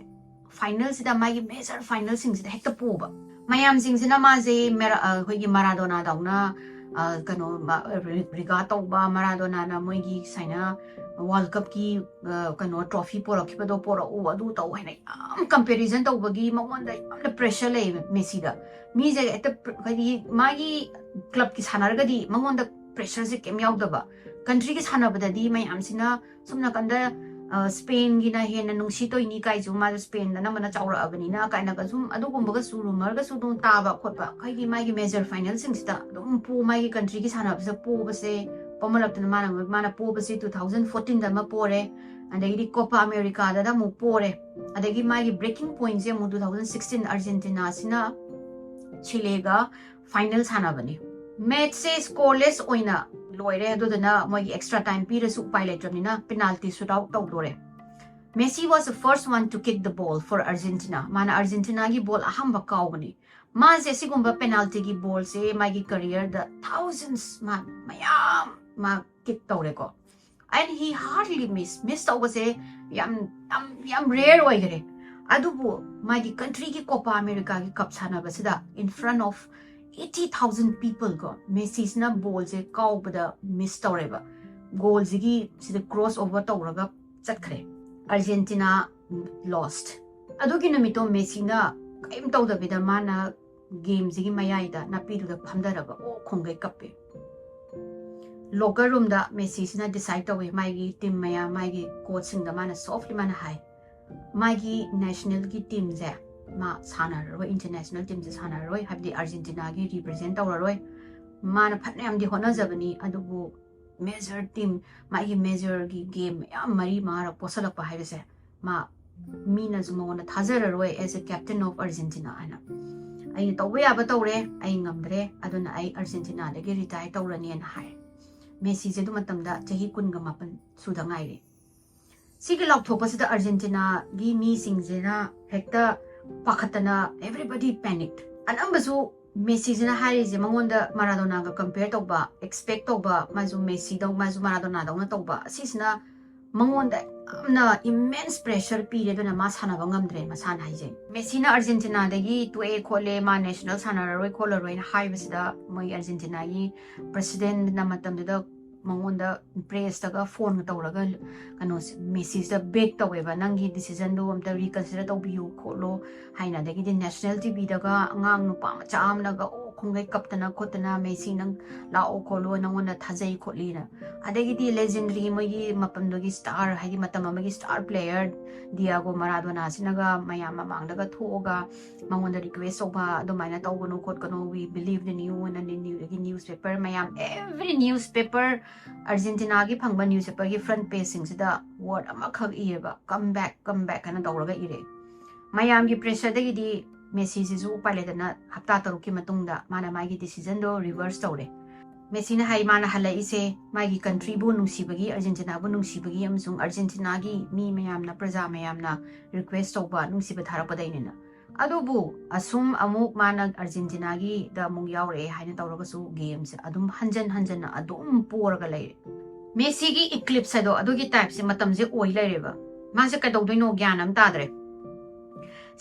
ꯐꯥꯏꯅꯦꯜꯁꯤꯗ, ꯃꯥꯒꯤ ꯃꯦꯖꯔ ꯐꯥꯏꯅꯦꯜꯁꯤꯡꯁꯤꯗ ꯍꯦꯛꯇ ꯄꯣꯕ꯫ ꯃꯌꯥꯝꯁꯤꯡꯁꯤꯅ ꯃꯥꯁꯦ ꯃꯦꯔꯥ-, ꯑ, ꯑꯩꯈꯣꯏꯒꯤ ꯃꯔꯥꯗꯣꯅꯥꯗꯧꯅ, ꯑ, ꯀꯩꯅꯣ, ꯃ-, ꯔꯤ-, ꯔꯤꯒꯥ ꯇꯧꯕ, ꯃꯔꯥꯗꯣꯅꯥꯅ ꯃꯣꯏꯒꯤ ꯁꯨꯃꯥꯏꯅ ꯋꯥꯔꯜ ꯀꯞꯀꯤ, ꯑ, ꯀꯩꯅꯣ, ꯇ꯭ꯔꯣꯐꯤ ꯄꯣꯔꯛꯈꯤꯕꯗꯣ ꯄꯣꯔꯛꯎ, ꯑꯗꯨ ꯇꯧ ꯍꯥꯏꯅ ꯌꯥꯝ ꯀꯝꯄꯦꯔꯤꯖꯟ ꯇꯧꯕꯒꯤ ꯃꯉꯣꯟꯗ ꯌꯥꯝꯅ ꯄ꯭ꯔꯦꯁꯔ ꯂꯩꯌꯦꯕ ꯃꯦꯁꯤꯗ꯫ ꯃꯤꯁꯦ ꯍꯦꯛꯇ ꯄ꯭ꯔ-, ꯍꯥꯏꯗꯤ ꯃꯥꯒꯤ ꯀ꯭ꯂꯕꯀꯤ ꯁꯥꯟꯅꯔꯒꯗꯤ ꯃꯉꯣꯟꯗ ꯄ꯭ꯔꯦꯁꯔꯁꯦ ꯀꯩꯝ ꯌꯥꯎꯗꯕ꯫ ꯀꯟꯇ꯭ꯔꯤꯒꯤ ꯁꯥꯟꯅꯕꯗꯗꯤ ꯃꯌꯥꯝꯁꯤꯅ ꯁꯣꯝ ꯅꯥꯀꯟꯗ, ꯑ, ꯁ꯭ꯄꯦꯟꯒꯤꯅ ꯍꯦꯟꯅ ꯅꯨꯡꯁꯤ ꯇꯧꯏꯅꯤ ꯀꯥꯏꯁꯨ, ꯃꯥꯁꯨ ꯁ꯭ꯄꯦꯟꯗ ꯑꯅꯝꯕꯅ ꯆꯥꯎꯔꯛꯑꯕꯅꯤꯅ ꯀꯥꯏꯅꯒ ꯁꯨꯝ ꯑꯗꯨꯒꯨꯝꯕꯒꯁꯨ ꯔꯨꯃꯔꯒꯁꯨ ꯑꯗꯨꯝ ꯇꯥꯕ ꯈꯣꯠꯄ꯫ ꯑꯩꯈꯣꯏꯒꯤ ꯃꯥꯒꯤ ꯃꯦꯖꯔ ꯐꯥꯏꯅꯦꯜꯁꯤꯡꯁꯤꯗ ꯑꯗꯨꯝ ꯄꯣ-, ꯃꯥꯒꯤ ꯀꯟꯇ꯭ꯔꯤꯒꯤ ꯁꯥꯟꯅꯕꯁꯤꯗ ꯄꯣꯕꯁꯦ, ꯄꯣꯃꯜꯂꯛꯇꯅ ꯃꯥꯅ, ꯃꯥꯅ ꯄꯣꯕꯁꯦ two thousand fourteenꯗ ꯑꯃ ꯄꯣꯔꯦ, ꯑꯗꯒꯤꯗꯤ ꯀꯣꯄꯥ ꯑꯃꯦꯔꯤꯀꯥꯗ ꯑꯃꯨꯛ ꯄꯣꯔꯦ, ꯑꯗꯒꯤ ꯃꯥꯒꯤ ꯕ꯭ꯔꯦꯀꯤꯡ ꯄꯣꯏꯟꯁꯦ ꯑꯃꯨꯛ two thousand sixteen ꯑꯥꯔꯖꯦꯟꯇꯤꯅꯥꯁꯤꯅ ꯆꯤꯂꯦꯒ ꯐꯥꯏꯅꯦꯜ ꯁꯥꯟꯅꯕꯅꯤ꯫ ꯃꯦꯠꯁꯁꯦ ꯁ꯭ꯀꯣꯔꯂꯦꯁ ꯑꯣꯏꯅ ꯂꯣꯏꯔꯦ꯫ ꯑꯗꯨꯗꯨꯅ ꯃꯣꯏꯒꯤ ꯑꯦꯛꯁꯇ꯭ꯔꯥ ꯇꯥꯏꯝ ꯄꯤꯔꯁꯨ ꯎꯄꯥꯏ ꯂꯩꯇ꯭ꯔꯕꯅꯤꯅ ꯄꯦꯅꯥꯜꯇꯤ ꯁꯨꯠ ꯑꯥꯎꯠ ꯇꯧꯗꯣꯔꯦ꯫ Messi was the first one to kick the ball for Argentina. ꯃꯥꯅ ꯑꯥꯔꯖꯦꯟꯇꯤꯅꯥꯒꯤ ꯕꯣꯜ ꯑꯍꯥꯟꯕ ꯀꯥꯎꯕꯅꯤ꯫ ꯃꯥꯁꯦ ꯁꯤꯒꯨꯝꯕ ꯄꯦꯅꯥꯜꯇꯤꯒꯤ ꯕꯣꯜꯁꯦ ꯃꯥꯒꯤ ꯀꯔꯤꯌꯔꯗ thousands, ꯃꯥ ꯃꯌꯥꯝ ꯃꯥ ꯀꯤꯛ ꯇꯧꯔꯦꯀꯣ꯫ And he hardly miss. ꯃꯤꯁ ꯇꯧꯕꯁꯦ ꯌꯥꯝ ꯌꯥꯝ ꯌꯥꯝ ꯔꯦꯌꯔ ꯑꯣꯏꯈꯔꯦ꯫ ꯑꯗꯨꯕꯨ ꯃꯥꯒꯤ ꯀꯟꯇ꯭ꯔꯤꯒꯤ ꯀꯣꯄꯥ ꯑꯃꯦꯔꯤꯀꯥꯒꯤ ꯀꯞ ꯁꯥꯟꯅꯕꯁꯤꯗ in front of eighty thousand people ꯀꯣ, ꯃꯦꯁꯤꯁꯤꯅ ꯕꯣꯜꯁꯦ ꯀꯥꯎꯕꯗ ꯃꯤꯁ ꯇꯧꯔꯦꯕ꯫ ꯒꯣꯜꯁꯤꯒꯤ ꯁꯤꯗ ꯀ꯭ꯔꯣꯁ ꯑꯣꯚꯔ ꯇꯧꯔꯒ ꯆꯠꯈ꯭ꯔꯦ꯫ ꯑꯥꯔꯖꯦꯟꯇꯤꯅꯥ ꯂꯣꯁ꯫ ꯑꯗꯨꯒꯤ ꯅꯨꯃꯤꯠꯇꯣ ꯃꯦꯁꯤꯅ ꯀꯔꯤꯝ ꯇꯧꯗꯕꯤꯗ ꯃꯥꯅ ꯒꯦꯝꯁꯤꯒꯤ ꯃꯌꯥꯏꯗ ꯅꯥꯄꯤꯗꯨꯗ ꯐꯝꯊꯔꯒ ꯑꯣ ꯈꯣꯡꯒꯩ ꯀꯞꯄꯦ꯫ ꯂꯣꯀꯔ ꯔꯨꯝꯗ ꯃꯦꯁꯤꯁꯤꯅ ꯗꯤꯁꯥꯏꯠ ꯇꯧꯋꯦ, ꯃꯥꯒꯤ ꯇꯤꯝ ꯃꯌꯥꯝ, ꯃꯥꯒꯤ ꯀꯣꯆꯁꯤꯡꯗ ꯃꯥꯅ ꯁꯣꯐꯂꯤ ꯃꯥꯅ ꯍꯥꯏ, ꯃꯥꯒꯤ ꯅꯦꯁꯅꯦꯜꯒꯤ ꯇꯤꯝꯁꯦ ꯃꯥ ꯁꯥꯟꯅꯔꯔꯣꯏ, ꯏꯟꯇꯔꯅꯦꯁꯅꯦꯜ ꯇꯤꯝꯁꯦ ꯁꯥꯟꯅꯔꯔꯣꯏ, ꯍꯥꯏꯕꯗꯤ ꯑꯥꯔꯖꯦꯟꯇꯤꯅꯥꯒꯤ ꯔꯤꯄ꯭ꯔꯖꯦꯟ ꯇꯧꯔꯔꯣꯏ꯫ ꯃꯥꯅ ꯐꯅꯌꯥꯝꯗꯤ ꯍꯣꯠꯅꯖꯕꯅꯤ, ꯑꯗꯨꯕꯨ ꯃꯦꯖꯔ ꯇꯤꯝ, ꯃꯥꯒꯤ ꯃꯦꯖꯔꯒꯤ ꯒꯦꯝ ꯃꯌꯥꯝ ꯃꯔꯤ ꯃꯉꯥꯔꯛ ꯄꯣꯠꯁꯜꯂꯛꯄ ꯍꯥꯏꯕꯁꯦ ꯃꯥ ꯃꯤꯅꯁꯨ ꯃꯉꯣꯟꯗ ꯊꯥꯖꯔꯔꯣꯏ as a captain of Argentina ꯍꯥꯏꯅ꯫ "ꯑꯩꯅ ꯇꯧꯕ ꯌꯥꯕ ꯇꯧꯔꯦ, ꯑꯩ ꯉꯝꯗ꯭ꯔꯦ, ꯑꯗꯨꯅ ꯑꯩ ꯑꯥꯔꯖꯦꯟꯇꯤꯅꯥꯗꯒꯤ ꯔꯤꯇꯥꯌꯔ ꯇꯧꯔꯅꯤꯅ" ꯍꯥꯏ꯫ ꯃꯦꯁꯤꯁꯦ ꯑꯗꯨ ꯃꯇꯝꯗ ꯆꯍꯤ ꯀꯨꯟꯒ ꯃꯥꯄꯟ ꯁꯨꯗ ꯉꯥꯏꯔꯤ꯫ ꯁꯤꯒꯤ ꯂꯥꯎꯊꯣꯛꯄꯁꯤꯗ ꯑꯥꯔꯖꯦꯟꯇꯤꯅꯥꯒꯤ ꯃꯤꯁꯤꯡꯁꯤꯅ ꯍꯦꯛꯇ ꯄꯥꯈꯠꯇꯅ, everybody panic꯫ ꯑꯅꯝꯕꯁꯨ ꯃꯦꯁꯤꯁꯤꯅ ꯍꯥꯏꯔꯤꯁꯦ ꯃꯉꯣꯟꯗ ꯃꯥꯔꯥꯗꯣꯅꯥꯒ ꯀꯝꯄꯦꯌꯔ ꯇꯧꯕ, ꯑꯦꯛꯁꯄꯦꯛ ꯇꯧꯕ, ꯃꯥꯁꯨ ꯃꯦꯁꯤꯗꯧ, ꯃꯥꯁꯨ ꯃꯥꯔꯥꯗꯣꯅꯥꯗꯧꯅ ꯇꯧꯕ, ꯑꯁꯤꯁꯤꯅ ꯃꯉꯣꯟꯗ ꯌꯥꯝꯅ ꯏꯃꯦꯟꯁ ꯄ꯭ꯔꯦꯁꯔ ꯄꯤꯔꯦ, ꯑꯗꯨꯅ ꯃꯥ ꯁꯥꯟꯅꯕ ꯉꯝꯗ꯭ꯔꯦ ꯃꯁꯥꯅ ꯍꯥꯏꯖꯩ꯫ ꯃꯦꯁꯤꯅ ꯑꯥꯔꯖꯦꯟꯇꯤꯅꯥꯗꯒꯤ ꯇꯣꯛꯑꯦ ꯈꯣꯠꯂꯦ, ꯃꯥ ꯅꯦꯁꯅꯦꯜ ꯁꯥꯟꯅꯔꯔꯣꯏ ꯈꯣꯠꯂꯔꯣꯏꯅ ꯍꯥꯏꯕꯁꯤꯗ ꯃꯣꯏ ꯑꯥꯔꯖꯦꯟꯇꯤꯅꯥꯒꯤ ꯄ꯭ꯔꯁꯤꯗꯦꯟꯠꯅ ꯃꯇꯝꯗꯨꯗ ꯃꯉꯣꯟꯗ ꯄ꯭ꯔꯦꯁꯇꯒ ꯐꯣꯟꯒ ꯇꯧꯔꯒ ꯀꯩꯅꯣꯁꯦ, ꯃꯦꯁꯤꯁꯤꯗ ꯕꯦꯛ ꯇꯧꯋꯦꯕ, "ꯅꯪꯒꯤ ꯗꯤꯁꯤꯖꯟꯗꯣ ꯑꯝꯇ ꯔꯤꯀꯟꯁꯤꯗꯔ ꯇꯧꯕꯤꯌꯨ ꯈꯣꯠꯂꯨ" ꯍꯥꯏꯅ꯫ ꯑꯗꯒꯤꯗꯤ ꯅꯦꯁꯅꯦꯜ ꯇꯤꯚꯤꯗꯒ ꯑꯉꯥꯡ ꯅꯨꯄꯥ ꯃꯆꯥ ꯑꯃꯅꯒ ꯑꯣ ꯈꯣꯡꯒꯩ ꯀꯞꯇꯅ ꯈꯣꯠꯇꯅ, "ꯃꯦꯁꯤ ꯅꯪ ꯂꯥꯛꯑꯣ ꯈꯣꯠꯂꯣ, ꯅꯪꯉꯣꯟꯗ ꯊꯥꯖꯩ" ꯈꯣꯠꯂꯤꯅ꯫ ꯑꯗꯒꯤꯗꯤ ꯂꯦꯖꯦꯟꯗꯔꯤ ꯃꯣꯏꯒꯤ ꯃꯇꯝꯗꯨꯒꯤ ꯁ꯭ꯇꯥꯔ, ꯍꯥꯏꯗꯤ ꯃꯇꯝ ꯑꯃꯒꯤ ꯁ꯭ꯇꯥꯔ ꯄ꯭ꯂꯦꯌꯔ ꯗꯤꯌꯥꯒꯣ ꯃꯔꯥꯗꯣꯅꯥꯁꯤꯅꯒ ꯃꯌꯥꯝ ꯃꯃꯥꯡꯗꯒ ꯊꯣꯛꯑꯒ ꯃꯉꯣꯟꯗ ꯔꯤꯀ꯭ꯋꯦꯁ ꯇꯧꯕ, "ꯑꯗꯨꯃꯥꯏꯅ ꯇꯧꯒꯅꯨ ꯈꯣꯠꯀꯅꯨ, we believe in you" ꯑꯅ ꯅ꯭ꯌꯨꯁ ꯄꯦꯄꯔ ꯃꯌꯥꯝ, every newspaper, ꯑꯥꯔꯖꯦꯟꯇꯤꯅꯥꯒꯤ ꯐꯪꯕ ꯅ꯭ꯌꯨꯁ ꯄꯦꯄꯔꯒꯤ ꯐ꯭ꯔꯟ ꯄꯦꯖꯁꯤꯡꯁꯤꯗ ꯋꯥꯔꯗ ꯑꯃꯈꯛ ꯏꯌꯦꯕ, "ꯀꯝ ꯕꯦꯛ, ꯀꯝ ꯕꯦꯛ" ꯍꯥꯏꯅ ꯇꯧꯔꯒ ꯏꯔꯦ꯫ ꯃꯌꯥꯝꯒꯤ ꯄ꯭ꯔꯦꯁꯔꯗꯒꯤꯗꯤ ꯃꯦꯁꯤꯁꯤꯁꯨ ꯎꯄꯥꯏ ꯂꯩꯇꯅ ꯍꯞꯇꯥ ꯇꯔꯨꯛꯀꯤ ꯃꯇꯨꯡꯗ ꯃꯥꯅ ꯃꯥꯒꯤ ꯗꯤꯁꯤꯖꯟꯗꯣ ꯔꯤꯚꯔꯁ ꯇꯧꯔꯦ꯫ ꯃꯦꯁꯤꯅ ꯍꯥꯏ, ꯃꯥꯅ ꯍꯜꯂꯛꯏꯁꯦ ꯃꯥꯒꯤ ꯀꯟꯇ꯭ꯔꯤꯕꯨ ꯅꯨꯡꯁꯤꯕꯒꯤ, ꯑꯥꯔꯖꯦꯟꯇꯤꯅꯥꯕꯨ ꯅꯨꯡꯁꯤꯕꯒꯤ ꯑꯃꯁꯨꯡ ꯑꯥꯔꯖꯦꯟꯇꯤꯅꯥꯒꯤ ꯃꯤ ꯃꯌꯥꯝꯅ, ꯄ꯭ꯔꯖꯥ ꯃꯌꯥꯝꯅ ꯔꯤꯀ꯭ꯋꯦꯁ ꯇꯧꯕ, ꯅꯨꯡꯁꯤꯕ ꯊꯥꯔꯛꯄꯗꯩꯅꯦꯅ꯫ ꯑꯗꯨꯕꯨ ꯑꯁꯨꯝ ꯑꯃꯨꯛ ꯃꯥꯅ ꯑꯥꯔꯖꯦꯟꯇꯤꯅꯥꯒꯤꯗ ꯑꯃꯨꯛ ꯌꯥꯎꯔꯛꯑꯦ ꯍꯥꯏꯅ ꯇꯧꯔꯒꯁꯨ ꯒꯦꯝꯁꯦ ꯑꯗꯨꯝ ꯍꯟꯖꯟ ꯍꯟꯖꯟꯅ ꯑꯗꯨꯝ ꯄꯣꯔꯒ ꯂꯩꯔꯦ꯫ ꯃꯦꯁꯤꯒꯤ ꯏꯀ꯭ꯂꯤꯞꯁ ꯍꯥꯏꯗꯣ ꯑꯗꯨꯒꯤ ꯇꯥꯏꯞꯁꯦ ꯃꯇꯝꯁꯦ ꯑꯣꯏ ꯂꯩꯔꯦꯕ꯫ ꯃꯥꯁꯦ ꯀꯩꯗꯧꯗꯣꯏꯅꯣ ꯒ꯭ꯌꯥꯟ ꯑꯃ ꯇꯥꯗ꯭ꯔꯦ꯫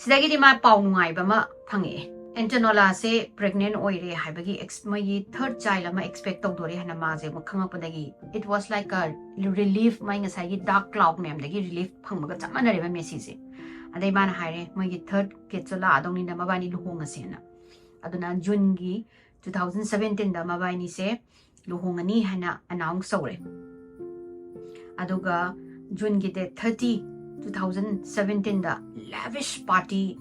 ꯁꯤꯗꯒꯤꯗꯤ ꯃꯥ ꯄꯥꯎ ꯅꯨꯡꯉꯥꯏꯕ ꯑꯃ ꯐꯪꯉꯛꯑꯦ꯫ ꯑꯦꯟꯇꯣꯅꯣꯂꯥꯁꯦ ꯄ꯭ꯔꯦꯒꯅꯦꯟ ꯑꯣꯏꯔꯦ ꯍꯥꯏꯕꯒꯤ ꯑꯦꯛꯁ- ꯃꯣꯏꯒꯤ ꯊꯔꯠ ꯆꯥꯏꯜ ꯑꯃ ꯑꯦꯛꯁꯄꯦꯛ ꯇꯧꯗꯣꯔꯦ ꯍꯥꯏꯅ ꯃꯥꯁꯦ ꯑꯃꯨꯛ ꯈꯪꯉꯛꯄꯗꯒꯤ it was like a relief, ꯃꯥꯏ ꯉꯁꯥꯏꯒꯤ ꯗꯥꯔꯛ ꯀ꯭ꯂꯥꯎꯗ ꯃꯌꯥꯝꯗꯒꯤ ꯔꯤꯂꯤꯐ ꯐꯪꯕꯒ ꯆꯞ ꯃꯥꯟꯅꯔꯦꯕ ꯃꯦꯁꯤꯁꯦ꯫ ꯑꯗꯩ ꯃꯥꯅ ꯍꯥꯏꯔꯦ, ꯃꯣꯏꯒꯤ ꯊꯔꯠ ꯀꯤꯠꯁꯨ ꯂꯥꯛꯑꯗꯧꯅꯤꯅ ꯃꯕꯥꯅꯤ ꯂꯨꯍꯣꯡꯉꯁꯦꯅ꯫ ꯑꯗꯨꯅ ꯖꯨꯟꯒꯤ ꯇꯨ ꯊꯥꯎꯖꯟ ꯁꯕꯦꯟꯇꯤꯟꯗ ꯃꯕꯥꯅꯤꯁꯦ ꯂꯨꯍꯣꯡꯉꯅꯤ ꯍꯥꯏꯅ ꯑꯅꯥꯎꯟꯁ ꯇꯧꯔꯦ꯫ ꯑꯗꯨꯒ ꯖꯨꯟꯒꯤ ꯗꯦꯠ ꯊꯥꯔꯇꯤ, ꯇꯨ ꯊꯥꯎꯖꯟ ꯁꯕꯦꯟꯇꯤꯟꯗ lavish party,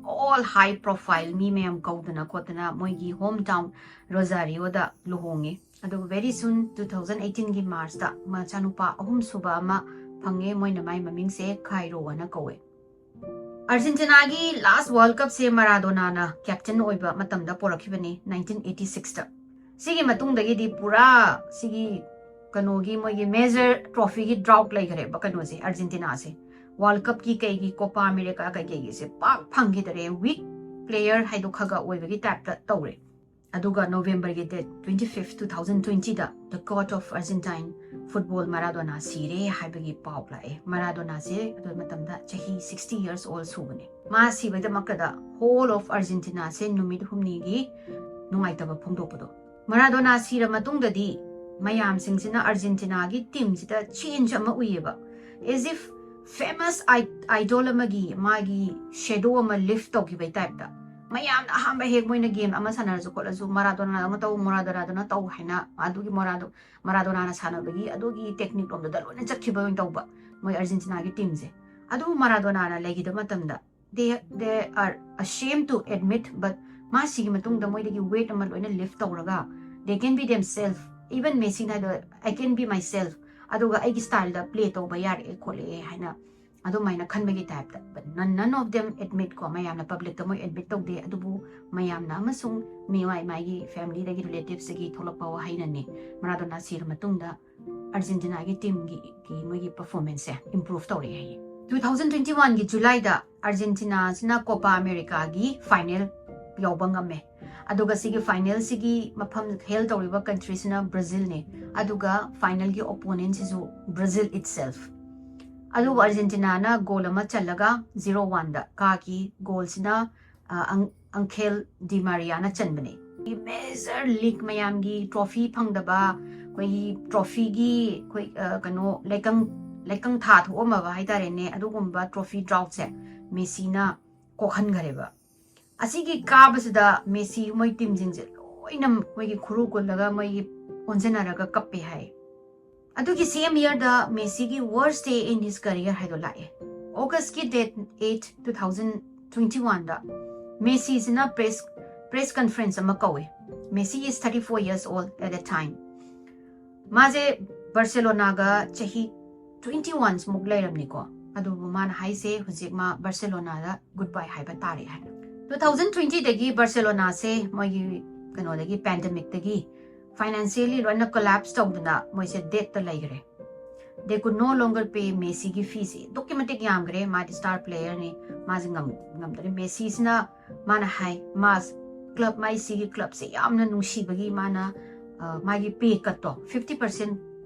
all high profile ꯃꯤ ꯃꯌꯥꯝ ꯀꯧꯗꯅ ꯈꯣꯠꯇꯅ ꯃꯣꯏꯒꯤ ꯍꯣꯝ ꯇꯥꯎꯟ ꯔꯣꯖꯥꯔꯤꯑꯣꯗ ꯂꯨꯍꯣꯡꯉꯦ꯫ ꯑꯗꯨꯒ ꯚꯦꯔꯤ ꯁꯨꯟ ꯇꯨ ꯊꯥꯎꯖꯟ ꯑꯩꯠꯇꯤꯟꯒꯤ ꯃꯥꯔꯆꯇ ꯃꯆꯥꯅꯨꯄꯥ ꯑꯍꯨꯝꯁꯨꯕ ꯑꯃ ꯐꯪꯉꯦ꯫ ꯃꯣꯏꯅ ꯃꯥꯏ ꯃꯃꯤꯡꯁꯦ ꯈꯥꯏꯔꯣ ꯑꯅ ꯀꯧꯋꯦ꯫ ꯑꯥꯔꯖꯦꯟꯇꯤꯅꯥꯒꯤ ꯂꯥꯁ ꯋꯥꯔꯜ ꯀꯞꯁꯦ ꯃꯔꯥꯗꯣꯅꯥꯅ ꯀꯦꯞꯇꯦꯟ ꯑꯣꯏꯕ ꯃꯇꯝꯗ ꯄꯣꯔꯛꯈꯤꯕꯅꯤ, ꯅꯥꯏꯟꯇꯤꯟ ꯑꯩꯠꯇꯤ ꯁꯤꯛꯁꯇ꯫ ꯁꯤꯒꯤ ꯃꯇꯨꯡꯗꯒꯤꯗꯤ ꯄꯨꯔꯥ ꯁꯤꯒꯤ ꯀꯩꯅꯣꯒꯤ ꯃꯣꯏꯒꯤ ꯃꯦꯖꯔ ꯇ꯭ꯔꯣꯐꯤꯒꯤ ꯗ꯭ꯔꯥꯎꯠ ꯂꯩꯈꯔꯦꯕ ꯀꯩꯅꯣꯁꯦ, ꯑꯥꯔꯖꯦꯟꯇꯤꯅꯥꯁꯦ꯫ ꯋꯥꯔꯜ ꯀꯞꯀꯤ ꯀꯩꯒꯤ ꯀꯣꯄꯥ ꯑꯃꯦꯔꯤꯀꯥ ꯀꯩꯀꯩꯒꯤꯁꯦ ꯄꯥꯛ ꯐꯪꯈꯤꯗꯔꯦ, ꯋꯤꯛ ꯄ꯭ꯂꯦꯌꯔ ꯍꯥꯏꯗꯣ ꯈꯔ ꯈꯔ ꯑꯣꯏꯕꯒꯤ ꯇꯥꯏꯞꯇ ꯇꯧꯔꯦ꯫ ꯑꯗꯨꯒ ꯅꯣꯕꯦꯝꯕꯔꯒꯤ date twenty five, two thousand ꯇ꯭ꯋꯦꯟꯇꯤꯗ the god of Argentine football Maradona ꯁꯤꯔꯦ ꯍꯥꯏꯕꯒꯤ ꯄꯥꯎ ꯂꯥꯛꯑꯦ꯫ ꯃꯔꯥꯗꯣꯅꯥꯁꯦ ꯑꯗꯨ ꯃꯇꯝꯗ ꯆꯍꯤ ꯁꯤꯛꯁꯇꯤ ꯌꯔꯁ ꯑꯣꯜ ꯁꯨꯕꯅꯦ꯫ ꯃꯥ ꯁꯤꯕꯩꯗꯃꯛꯇꯗ ꯍꯣꯜ ꯑꯣꯐ ꯑꯥꯔꯖꯦꯟꯇꯤꯅꯥꯁꯦ ꯅꯨꯃꯤꯠ ꯍꯨꯝꯅꯤꯒꯤ ꯅꯨꯡꯉꯥꯏꯇꯕ ꯐꯣꯡꯗꯣꯛꯄꯗꯣ꯫ ꯃꯔꯥꯗꯣꯅꯥ ꯁꯤꯔ ꯃꯇꯨꯡꯗꯗꯤ ꯃꯌꯥꯝꯁꯤꯡꯁꯤꯅ ꯑꯥꯔꯖꯦꯟꯇꯤꯅꯥꯒꯤ ꯇꯤꯝꯁꯤꯗ ꯆꯦꯟꯖ ꯑꯃ ꯎꯏꯌꯦꯕ꯫ As if famous idol ꯑꯃꯒꯤ ꯃꯥꯒꯤ ꯁꯦꯗꯣ ꯑꯃ ꯂꯤꯐ ꯇꯧꯈꯤꯕꯩ ꯇꯥꯏꯞꯇ꯫ ꯃꯌꯥꯝꯅ ꯑꯍꯥꯟꯕ ꯍꯦꯛ ꯃꯣꯏꯅ ꯒꯦꯝ ꯑꯃ ꯁꯥꯟꯅꯔꯁꯨ ꯈꯣꯠꯂꯁꯨ ꯃꯔꯥꯗꯣꯅꯥꯗꯧꯅ ꯇꯧ, ꯃꯔꯥꯗꯣꯅꯥꯗꯧꯅ ꯇꯧ ꯍꯥꯏꯅ ꯑꯗꯨꯒꯤ ꯃꯔꯥꯗꯣ ꯃꯔꯥꯗꯣꯅꯥꯅ ꯁꯥꯟꯅꯕꯒꯤ ꯑꯗꯨꯒꯤ ꯇꯦꯛꯅꯤꯛ ꯂꯣꯝꯗ ꯂꯣꯏꯅ ꯆꯠꯈꯤꯕ ꯑꯣꯏꯅ ꯇꯧꯕ ꯃꯣꯏ ꯑꯥꯔꯖꯦꯟꯇꯤꯅꯥꯒꯤ ꯇꯤꯝꯁꯦ꯫ ꯑꯗꯨꯕꯨ ꯃꯔꯥꯗꯣꯅꯥꯅ ꯂꯩꯈꯤꯗꯕ ꯃꯇꯝꯗ they, they are ashamed to admit, but ꯃꯥ ꯁꯤꯒꯤ ꯃꯇꯨꯡꯗ ꯃꯣꯏꯗꯒꯤ ꯋꯦꯠ ꯑꯃ ꯂꯣꯏꯅ ꯂꯤꯐ ꯇꯧꯔꯒ they can be themselves, even ꯃꯦꯁꯤꯅ ꯍꯥꯏꯗꯣ, "I can be myself, ꯑꯗꯨꯒ ꯑꯩꯒꯤ ꯁ꯭ꯇꯥꯏꯜꯗ ꯄ꯭ꯂꯦ ꯇꯧꯕ ꯌꯥꯔꯛꯑꯦ ꯈꯣꯠꯂꯛꯑꯦ" ꯍꯥꯏꯅ ꯑꯗꯨꯃꯥꯏꯅ ꯈꯟꯕꯒꯤ ꯇꯥꯏꯞꯇ꯫ But none, none of them admit ꯀꯣ, ꯃꯌꯥꯝꯅ ꯄꯕ꯭ꯂꯤꯛꯇ ꯃꯣꯏ ꯑꯦꯗꯃꯤꯠ ꯇꯧꯗꯦ, ꯑꯗꯨꯕꯨ ꯃꯌꯥꯝꯅ ꯑꯃꯁꯨꯡ ꯃꯤ ꯃꯥꯏ ꯃꯥꯏꯒꯤ ꯐꯦꯃꯤꯂꯤꯗꯒꯤ, ꯔꯤꯂꯦꯇꯤꯚꯁꯇꯒꯤ ꯊꯣꯛꯂꯛꯄ ꯋꯥꯍꯩꯅꯅꯦ ꯃꯔꯥꯗꯣꯅꯥ ꯁꯤꯔ ꯃꯇꯨꯡꯗ ꯑꯥꯔꯖꯦꯟꯇꯤꯅꯥꯒꯤ ꯇꯤꯝꯒꯤ ꯃꯣꯏꯒꯤ ꯄꯔꯐꯣꯔꯃꯦꯟꯁꯁꯦ ꯏꯝꯄ꯭ꯔꯨꯚ ꯇꯧꯔꯛꯑꯦ ꯍꯥꯏꯌꯦ꯫ Two thousand twenty one ꯒꯤ July ꯗ Argentina ꯁꯤꯅ Copa America ꯒꯤ final ꯌꯧꯕ ꯉꯝꯃꯦ꯫ ꯑꯗꯨꯒ ꯁꯤꯒꯤ final ꯁꯤꯒꯤ ꯃꯐꯝ ꯍꯦꯜ ꯇꯧꯔꯤꯕ country ꯁꯤꯅ Brazil ꯅꯦ꯫ ꯑꯗꯨꯒ final ꯒꯤ opponent ꯁꯤꯁꯨ Brazil itself꯫ ꯑꯗꯨꯕꯨ Argentina ꯅ goal ꯑꯃ ꯆꯜꯂꯒ zero one ꯗ ꯀꯥꯈꯤ꯫ Goal ꯁꯤꯅ ꯑ, ꯑꯪ-, Angel Di Maria ꯅ ꯆꯟꯕꯅꯦ꯫ Major league ꯃꯌꯥꯝꯒꯤ trophy ꯐꯪꯗꯕ, ꯑꯩꯈꯣꯏꯒꯤ trophy ꯒꯤ ꯑꯩꯈꯣꯏ, ꯑ, ꯀꯩꯅꯣ, ꯂꯩꯀꯪ, ꯂꯩꯀꯪ ꯊꯥ ꯊꯣꯛꯑꯝꯃꯕ ꯍꯥꯏꯇꯥꯔꯦꯅꯦ, ꯑꯗꯨꯒꯨꯝꯕ trophy drought ꯁꯦ Messi ꯅ ꯀꯣꯛꯍꯟꯈꯔꯦꯕ꯫ ꯑꯁꯤꯒꯤ ꯀꯥꯕꯁꯤꯗ Messi ꯃꯣꯏ team ꯁꯤꯡꯁꯦ ꯂꯣꯏꯅ ꯃꯣꯏꯒꯤ ꯈꯨꯔꯨ ꯀꯨꯜꯂꯒ ꯃꯣꯏꯒꯤ ꯑꯣꯟꯁꯤꯟꯅꯔꯒ ꯀꯞꯄꯦ ꯍꯥꯏ꯫ ꯑꯗꯨꯒꯤ same year ꯗ Messi ꯒꯤ worst day in his career ꯍꯥꯏꯗꯣ ꯂꯥꯛꯑꯦ꯫ August ꯀꯤ date eight, two thousand twenty one ꯗ Messi ꯁꯤꯅ press, press conference ꯑꯃ ꯀꯧꯋꯦ꯫ Messi is thirty four years old at that time꯫ ꯃꯥꯁꯦ Barcelona ꯒ ꯆꯍꯤ twenty one ꯃꯨꯛ ꯂꯩꯔꯝꯅꯤꯀꯣ꯫ ꯑꯗꯨꯕꯨ ꯃꯥꯅ ꯍꯥꯏꯁꯦ ꯍꯧꯖꯤꯛ ꯃꯥ Barcelona ꯗ goodbye ꯍꯥꯏꯕ ꯇꯥꯔꯦ ꯍꯥꯏꯅ꯫ Two thousand twenty ꯗꯒꯤ Barcelona ꯁꯦ ꯃꯣꯏꯒꯤ ꯀꯩꯅꯣꯗꯒꯤ, pandemic ꯇꯒꯤ financially ꯂꯣꯏꯅ collapse ꯇꯧꯗꯅ ꯃꯣꯏꯁꯦ debt ꯇ ꯂꯩꯈ꯭ꯔꯦ꯫ They could no longer pay Messi ꯒꯤ fee ꯁꯦ꯫ ꯑꯗꯨꯛꯀꯤ ꯃꯇꯤꯛ ꯌꯥꯝꯈ꯭ꯔꯦ꯫ ꯃꯥꯗꯤ star player ꯅꯤ꯫ ꯃꯥꯁꯦ ꯉꯝ-, ꯉꯝꯗ꯭ꯔꯦ꯫ Messi ꯁꯤꯅ ꯃꯥꯅ ꯍꯥꯏ, ꯃꯥ club, ꯃꯥꯏ ꯁꯤꯒꯤ club ꯁꯦ ꯌꯥꯝꯅ ꯅꯨꯡꯁꯤꯕꯒꯤ ꯃꯥꯅ, ꯑ, ꯃꯥꯒꯤ pay cut ꯇꯣ fifty percent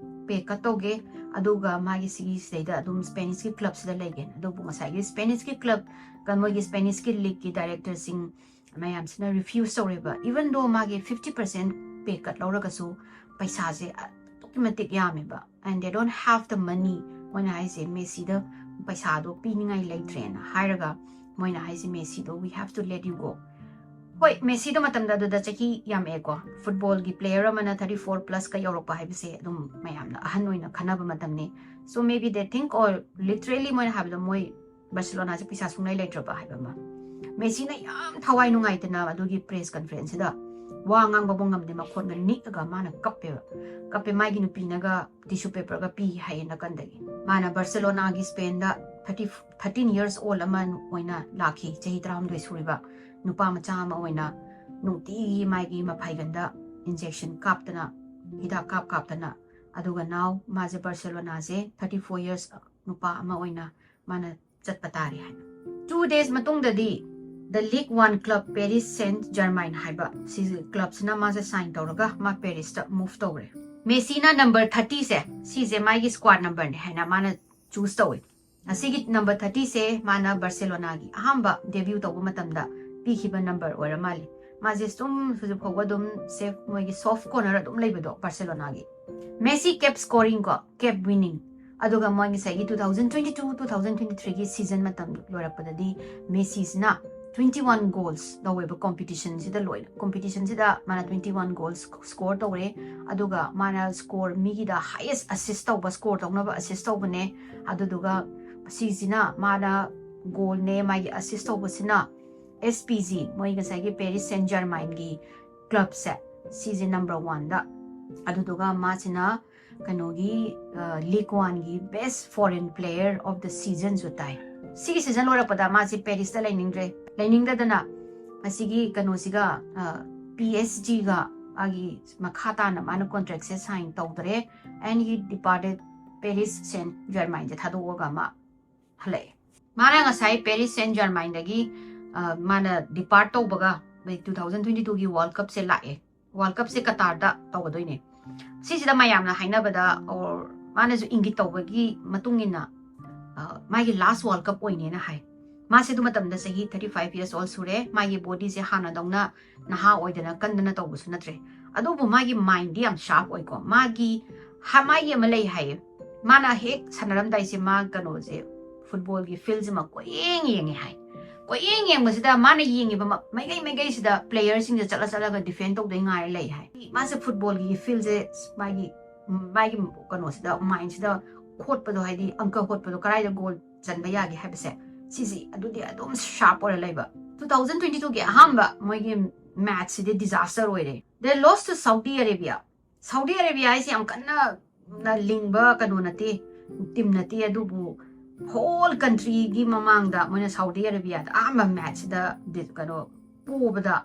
pay cut ꯇꯧꯒꯦ, ꯑꯗꯨꯒ ꯃꯥꯒꯤ ꯁꯤꯒꯤ ꯁꯤꯗꯩꯗ ꯑꯗꯨꯝ Spanish ꯀꯤ club ꯁꯤꯗ ꯂꯩꯒꯦ꯫ ꯑꯗꯨꯕꯨ ꯉꯁꯥꯏꯒꯤ Spanish ꯀꯤ club ꯀ ꯃꯣꯏꯒꯤ Spanish ꯀꯤ league ꯀꯤ director ꯁꯤꯡ ꯃꯌꯥꯝꯁꯤꯅ refuse ꯇꯧꯔꯦꯕ꯫ Even though ꯃꯥꯒꯤ fifty percent pay cut ꯂꯧꯔꯒꯁꯨ ꯄꯩꯁꯥꯁꯦ ꯑꯗꯨꯛꯀꯤ ꯃꯇꯤꯛ ꯌꯥꯝꯃꯦꯕ꯫ And they don't have the money꯫ ꯃꯣꯏꯅ ꯍꯥꯏꯁꯦ Messi ꯗ ꯄꯩꯁꯥꯗꯣ ꯄꯤꯅꯤꯡꯉꯥꯏ ꯂꯩꯇ꯭ꯔꯦꯅ ꯍꯥꯏꯔꯒ ꯃꯣꯏꯅ ꯍꯥꯏꯁꯦ Messi ꯗꯣ "We have to let you go"꯫ ꯍꯣꯏ, Messi ꯗꯣ ꯃꯇꯝꯗ ꯑꯗꯨꯗ ꯆꯍꯤ ꯌꯥꯝꯃꯛꯑꯦꯀꯣ꯫ Football ꯒꯤ player ꯑꯃꯅ thirty four plus ꯀ ꯌꯧꯔꯛꯄ ꯍꯥꯏꯕꯁꯦ ꯑꯗꯨꯝ ꯃꯌꯥꯝꯅ ꯑꯍꯟ ꯑꯣꯏꯅ ꯈꯟꯅꯕ ꯃꯇꯝꯅꯤ꯫ So maybe they think, or literally ꯃꯣꯏꯅ ꯍꯥꯏꯕꯗ ꯃꯣꯏ Barcelona ꯁꯦ ꯄꯩꯁꯥ ꯁꯨꯡꯂꯩ ꯂꯩꯇ꯭ꯔꯕ ꯍꯥꯏꯕ ꯑꯃ꯫ Messi ꯅ ꯌꯥꯝ ꯊꯋꯥꯏ ꯅꯨꯡꯉꯥꯏꯇꯅ ꯑꯗꯨꯒꯤ press conference ꯁꯤꯗ ꯋꯥ ꯉꯥꯡꯕꯕꯨ ꯉꯝꯗꯦ, ꯃꯈꯣꯟꯒ ꯅꯤꯛꯑꯒ ꯃꯥꯅ ꯀꯞꯄꯦꯕ꯫ ꯀꯞꯄꯦ, ꯃꯥꯒꯤ ꯅꯨꯄꯤꯅꯒ tissue paper ꯒ ꯄꯤ ꯍꯥꯏꯌꯦ ꯅꯥꯀꯟꯗꯒꯤ꯫ ꯃꯥꯅ Barcelona ꯒꯤ Spain ꯗ thirty, thirteen years old ꯑꯃ ꯑꯣꯏꯅ ꯂꯥꯛꯈꯤ, ꯆꯍꯤ ꯇꯔꯥꯍꯨꯝꯗꯣꯏ ꯁꯨꯔꯤꯕ ꯅꯨꯄꯥ ꯃꯆꯥ ꯑꯃ ꯑꯣꯏꯅ ꯅꯨꯡꯇꯤꯒꯤ ꯃꯥꯒꯤ ꯃꯐꯩꯒꯟꯗ injection ꯀꯥꯞꯇꯅ, ꯍꯤꯗꯥꯛ ꯀꯥꯞ ꯀꯥꯞꯇꯅ, ꯑꯗꯨꯒ now ꯃꯥꯁꯦ Barcelona ꯁꯦ thirty four years ꯅꯨꯄꯥ ꯑꯃ ꯑꯣꯏꯅ ꯃꯥꯅ ꯆꯠꯄ ꯇꯥꯔꯦ ꯍꯥꯏꯅ꯫ Two days ꯃꯇꯨꯡꯗꯗꯤ The Ligue one club Paris Saint Germain ꯍꯥꯏꯕ ꯁꯤ club ꯁꯤꯅ ꯃꯥꯁꯦ sign ꯇꯧꯔꯒ ꯃꯥ Paris ꯇ move ꯇꯧꯔꯦ꯫ Messi ꯅ number thirty ꯁꯦ, ꯁꯤꯁꯦ ꯃꯥꯒꯤ squad number ꯅꯦ ꯍꯥꯏꯅ ꯃꯥꯅ choose ꯇꯧꯋꯦ꯫ ꯑꯁꯤꯒꯤ number thirty ꯁꯦ ꯃꯥꯅ Barcelona ꯒꯤ ꯑꯍꯥꯟꯕ debut ꯇꯧꯕ ꯃꯇꯝꯗ ꯄꯤꯈꯤꯕ number ꯑꯣꯏꯔ ꯃꯥꯜꯂꯦ꯫ ꯃꯥꯁꯦ ꯁꯨꯝ ꯍꯧꯖꯤꯛ ꯐꯥꯎꯕ ꯑꯗꯨꯝ safe, ꯃꯣꯏꯒꯤ soft corner ꯑꯗꯨꯝ ꯂꯩꯕꯗꯣ Barcelona ꯒꯤ꯫ Messi cap scoring ꯀꯣ, cap winning꯫ ꯑꯗꯨꯒ ꯃꯣꯏ ꯉꯁꯥꯏꯒꯤ two thousand twenty-two, two thousand twenty-three ꯒꯤ season ꯃꯇꯝ ꯂꯣꯏꯔꯛꯄꯗꯗꯤ Messi ꯁꯤꯅ twenty-one goals ꯂꯧꯋꯦꯕ competition ꯁꯤꯗ ꯂꯣꯏꯅ꯫ Competition ꯁꯤꯗ ꯃꯥꯅ twenty-one goals score ꯇꯧꯔꯦ꯫ ꯑꯗꯨꯒ ꯃꯥꯅ score, ꯃꯤꯒꯤꯗ highest assist ꯇꯧꯕ, score ꯇꯧꯅꯕ assist ꯇꯧꯕꯅꯦ꯫ ꯑꯗꯨꯗꯨꯒ ꯁꯤꯁꯤꯅ ꯃꯥꯅ goal ꯅꯦ, ꯃꯥꯒꯤ assist ꯇꯧꯕꯁꯤꯅ S P G, ꯃꯣꯏ ꯉꯁꯥꯏꯒꯤ Paris Saint Germain ꯒꯤ club ꯁꯦ, ꯁꯤꯁꯦ number one ꯗ꯫ ꯑꯗꯨꯗꯨꯒ ꯃꯥꯁꯤꯅ ꯀꯩꯅꯣꯒꯤ, ꯑ, Ligue one ꯒꯤ best foreign player of the season ꯁꯨ ꯇꯥꯏ꯫ ꯁꯤꯒꯤ season ꯂꯣꯏꯔꯛꯄꯗ ꯃꯥꯁꯤ Paris ꯇ ꯂꯩꯅꯤꯡꯗ꯭ꯔꯦ꯫ ꯂꯩꯅꯤꯡꯗꯗꯅ ꯑꯁꯤꯒꯤ ꯀꯩꯅꯣꯁꯤꯒ, ꯑ, P S G ꯒ ꯃꯥꯒꯤ ꯃꯈꯥ ꯇꯥꯅ ꯃꯥꯅ contract ꯁꯦ sign ꯇꯧꯗ꯭ꯔꯦ꯫ And he departed Paris Saint Germain ꯁꯦ ꯊꯥꯗꯣꯛꯑꯒ ꯃꯥ ꯍꯜꯂꯛꯑꯦ꯫ ꯃꯥꯅ ꯉꯁꯥꯏ Paris Saint Germain ꯗꯒꯤ, ꯑ, ꯃꯥꯅ depart ꯇꯧꯕꯒ two thousand twenty-two ꯒꯤ World Cup ꯁꯦ ꯂꯥꯛꯑꯦ꯫ World Cup ꯁꯦ Qatar ꯗ ꯇꯧꯒꯗꯣꯏꯅꯦ꯫ ꯁꯤꯁꯤꯗ ꯃꯌꯥꯝꯅ ꯍꯥꯏꯅꯕꯗ, or ꯃꯥꯅꯁꯨ ꯏꯪꯒꯤꯠ ꯇꯧꯕꯒꯤ ꯃꯇꯨꯡ ꯏꯟꯅ, ꯑ, ꯃꯥꯒꯤ last World Cup ꯑꯣꯏꯅꯦꯅ ꯍꯥꯏ꯫ ꯃꯥꯁꯦ ꯑꯗꯨ ꯃꯇꯝꯗ ꯆꯍꯤ thirty-five years old ꯁꯨꯔꯦ꯫ ꯃꯥꯒꯤ body ꯁꯦ ꯍꯥꯟꯅꯗꯧꯅ ꯅꯍꯥ ꯑꯣꯏꯗꯅ ꯀꯟꯗꯅ ꯇꯧꯕꯁꯨ ꯅꯠꯇ꯭ꯔꯦ꯫ ꯑꯗꯨꯕꯨ ꯃꯥꯒꯤ mind ꯗꯤ ꯌꯥꯝ sharp ꯑꯣꯏꯀꯣ꯫ ꯃꯥꯒꯤ, ꯍ-, ꯃꯥꯒꯤ ꯑꯃ ꯂꯩ ꯍꯥꯏꯌꯦ꯫ ꯃꯥꯅ ꯍꯦꯛ ꯁꯥꯟꯅꯔꯝꯗꯥꯏꯁꯦ ꯃꯥ ꯀꯩꯅꯣꯁꯦ, football ꯒꯤ field ꯁꯤꯃ ꯀꯣꯏꯌꯦꯡ ꯌꯦꯡꯉꯦ ꯍꯥꯏ꯫ ꯀꯣꯏꯌꯦꯡ ꯌꯦꯡꯕꯁꯤꯗ ꯃꯥꯅ ꯌꯦꯡꯉꯤꯕ ꯃ-, ꯃꯥꯏꯀꯩ ꯃꯥꯏꯀꯩꯁꯤꯗ player ꯁꯤꯡꯁꯦ ꯆꯠꯂ ꯆꯠꯂꯒ defend ꯇꯧꯗꯣꯏ ꯉꯥꯏꯔ ꯂꯩ ꯍꯥꯏ꯫ ꯃꯥꯁꯦ football ꯒꯤ field ꯁꯦ ꯃꯥꯒꯤ, ꯃꯥꯒꯤ ꯀꯩꯅꯣꯁꯤꯗ, mind ꯁꯤꯗ ꯈꯣꯠꯄꯗꯣ, ꯍꯥꯏꯗꯤ ꯑꯪꯀ ꯍꯣꯠꯄꯗꯣ, ꯀꯗꯥꯏꯗ goal ꯆꯟꯕ ꯌꯥꯒꯦ ꯍꯥꯏꯕꯁꯦ, ꯁꯤꯁꯤ ꯑꯗꯨꯗꯤ ꯑꯗꯨꯝ sharp ꯑꯣꯏꯔ ꯂꯩꯕ꯫ Two thousand twenty-two ꯒꯤ ꯑꯍꯥꯟꯕ ꯃꯣꯏꯒꯤ match ꯁꯤꯗꯤ disaster ꯑꯣꯏꯔꯦ꯫ They lost to Saudi Arabia꯫ Saudi Arabia ꯍꯥꯏꯁꯦ ꯌꯥꯝ ꯀꯟꯅ ꯂꯤꯡꯕ ꯀꯩꯅꯣ ꯅꯠꯇꯦ, team ꯅꯠꯇꯦ, ꯑꯗꯨꯕꯨ whole country ꯒꯤ ꯃꯃꯥꯡꯗ ꯃꯣꯏꯅ Saudi Arabia ꯗ ꯑꯍꯥꯟꯕ match ꯁꯤꯗ ꯗꯤ-, ꯀꯩꯅꯣ, ꯄꯣꯕꯗ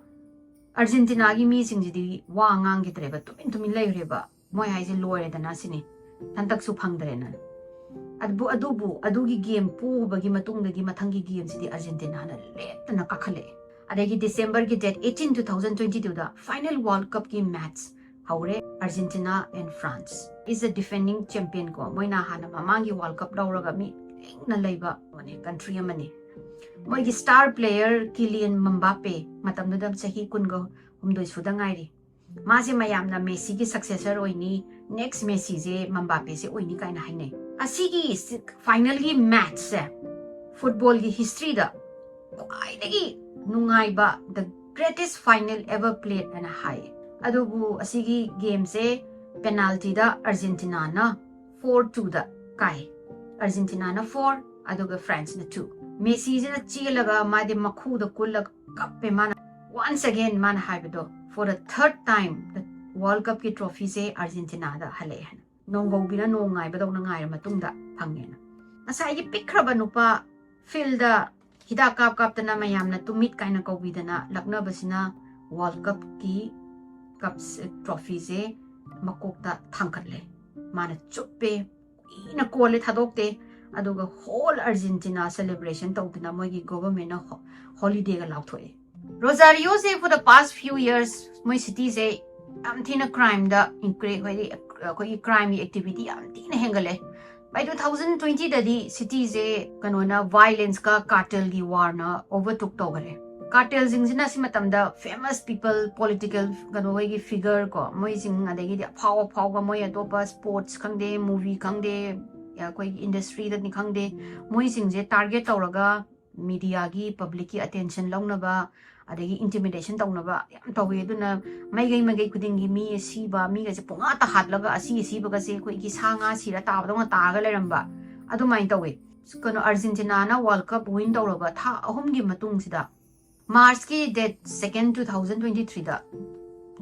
Argentina ꯒꯤ ꯃꯤꯁꯤꯡꯁꯤꯗꯤ ꯋꯥ ꯉꯥꯡꯈꯤꯗ꯭ꯔꯦꯕ, ꯇꯨꯃꯤꯟ ꯇꯨꯃꯤꯟ ꯂꯩꯈ꯭ꯔꯦꯕ꯫ ꯃꯣꯏ ꯍꯥꯏꯁꯦ ꯂꯣꯏꯔꯦꯗꯅ ꯁꯤꯅꯤ, ꯍꯟꯗꯛꯁꯨ ꯐꯪꯗ꯭ꯔꯦꯅ꯫ ꯑꯗꯨꯕꯨ ꯑꯗꯨꯕꯨ ꯑꯗꯨꯒꯤ ꯒꯦꯝ ꯄꯣꯕꯒꯤ ꯃꯇꯨꯡꯗꯒꯤ ꯃꯊꯪꯒꯤ ꯒꯦꯝꯁꯤꯗꯤ ꯑꯥꯔꯖꯦꯟꯇꯤꯅꯥꯅ ꯂꯦꯞꯇꯅ ꯀꯥꯈꯠꯂꯛꯑꯦ꯫ ꯑꯗꯒꯤ December ꯒꯤ date eighteen, two thousand twenty two ꯗ final World Cup ꯀꯤ match ꯍꯧꯔꯦ꯫ Argentina and France is the defending champion ꯀꯣ, ꯃꯣꯏꯅ ꯍꯥꯟꯅ ꯃꯃꯥꯡꯒꯤ World Cup ꯂꯧꯔꯒ ꯃꯤ ꯂꯤꯡꯅ ꯂꯩꯕ country ꯑꯃꯅꯤ꯫ ꯃꯣꯏꯒꯤ star player Kylian Mbappe ꯃꯇꯝꯗꯨꯗ ꯆꯍꯤ ꯀꯨꯟꯒ ꯍꯨꯝꯗꯣꯏ ꯁꯨꯗ ꯉꯥꯏꯔꯤ꯫ ꯃꯥꯁꯦ ꯃꯌꯥꯝꯅ ꯃꯦꯁꯤꯒꯤ successor ꯑꯣꯏꯅꯤ, next ꯃꯦꯁꯤꯁꯦ ꯃꯝꯕꯥꯄꯦꯁꯦ ꯑꯣꯏꯅꯤ ꯀꯥꯏꯅ ꯍꯥꯏꯅꯩ꯫ ꯑꯁꯤꯒꯤ final ꯒꯤ match ꯁꯦ football ꯒꯤ history ꯗ ꯈ꯭ꯋꯥꯏꯗꯒꯤ ꯅꯨꯡꯉꯥꯏꯕ, the greatest final ever played ꯍꯥꯏꯅ ꯍꯥꯏ꯫ ꯑꯗꯨꯕꯨ ꯑꯁꯤꯒꯤ game ꯁꯦ penalty ꯗ Argentina ꯅ four two ꯗ ꯀꯥꯏ꯫ Argentina ꯅ four, ꯑꯗꯨꯒ France ꯅ two꯫ ꯃꯦꯁꯤꯁꯤꯅ ꯆꯦꯜꯂꯒ ꯃꯥꯗꯤ ꯃꯈꯨꯗ ꯀꯨꯜꯂꯒ ꯀꯞꯄꯦ꯫ ꯃꯥꯅ once again ꯃꯥꯅ ꯍꯥꯏꯕꯗꯣ, for the third time the World Cup ꯀꯤ trophy ꯁꯦ Argentina ꯗ ꯍꯜꯂꯛꯑꯦ ꯍꯥꯏꯅ꯫ ꯅꯣꯡꯒꯧꯕꯤꯅ ꯅꯣꯡ ꯉꯥꯏꯕꯗꯧꯅ ꯉꯥꯏꯔ ꯃꯇꯨꯡꯗ ꯐꯪꯉꯦꯅ꯫ ꯉꯁꯥꯏꯒꯤ ꯄꯤꯛꯈ꯭ꯔꯕ ꯅꯨꯄꯥ field ꯗ ꯍꯤꯗꯥꯛ ꯀꯥꯞ ꯀꯥꯞꯇꯅ ꯃꯌꯥꯝꯅ ꯇꯨꯃꯤꯠ ꯀꯥꯏꯅ ꯀꯧꯕꯤꯗꯅ ꯂꯛꯅꯕꯁꯤꯅ World Cup ꯀꯤ cup trophy ꯁꯦ ꯃꯀꯣꯛꯇ ꯊꯥꯡꯒꯠꯂꯦ꯫ ꯃꯥꯅ ꯆꯨꯞꯄꯦ, ꯀꯨꯏꯅ ꯀꯣꯜꯂꯦ, ꯊꯥꯗꯣꯛꯇꯦ꯫ ꯑꯗꯨꯒ whole Argentina celebration ꯇꯧꯗꯅ ꯃꯣꯏꯒꯤ government ꯅ ho-, holiday ꯒ ꯂꯥꯎꯊꯣꯛꯑꯦ꯫ Rosario say for the past few years ꯃꯣꯏ city ꯁꯦ ꯌꯥꯝ ꯊꯤꯅ crime ꯗ incre-, ꯍꯥꯏꯗꯤ ꯑꯩꯈꯣꯏꯒꯤ crime ꯒꯤ activity ꯌꯥꯝ ꯊꯤꯅ ꯍꯦꯟꯒꯠꯂꯦ꯫ By two thousand twenty ꯗꯗꯤ city ꯁꯦ ꯀꯩꯅꯣꯅ violence ꯀ cartel ꯒꯤ war ꯅ overtook ꯇꯧꯈꯔꯦ꯫ Cartel ꯁꯤꯡꯁꯤꯅ ꯁꯤ ꯃꯇꯝꯗ famous people, political ꯀꯩꯅꯣ ꯍꯣꯏꯒꯤ figure ꯀꯣ, ꯃꯣꯏꯁꯤꯡ, ꯑꯗꯒꯤꯗꯤ ꯑꯐꯥꯎ ꯑꯐꯥꯎꯕ ꯃꯣꯏ ꯑꯇꯣꯞꯄ sports ꯈꯪꯗꯦ, movie ꯈꯪꯗꯦ, ꯑꯩꯈꯣꯏꯒꯤ industry ꯗꯅꯤ ꯈꯪꯗꯦ, ꯃꯣꯏꯁꯤꯡꯁꯦ target ꯇꯧꯔꯒ media ꯒꯤ, public ꯀꯤ attention ꯂꯧꯅꯕ, ꯑꯗꯒꯤ intimidation ꯇꯧꯅꯕ ꯌꯥꯝ ꯇꯧꯋꯤ꯫ ꯑꯗꯨꯅ ꯃꯥꯏꯀꯩ ꯃꯥꯏꯀꯩ ꯈꯨꯗꯤꯡꯒꯤ ꯃꯤ ꯑꯁꯤꯕ, ꯃꯤꯒꯁꯦ ꯄꯨꯡꯍꯥꯠꯇ ꯍꯥꯠꯂꯒ ꯑꯁꯤ ꯑꯁꯤꯕꯒꯁꯦ ꯑꯩꯈꯣꯏꯒꯤ ꯁꯥ ꯉꯥ ꯁꯤꯔ ꯇꯥꯕꯗꯧꯅ ꯇꯥꯔꯒ ꯂꯩꯔꯝꯕ ꯑꯗꯨꯃꯥꯏꯅ ꯇꯧꯋꯤ꯫ ꯀꯩꯅꯣ, Argentina ꯅ World Cup win ꯇꯧꯔꯕ ꯊꯥ ꯑꯍꯨꯝꯒꯤ ꯃꯇꯨꯡꯁꯤꯗ, March ꯀꯤ date second, two thousand twenty three ꯗ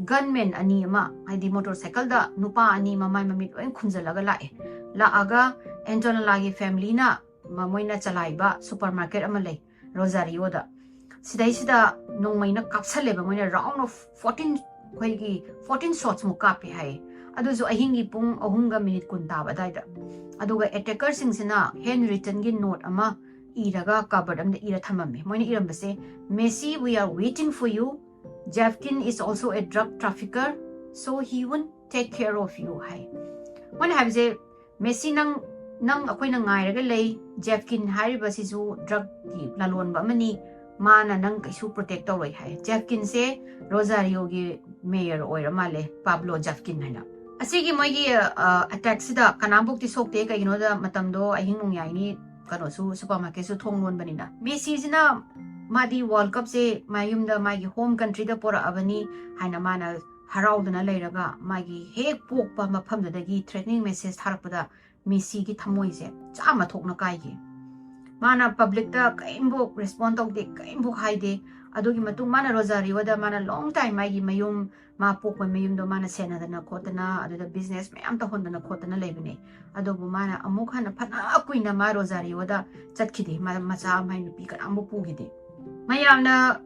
gunman ꯑꯅꯤ ꯑꯃ, ꯍꯥꯏꯗꯤ motorcycle ꯗ ꯅꯨꯄꯥ ꯑꯅꯤ ꯃꯃꯥꯏ ꯃꯃꯤꯠ ꯂꯣꯏ ꯈꯨꯝꯖꯤꯜꯂꯒ ꯂꯥꯛꯑꯦ꯫ ꯂꯥꯛꯑꯒ Antonella ꯒꯤ family ꯅ ꯃ-, ꯃꯣꯏꯅ ꯆꯂꯥꯏꯕ supermarket ꯑꯃ ꯂꯩ Rosario ꯗ꯫ ꯁꯤꯗꯩꯁꯤꯗ ꯅꯣꯡꯃꯩꯅ ꯀꯥꯞꯁꯜꯂꯦꯕ, ꯃꯣꯏꯅ round of fourteen, ꯑꯩꯈꯣꯏꯒꯤ fourteen shots ꯃꯨꯛ ꯀꯥꯞꯄꯦ ꯍꯥꯏꯌꯦ꯫ ꯑꯗꯨꯁꯨ ꯑꯍꯤꯡꯒꯤ ꯄꯨꯡ ꯑꯍꯨꯝꯒ ꯃꯤꯅꯤꯠ ꯀꯨꯟ ꯇꯥꯕ ꯑꯗꯨꯋꯥꯏꯗ꯫ ꯑꯗꯨꯒ ꯑꯦꯇꯦꯀꯔꯁꯤꯡꯁꯤꯅ ꯍꯦꯟ ꯔꯤꯇꯟꯒꯤ ꯅꯣꯠ ꯑꯃ ꯏꯔꯒ ꯀꯕꯔꯠ ꯑꯃꯗ ꯏꯔ ꯊꯝꯃꯝꯃꯦ꯫ ꯃꯣꯏꯅ ꯏꯔꯝꯕꯁꯦ, "Messi, we are waiting for you. Jevkin is also a drug trafficker, so he won't take care of you" ꯍꯥꯏ꯫ ꯃꯣꯏꯅ ꯍꯥꯏꯕꯁꯦ, "ꯃꯦꯁꯤ, ꯅꯪ ꯅꯪ ꯑꯩꯈꯣꯏꯅ ꯉꯥꯏꯔꯒ ꯂꯩ꯫ ꯖꯦꯐꯀꯤꯟ ꯍꯥꯏꯔꯤꯕꯁꯤꯁꯨ ꯗ꯭ꯔꯒꯀꯤ ꯂꯂꯣꯟꯕ ꯑꯃꯅꯤ, ꯃꯥꯅ ꯅꯪ ꯀꯩꯁꯨ ꯄ꯭ꯔꯣꯇꯦꯛ ꯇꯧꯔꯣꯏ" ꯍꯥꯏ꯫ ꯖꯦꯐꯀꯤꯟꯁꯦ ꯔꯣꯖꯥꯔꯤꯌꯣꯒꯤ ꯃꯦꯌꯔ ꯑꯣꯏꯔ ꯃꯥꯜꯂꯦ, ꯄꯥꯕ꯭ꯂꯣ ꯖꯦꯐꯀꯤꯟ ꯍꯥꯏꯅ꯫ ꯑꯁꯤꯒꯤ ꯃꯣꯏꯒꯤ ꯑꯦꯇꯦꯛꯁꯤꯗ ꯀꯅꯥꯝꯐꯥꯎꯗꯤ ꯁꯣꯛꯇꯦ, ꯀꯩꯒꯤꯅꯣꯗ ꯃꯇꯝꯗꯣ ꯑꯍꯤꯡ ꯅꯣꯡꯌꯥꯏꯅꯤ, ꯀꯩꯅꯣꯁꯨ, ꯁꯨꯄꯔ ꯃꯥꯔꯀꯦꯠꯁꯨ ꯊꯣꯡ ꯂꯣꯟꯕꯅꯤꯅ꯫ ꯃꯦꯁꯤꯁꯤꯅ ꯃꯥꯗꯤ ꯋꯥꯔꯜ ꯀꯞꯁꯦ ꯃꯌꯨꯝꯗ ꯃꯥꯒꯤ ꯍꯣꯝ ꯀꯟꯇ꯭ꯔꯤꯗ ꯄꯣꯔꯛꯑꯕꯅꯤ ꯍꯥꯏꯅ ꯃꯥꯅ ꯍꯔꯥꯎꯗꯅ ꯂꯩꯔꯒ, ꯃꯥꯒꯤ ꯍꯦꯛ ꯄꯣꯛꯄ ꯃꯐꯝꯗꯨꯗꯒꯤ ꯊ꯭ꯔꯦꯇꯅꯤꯡ ꯃꯦꯁꯦꯖ ꯊꯥꯔꯛꯄꯗ ꯃꯦꯁꯤꯒꯤ ꯊꯃꯣꯏꯁꯦ ꯆꯥꯝꯃ ꯊꯣꯛꯅ ꯀꯥꯏꯈꯤ꯫ ꯃꯥꯅ ꯄꯕ꯭ꯂꯤꯛꯇ ꯀꯔꯤꯝꯐꯥꯎ ꯔꯦꯁꯄꯣꯟ ꯇꯧꯗꯦ, ꯀꯔꯤꯝꯐꯥꯎ ꯍꯥꯏꯗꯦ꯫ ꯑꯗꯨꯒꯤ ꯃꯇꯨꯡ ꯃꯥꯅ ꯔꯣꯖꯥꯔꯤꯌꯣꯗ ꯃꯥꯅ ꯂꯣꯡ ꯇꯥꯏꯝ ꯃꯥꯒꯤ ꯃꯌꯨꯝ, ꯃꯥ ꯄꯣꯛꯄ ꯃꯌꯨꯝꯗꯣ ꯃꯥꯅ ꯁꯦꯟꯅꯗꯅ ꯈꯣꯠꯇꯅ, ꯑꯗꯨꯗ ꯕꯤꯖꯤꯅꯦꯁ ꯃꯌꯥꯝ ꯇꯧꯍꯟꯗꯅ ꯈꯣꯠꯇꯅ ꯂꯩꯕꯅꯦ꯫ ꯑꯗꯨꯕꯨ ꯃꯥꯅ ꯑꯃꯨꯛ ꯍꯟꯅ ꯐꯅ ꯀꯨꯏꯅ ꯃꯥ ꯔꯣꯖꯥꯔꯤꯌꯣꯗ ꯆꯠꯈꯤꯗꯦ, ꯃꯥ ꯃꯆꯥ, ꯃꯥꯏ ꯅꯨꯄꯤ ꯀꯅꯥꯝꯕꯨ ꯄꯨꯈꯤꯗꯦ꯫ ꯃꯌꯥꯝꯅ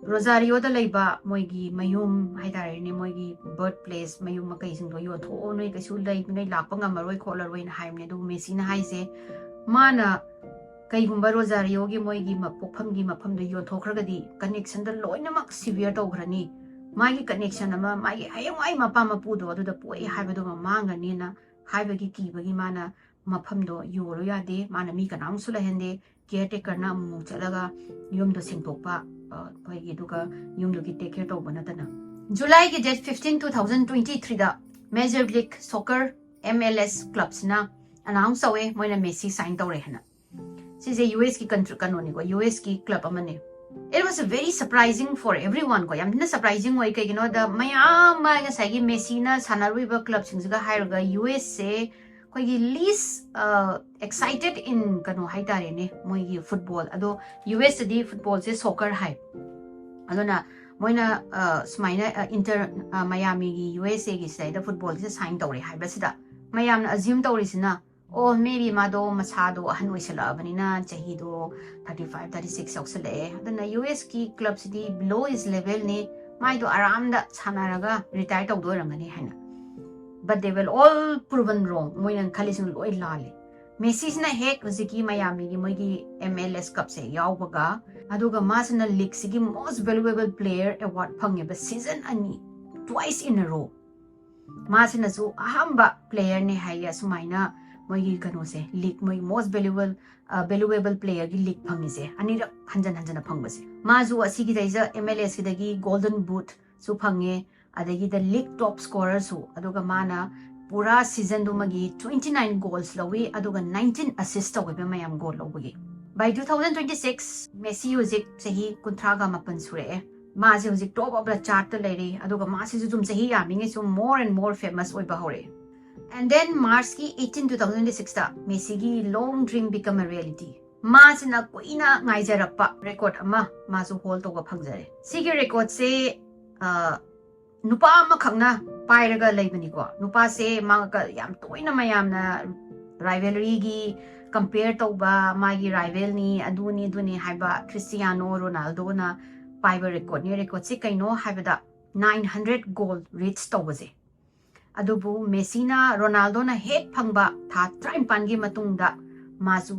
ꯔꯣꯖꯥꯔꯤꯌꯣꯗ ꯂꯩꯕ ꯃꯣꯏꯒꯤ ꯃꯌꯨꯝ ꯍꯥꯏꯇꯥꯔꯦꯅꯦ, ꯃꯣꯏꯒꯤ ꯕꯔꯠ ꯄ꯭ꯂꯦꯁ, ꯃꯌꯨꯝ ꯃꯀꯩꯁꯤꯡꯗꯣ ꯌꯣꯟꯊꯣꯛꯑꯣ, ꯅꯣꯏ ꯀꯩꯁꯨ ꯂꯩ-, ꯅꯣꯏ ꯂꯥꯛꯄ ꯉꯝꯃꯔꯣꯏ ꯈꯣꯠꯂꯔꯣꯏꯅ ꯍꯥꯏꯕꯅꯦ꯫ ꯑꯗꯨꯕꯨ ꯃꯦꯁꯤꯅ ꯍꯥꯏꯁꯦ, ꯃꯥꯅ ꯀꯩꯒꯨꯝꯕ ꯔꯣꯖꯥꯔꯤꯌꯣꯒꯤ ꯃꯣꯏꯒꯤ ꯃ-, ꯄꯣꯛꯐꯝꯒꯤ ꯃꯐꯝꯗꯣ ꯌꯣꯟꯊꯣꯛꯈ꯭ꯔꯒꯗꯤ ꯀꯅꯦꯛꯁꯟꯗ ꯂꯣꯏꯅꯃꯛ ꯁꯤꯚꯤꯌꯔ ꯇꯧꯈ꯭ꯔꯅꯤ꯫ ꯃꯥꯒꯤ ꯀꯅꯦꯛꯁꯟ ꯑꯃ, ꯃꯥꯒꯤ ꯍꯌꯦꯡꯋꯥꯏ ꯃꯄꯥ ꯃꯄꯨꯗꯣ ꯑꯗꯨꯗ ꯄꯣꯛꯑꯦ ꯍꯥꯏꯕꯗꯨꯃ ꯃꯥꯡꯒꯅꯤꯅ ꯍꯥꯏꯕꯒꯤ ꯀꯤꯕꯒꯤ ꯃꯥꯅ ꯃꯐꯝꯗꯣ ꯌꯣꯜꯂꯨ ꯌꯥꯗꯦ꯫ ꯃꯥꯅ ꯃꯤ ꯀꯅꯥꯝꯁꯨ ꯂꯩꯍꯟꯗꯦ꯫ ꯀꯤꯌꯔ ꯇꯦꯀꯔꯅ ꯑꯃꯨꯛꯃꯨꯛ ꯆꯠꯂꯒ ꯌꯨꯝꯗꯣ ꯁꯦꯡꯗꯣꯛꯄ, ꯑ, ꯑꯩꯈꯣꯏꯒꯤ, ꯑꯗꯨꯒ ꯌꯨꯝꯗꯨꯒꯤ ꯇꯦꯛ ꯀꯦꯌꯔ ꯇꯧꯕ ꯅꯠꯇꯅ꯫ ꯖꯨꯂꯥꯏꯒꯤ date fifteen, two thousand twenty three ꯗ Major League Soccer, M L S, ꯀ꯭ꯂꯕꯁꯤꯅ ꯑꯅꯥꯎꯟꯁ ꯇꯧꯋꯦ, ꯃꯣꯏꯅ ꯃꯦꯁꯤ ꯁꯥꯏꯟ ꯇꯧꯔꯦ ꯍꯥꯏꯅ꯫ ꯁꯤꯁꯦ ꯌꯨ ꯑꯦꯁꯀꯤ ꯀꯟꯇ꯭ꯔꯤ, ꯀꯩꯅꯣꯅꯤꯀꯣ, ꯌꯨ ꯑꯦꯁꯀꯤ ꯀ꯭ꯂꯕ ꯑꯃꯅꯦ꯫ It was very surprising for everyone ꯀꯣ, ꯌꯥꯝ ꯊꯤꯅ ꯁꯔꯄ꯭ꯔꯥꯏꯖꯤꯡ ꯑꯣꯏ꯫ ꯀꯩꯒꯤꯅꯣꯗ, ꯃꯌꯥꯝ ꯑꯃ ꯉꯁꯥꯏꯒꯤ ꯃꯦꯁꯤꯅ ꯁꯥꯟꯅꯔꯨꯏꯕ ꯀ꯭ꯂꯕꯁꯤꯡꯁꯤꯒ ꯍꯥꯏꯔꯒ, ꯌꯨ ꯑꯦꯁꯁꯦ ꯑꯩꯈꯣꯏꯒꯤ ꯂꯤꯁ ꯑꯦꯛꯁꯥꯏꯇꯦꯠ ꯏꯟ ꯀꯩꯅꯣ ꯍꯥꯏꯇꯥꯔꯦꯅꯦ, ꯃꯣꯏꯒꯤ ꯐꯨꯠꯕꯣꯜ꯫ ꯑꯗꯣ ꯌꯨ ꯑꯦꯁꯇꯗꯤ ꯐꯨꯠꯕꯣꯜꯁꯦ ꯁꯣꯀꯔ ꯍꯥꯏ꯫ ꯑꯗꯨꯅ ꯃꯣꯏꯅ, ꯑ, ꯁꯨꯃꯥꯏꯅ, ꯑ, ꯏꯟꯇꯔ-, ꯑ, ꯃꯌꯥꯃꯤꯒꯤ, ꯌꯨ ꯑꯦꯁ ꯑꯦꯒꯤ ꯁꯤꯗꯩꯗ ꯐꯨꯠꯕꯣꯜꯁꯦ ꯁꯥꯏꯟ ꯇꯧꯔꯦ ꯍꯥꯏꯕꯁꯤꯗ, ꯃꯌꯥꯝꯅ ꯑꯖ꯭ꯌꯨꯝ ꯇꯧꯔꯤꯁꯤꯅ, "ꯑꯣ, maybe ꯃꯥꯗꯣ ꯃꯁꯥꯗꯣ ꯑꯍꯟ ꯑꯣꯏꯁꯜꯂꯛꯑꯕꯅꯤꯅ, ꯆꯍꯤꯗꯣ thirty five, thirty six ꯌꯧꯁꯜꯂꯛꯑꯦ, ꯑꯗꯨꯅ ꯌꯨ ꯑꯦꯁꯀꯤ ꯀ꯭ꯂꯕꯁꯤꯗꯤ below his level ꯅꯤ, ꯃꯥꯏꯗꯣ ꯑꯔꯥꯝꯗ ꯁꯥꯟꯅꯔꯒ ꯔꯤꯇꯥꯌꯔ ꯇꯧꯗꯣꯏ ꯑꯣꯏꯔꯝꯒꯅꯤ" ꯍꯥꯏꯅ꯫ But they were all proven wrong. ꯃꯣꯏꯅ ꯈꯜꯂꯤꯁꯤꯡ ꯂꯣꯏ ꯂꯥꯜꯂꯦ꯫ ꯃꯦꯁꯤꯁꯤꯅ ꯍꯦꯛ ꯍꯧꯖꯤꯛꯀꯤ ꯃꯌꯥꯃꯤꯒꯤ ꯃꯣꯏꯒꯤ M L S Cup ꯁꯦ ꯌꯥꯎꯕꯒ, ꯑꯗꯨꯒ ꯃꯥꯁꯤꯅ ꯂꯤꯒꯁꯤꯒꯤ most valuable player award ꯐꯪꯉꯦꯕ season ꯑꯅꯤ, twice in a row꯫ ꯃꯥꯁꯤꯅꯁꯨ ꯑꯍꯥꯟꯕ player ꯅꯦ ꯍꯥꯏꯌꯦ ꯑꯁꯨꯃꯥꯏꯅ ꯃꯣꯏꯒꯤ ꯀꯩꯅꯣꯁꯦ, ꯂꯤꯒ ꯃꯣꯏ most valuable valuable player ꯒꯤ ꯂꯤꯒ ꯐꯪꯉꯤꯁꯦ, ꯑꯅꯤꯔꯛ ꯍꯟꯖꯟ ꯍꯟꯖꯟꯅ ꯐꯪꯕꯁꯦ꯫ ꯃꯥꯁꯨ ꯑꯁꯤꯒꯤꯗꯩꯁꯤꯗ M L S ꯀꯤꯗꯒꯤ Golden Boot ꯁꯨ ꯐꯪꯉꯦ, ꯑꯗꯒꯤꯗ ꯂꯤꯒ top scorer ꯁꯨ, ꯑꯗꯨꯒ ꯃꯥꯅ ꯄꯨꯔꯥ season ꯗꯨꯃꯒꯤ twenty nine goals ꯂꯧꯏ, ꯑꯗꯨꯒ nineteen assist ꯇꯧꯋꯦꯕ ꯃꯌꯥꯝ goal ꯂꯧꯕꯒꯤ꯫ By two thousand twenty six Messi ꯍꯧꯖꯤꯛ ꯆꯍꯤ ꯀꯨꯟꯊ꯭ꯔꯥꯒ ꯃꯥꯄꯟ ꯁꯨꯔꯛꯑꯦ꯫ ꯃꯥꯁꯦ ꯍꯧꯖꯤꯛ top of the chart ꯇ ꯂꯩꯔꯤ, ꯑꯗꯨꯒ ꯃꯥꯁꯤꯁꯨ ꯑꯗꯨꯝ ꯆꯍꯤ ꯌꯥꯝꯃꯤꯉꯩ ꯁꯨꯝ more and more famous ꯑꯣꯏꯕ ꯍꯧꯔꯛꯑꯦ꯫ And then March ꯀꯤ eighteen two thousand twenty six ꯇ ꯃꯦꯁꯤꯒꯤ long dream become a reality꯫ ꯃꯥꯁꯤꯅ ꯀꯨꯏꯅ ꯉꯥꯏꯖꯔꯛꯄ record ꯑꯃ ꯃꯥꯁꯨ hold ꯇꯧꯕ ꯐꯪꯖꯔꯦ꯫ ꯁꯤꯒꯤ record ꯁꯦ, ꯑ, ꯅꯨꯄꯥ ꯑꯃꯈꯛꯅ ꯄꯥꯏꯔꯒ ꯂꯩꯕꯅꯤꯀꯣ꯫ ꯅꯨꯄꯥꯁꯦ ꯃꯥꯒ ꯌꯥꯝ ꯇꯣꯏꯅ ꯃꯌꯥꯝꯅ rivalry ꯒꯤ compare ꯇꯧꯕ, ꯃꯥꯒꯤ rival ꯅꯤ, ꯑꯗꯨꯅꯤ, ꯑꯗꯨꯅꯤ ꯍꯥꯏꯕ ꯀ꯭ꯔꯤꯁꯇꯤꯌꯥꯅꯣ ꯔꯣꯅꯥꯜꯗꯣꯅ ꯄꯥꯏꯕ record ꯅꯤ꯫ Record ꯁꯦ ꯀꯩꯅꯣ ꯍꯥꯏꯕꯗ nine hundred goal reach ꯇꯧꯕꯁꯦ꯫ ꯑꯗꯨꯕꯨ ꯃꯦꯁꯤꯅ ꯔꯣꯅꯥꯜꯗꯣꯅ ꯍꯦꯛ ꯐꯪꯕ ꯊꯥ ꯇꯔꯥꯅꯤꯄꯥꯟꯒꯤ ꯃꯇꯨꯡꯗ ꯃꯥꯁꯨ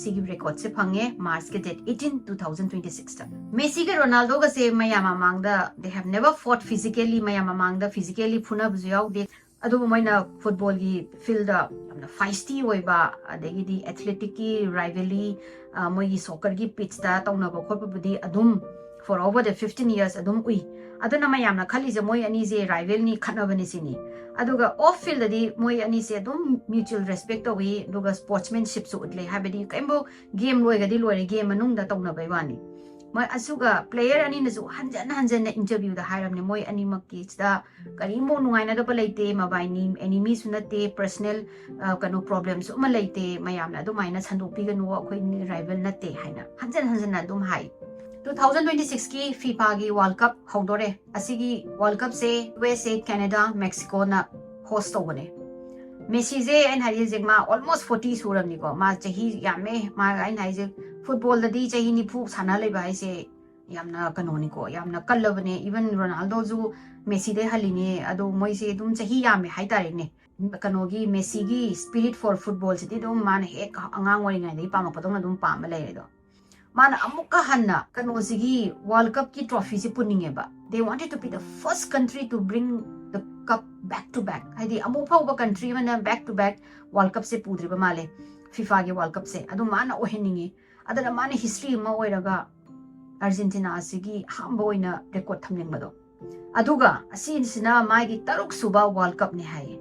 ꯁꯤꯒꯤ record ꯁꯦ ꯐꯪꯉꯦ, March ꯀꯤ date eighteen two thousand twenty six ꯇ꯫ ꯃꯦꯁꯤꯒ ꯔꯣꯅꯥꯜꯗꯣꯒꯁꯦ ꯃꯌꯥꯝ ꯃꯃꯥꯡꯗ they have never fought physically, ꯃꯌꯥꯝ ꯃꯃꯥꯡꯗ physically ꯐꯨꯅꯕꯁꯨ ꯌꯥꯎꯗꯦ꯫ ꯑꯗꯨꯕꯨ ꯃꯣꯏꯅ football ꯒꯤ field ꯗ ꯌꯥꯝꯅ feisty ꯑꯣꯏꯕ, ꯑꯗꯒꯤꯗꯤ athletic ꯀꯤ rivalry, ꯑ, ꯃꯣꯏꯒꯤ soccer ꯒꯤ pitch ꯇ ꯇꯧꯅꯕ ꯈꯣꯠꯄꯕꯨꯗꯤ ꯑꯗꯨꯝ for over the fifteen years ꯑꯗꯨꯝ ꯎꯏ꯫ ꯑꯗꯨꯅ ꯃꯌꯥꯝꯅ ꯈꯜꯂꯤꯁꯦ ꯃꯣꯏ ꯑꯅꯤꯁꯦ rival ꯅꯤ, ꯈꯠꯅꯕꯅꯤ ꯁꯤꯅꯤ꯫ ꯑꯗꯨꯒ off field ꯗꯗꯤ ꯃꯣꯏ ꯑꯅꯤꯁꯦ ꯑꯗꯨꯝ mutual respect ꯇꯧꯏ, ꯑꯗꯨꯒ sportsmanship ꯁꯨ ꯎꯠꯂꯦ, ꯍꯥꯏꯕꯗꯤ ꯀꯔꯤꯝꯕꯨ game ꯂꯣꯏꯒꯗꯤ ꯂꯣꯏꯔꯦ, game ꯃꯅꯨꯡꯗ ꯇꯧꯅꯕꯩ ꯋꯥꯅꯤ꯫ ꯃꯣꯏ ꯑꯁꯨꯒ player ꯑꯅꯤꯅꯁꯨ ꯍꯟꯖꯟ ꯍꯟꯖꯟꯅ interview ꯗ ꯍꯥꯏꯔꯝꯅꯦ, ꯃꯣꯏ ꯑꯅꯤꯃꯛꯀꯤꯁꯤꯗ ꯀꯔꯤꯝꯐꯥꯎ ꯅꯨꯡꯉꯥꯏꯅꯗꯕ ꯂꯩꯇꯦ, ꯃꯕꯥꯏꯅꯤ enemy ꯁꯨ ꯅꯠꯇꯦ, personal, ꯑ, ꯀꯩꯅꯣ problem ꯁꯨ ꯑꯃ ꯂꯩꯇꯦ, ꯃꯌꯥꯝꯅ ꯑꯗꯨꯃꯥꯏꯅ ꯁꯟꯗꯣꯛꯄꯤꯒꯅꯨ, ꯑꯩꯈꯣꯏꯅꯤ rival ꯅꯠꯇꯦ ꯍꯥꯏꯅ ꯍꯟꯖꯟ ꯍꯟꯖꯟꯅ ꯑꯗꯨꯝ ꯍꯥꯏ꯫ Two thousand twenty six ꯀꯤ FIFA ꯒꯤ World Cup ꯍꯧꯗꯣꯔꯦ꯫ ꯑꯁꯤꯒꯤ World Cup say U S A, Canada, Mexico ꯅ host ꯇꯧꯕꯅꯦ꯫ ꯃꯦꯁꯤꯁꯦ ꯑꯩꯅ ꯍꯥꯏꯔꯤ ꯍꯧꯖꯤꯛ ꯃꯥ almost forty ꯁꯨꯔꯕꯅꯤꯀꯣ, ꯃꯥ ꯆꯍꯤ ꯌꯥꯝꯃꯦ꯫ ꯃꯥ, ꯑꯩꯅ ꯍꯥꯏꯁꯦ football ꯗꯗꯤ ꯆꯍꯤ ꯅꯤꯐꯨ ꯁꯥꯟꯅ ꯂꯩꯕ ꯍꯥꯏꯁꯦ ꯌꯥꯝꯅ ꯀꯩꯅꯣꯅꯤꯀꯣ, ꯌꯥꯝꯅ ꯀꯜꯂꯕꯅꯦ꯫ Even ꯔꯣꯅꯥꯜꯗꯣꯁꯨ ꯃꯦꯁꯤꯗꯩ ꯍꯜꯂꯤꯅꯦ꯫ ꯑꯗꯣ ꯃꯣꯏꯁꯦ ꯑꯗꯨꯝ ꯆꯍꯤ ꯌꯥꯝꯃꯦ ꯍꯥꯏꯇꯥꯔꯦꯅꯦ꯫ ꯀꯩꯅꯣꯒꯤ ꯃꯦꯁꯤꯒꯤ spirit for footballꯁꯤꯗꯤ ꯑꯗꯨꯝ ꯃꯥꯅ ꯍꯦꯛ ꯑꯉꯥꯡ ꯑꯣꯏꯔꯤꯉꯩꯗꯒꯤ ꯄꯥꯝꯃꯛꯄꯗꯧꯅ ꯑꯗꯨꯝ ꯄꯥꯝꯃ ꯂꯩꯔꯦ꯫ ꯑꯗꯣ ꯃꯥꯅ ꯑꯃꯨꯛꯀ ꯍꯟꯅ ꯀꯩꯅꯣꯁꯤꯒꯤ World Cupꯀꯤ trophyꯁꯦ ꯄꯨꯅꯤꯡꯉꯦꯕ꯫ They wanted to be the first country to bring the cup back to back, ꯍꯥꯏꯗꯤ ꯑꯃꯨꯛ ꯐꯥꯎꯕ country ꯑꯃꯅ back to back World Cupꯁꯦ ꯄꯨꯗ꯭ꯔꯤꯕ ꯃꯥꯜꯂꯦ, FIFAꯒꯤ World Cupꯁꯦ꯫ ꯑꯗꯨ ꯃꯥꯅ ꯑꯣꯏꯍꯟꯅꯤꯡꯉꯤ꯫ ꯑꯗꯨꯅ ꯃꯥꯅ history ꯑꯃ ꯑꯣꯏꯔꯒ Argentinaꯁꯤꯒꯤ ꯑꯍꯥꯟꯕ ꯑꯣꯏꯅ record ꯊꯝꯅꯤꯡꯕꯗꯣ꯫ ꯑꯗꯨꯒ ꯑꯁꯤꯁꯤꯅ ꯃꯥꯒꯤ ꯇꯔꯨꯛ ꯁꯨꯕ World Cupꯅꯤ ꯍꯥꯏꯌꯦ꯫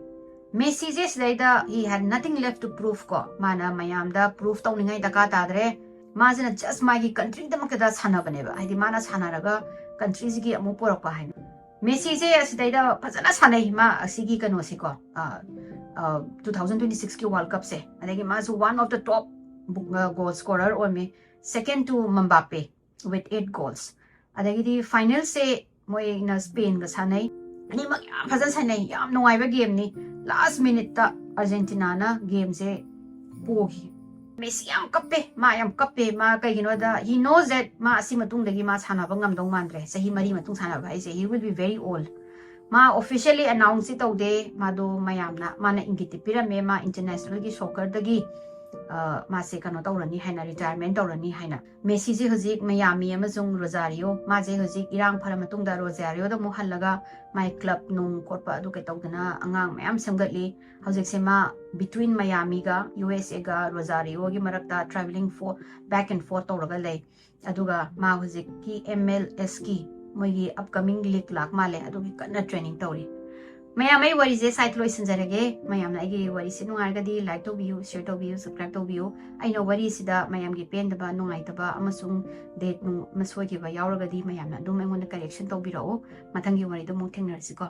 ꯃꯦꯁꯤꯁꯦ ꯁꯤꯗꯩꯗ he had nothing left to prove ꯀꯣ꯫ ꯃꯥꯅ ꯃꯌꯥꯝꯗ prove ꯇꯧꯅꯤꯡꯉꯥꯏ ꯗꯔꯀꯥꯔ ꯇꯥꯗ꯭ꯔꯦ꯫ ꯃꯥꯁꯤꯅ just ꯃꯥꯒꯤ countryꯗꯃꯛꯇꯗ ꯁꯥꯟꯅꯕꯅꯦꯕ꯫ ꯍꯥꯏꯗꯤ ꯃꯥꯅ ꯁꯥꯟꯅꯔꯒ countryꯁꯤꯒꯤ ꯑꯃꯨꯛ ꯄꯨꯔꯛꯄ ꯍꯥꯏꯅ꯫ ꯃꯦꯁꯤꯁꯦ ꯑꯁꯤꯗꯩꯗ ꯐꯖꯅ ꯁꯥꯟꯅꯩ ꯃꯥ ꯑꯁꯤꯒꯤ ꯀꯩꯅꯣꯁꯦꯀꯣ, ꯑ, ꯑ, two thousand twenty sixꯀꯤ World Cupꯁꯦ꯫ ꯑꯗꯒꯤ ꯃꯥꯁꯨ one of the top goal scorer ꯑꯣꯏꯔꯝꯃꯤ, second to Mbappe with eight goals꯫ ꯑꯗꯒꯤꯗꯤ finalꯁꯦ ꯃꯣꯏꯅ Spainꯒ ꯁꯥꯟꯅꯩ꯫ ꯑꯅꯤꯃꯛ ꯌꯥꯝ ꯐꯖꯅ ꯁꯥꯟꯅꯩ, ꯌꯥꯝ ꯅꯨꯡꯉꯥꯏꯕ gameꯅꯤ꯫ Last minuteꯇ Argentinaꯅ gameꯁꯦ ꯄꯣꯈꯤ꯫ ꯃꯦꯁꯤ ꯌꯥꯝ ꯀꯞꯄꯦ, ꯃꯥ ꯌꯥꯝ ꯀꯞꯄꯦ꯫ ꯃꯥ ꯀꯩꯒꯤꯅꯣꯗ, he knows that ꯃꯥ ꯑꯁꯤ ꯃꯇꯨꯡꯗꯒꯤ ꯃꯥ ꯁꯥꯟꯅꯕ ꯉꯝꯗꯧ ꯃꯥꯟꯗ꯭ꯔꯦ꯫ ꯆꯍꯤ ꯃꯔꯤ ꯃꯇꯨꯡ ꯁꯥꯟꯅꯕ ꯍꯥꯏꯁꯦ, he will be very old꯫ ꯃꯥ officially announceꯁꯤ ꯇꯧꯗꯦ꯫ ꯃꯥꯗꯣ ꯃꯌꯥꯝꯅ, ꯃꯥꯅ ꯏꯪꯒꯤꯠꯇꯤ ꯄꯤꯔꯝꯃꯦ, ꯃꯥ internationalꯒꯤ soccerꯗꯒꯤ, ꯑ, ꯃꯥꯁꯦ ꯀꯩꯅꯣ ꯇꯧꯔꯅꯤ ꯍꯥꯏꯅ, retirement ꯇꯧꯔꯅꯤ ꯍꯥꯏꯅ꯫ ꯃꯦꯁꯤꯁꯦ ꯍꯧꯖꯤꯛ Miami ꯑꯃꯁꯨꯡ Rosario, ꯃꯥꯁꯦ ꯍꯧꯖꯤꯛ ꯏꯔꯥꯡ ꯐꯔ ꯃꯇꯨꯡꯗ Rosarioꯗ ꯑꯃꯨꯛ ꯍꯜꯂꯒ ꯃꯥꯏ club ꯅꯨꯡ ꯈꯣꯠꯄ ꯑꯗꯨ ꯀꯩ ꯇꯧꯗꯅ ꯑꯉꯥꯡ ꯃꯌꯥꯝ ꯁꯦꯝꯒꯠꯂꯤ꯫ ꯍꯧꯖꯤꯛꯁꯦ ꯃꯥ between Miamiꯒ USAꯒ Rosarioꯒꯤ ꯃꯔꯛꯇ travelling for, back and forth ꯇꯧꯔꯒ ꯂꯩ꯫ ꯑꯗꯨꯒ ꯃꯥ ꯍꯧꯖꯤꯛꯀꯤ MLSꯀꯤ ꯃꯣꯏꯒꯤ upcoming league ꯂꯥꯛ ꯃꯥꯜꯂꯦ, ꯑꯗꯨꯒꯤ ꯀꯟꯅ training ꯇꯧꯔꯤ꯫ ꯃꯌꯥꯝ, ꯑꯩ ꯋꯥꯔꯤꯁꯦ ꯁ꯭ꯋꯥꯏꯗ ꯂꯣꯏꯁꯤꯟꯖꯔꯒꯦ꯫ ꯃꯌꯥꯝꯅ ꯑꯩꯒꯤ ꯋꯥꯔꯤꯁꯦ ꯅꯨꯡꯉꯥꯏꯔꯒꯗꯤ like ꯇꯧꯕꯤꯌꯨ, share ꯇꯧꯕꯤꯌꯨ, subscribe ꯇꯧꯕꯤꯌꯨ꯫ ꯑꯩꯅ ꯋꯥꯔꯤꯁꯤꯗ ꯃꯌꯥꯝꯒꯤ ꯄꯦꯟꯗꯕ, ꯅꯨꯡꯉꯥꯏꯇꯕ ꯑꯃꯁꯨꯡ date ꯅꯨꯡ ꯑꯃ ꯁꯣꯏꯈꯤꯕ ꯌꯥꯎꯔꯒꯗꯤ ꯃꯌꯥꯝꯅ ꯑꯗꯨꯝ ꯑꯩꯉꯣꯟꯗ correction ꯇꯧꯕꯤꯔꯛꯎ꯫ ꯃꯊꯪꯒꯤ ꯋꯥꯔꯤꯗ ꯑꯃꯨꯛ ꯊꯦꯡꯅꯔꯁꯤꯀꯣ꯫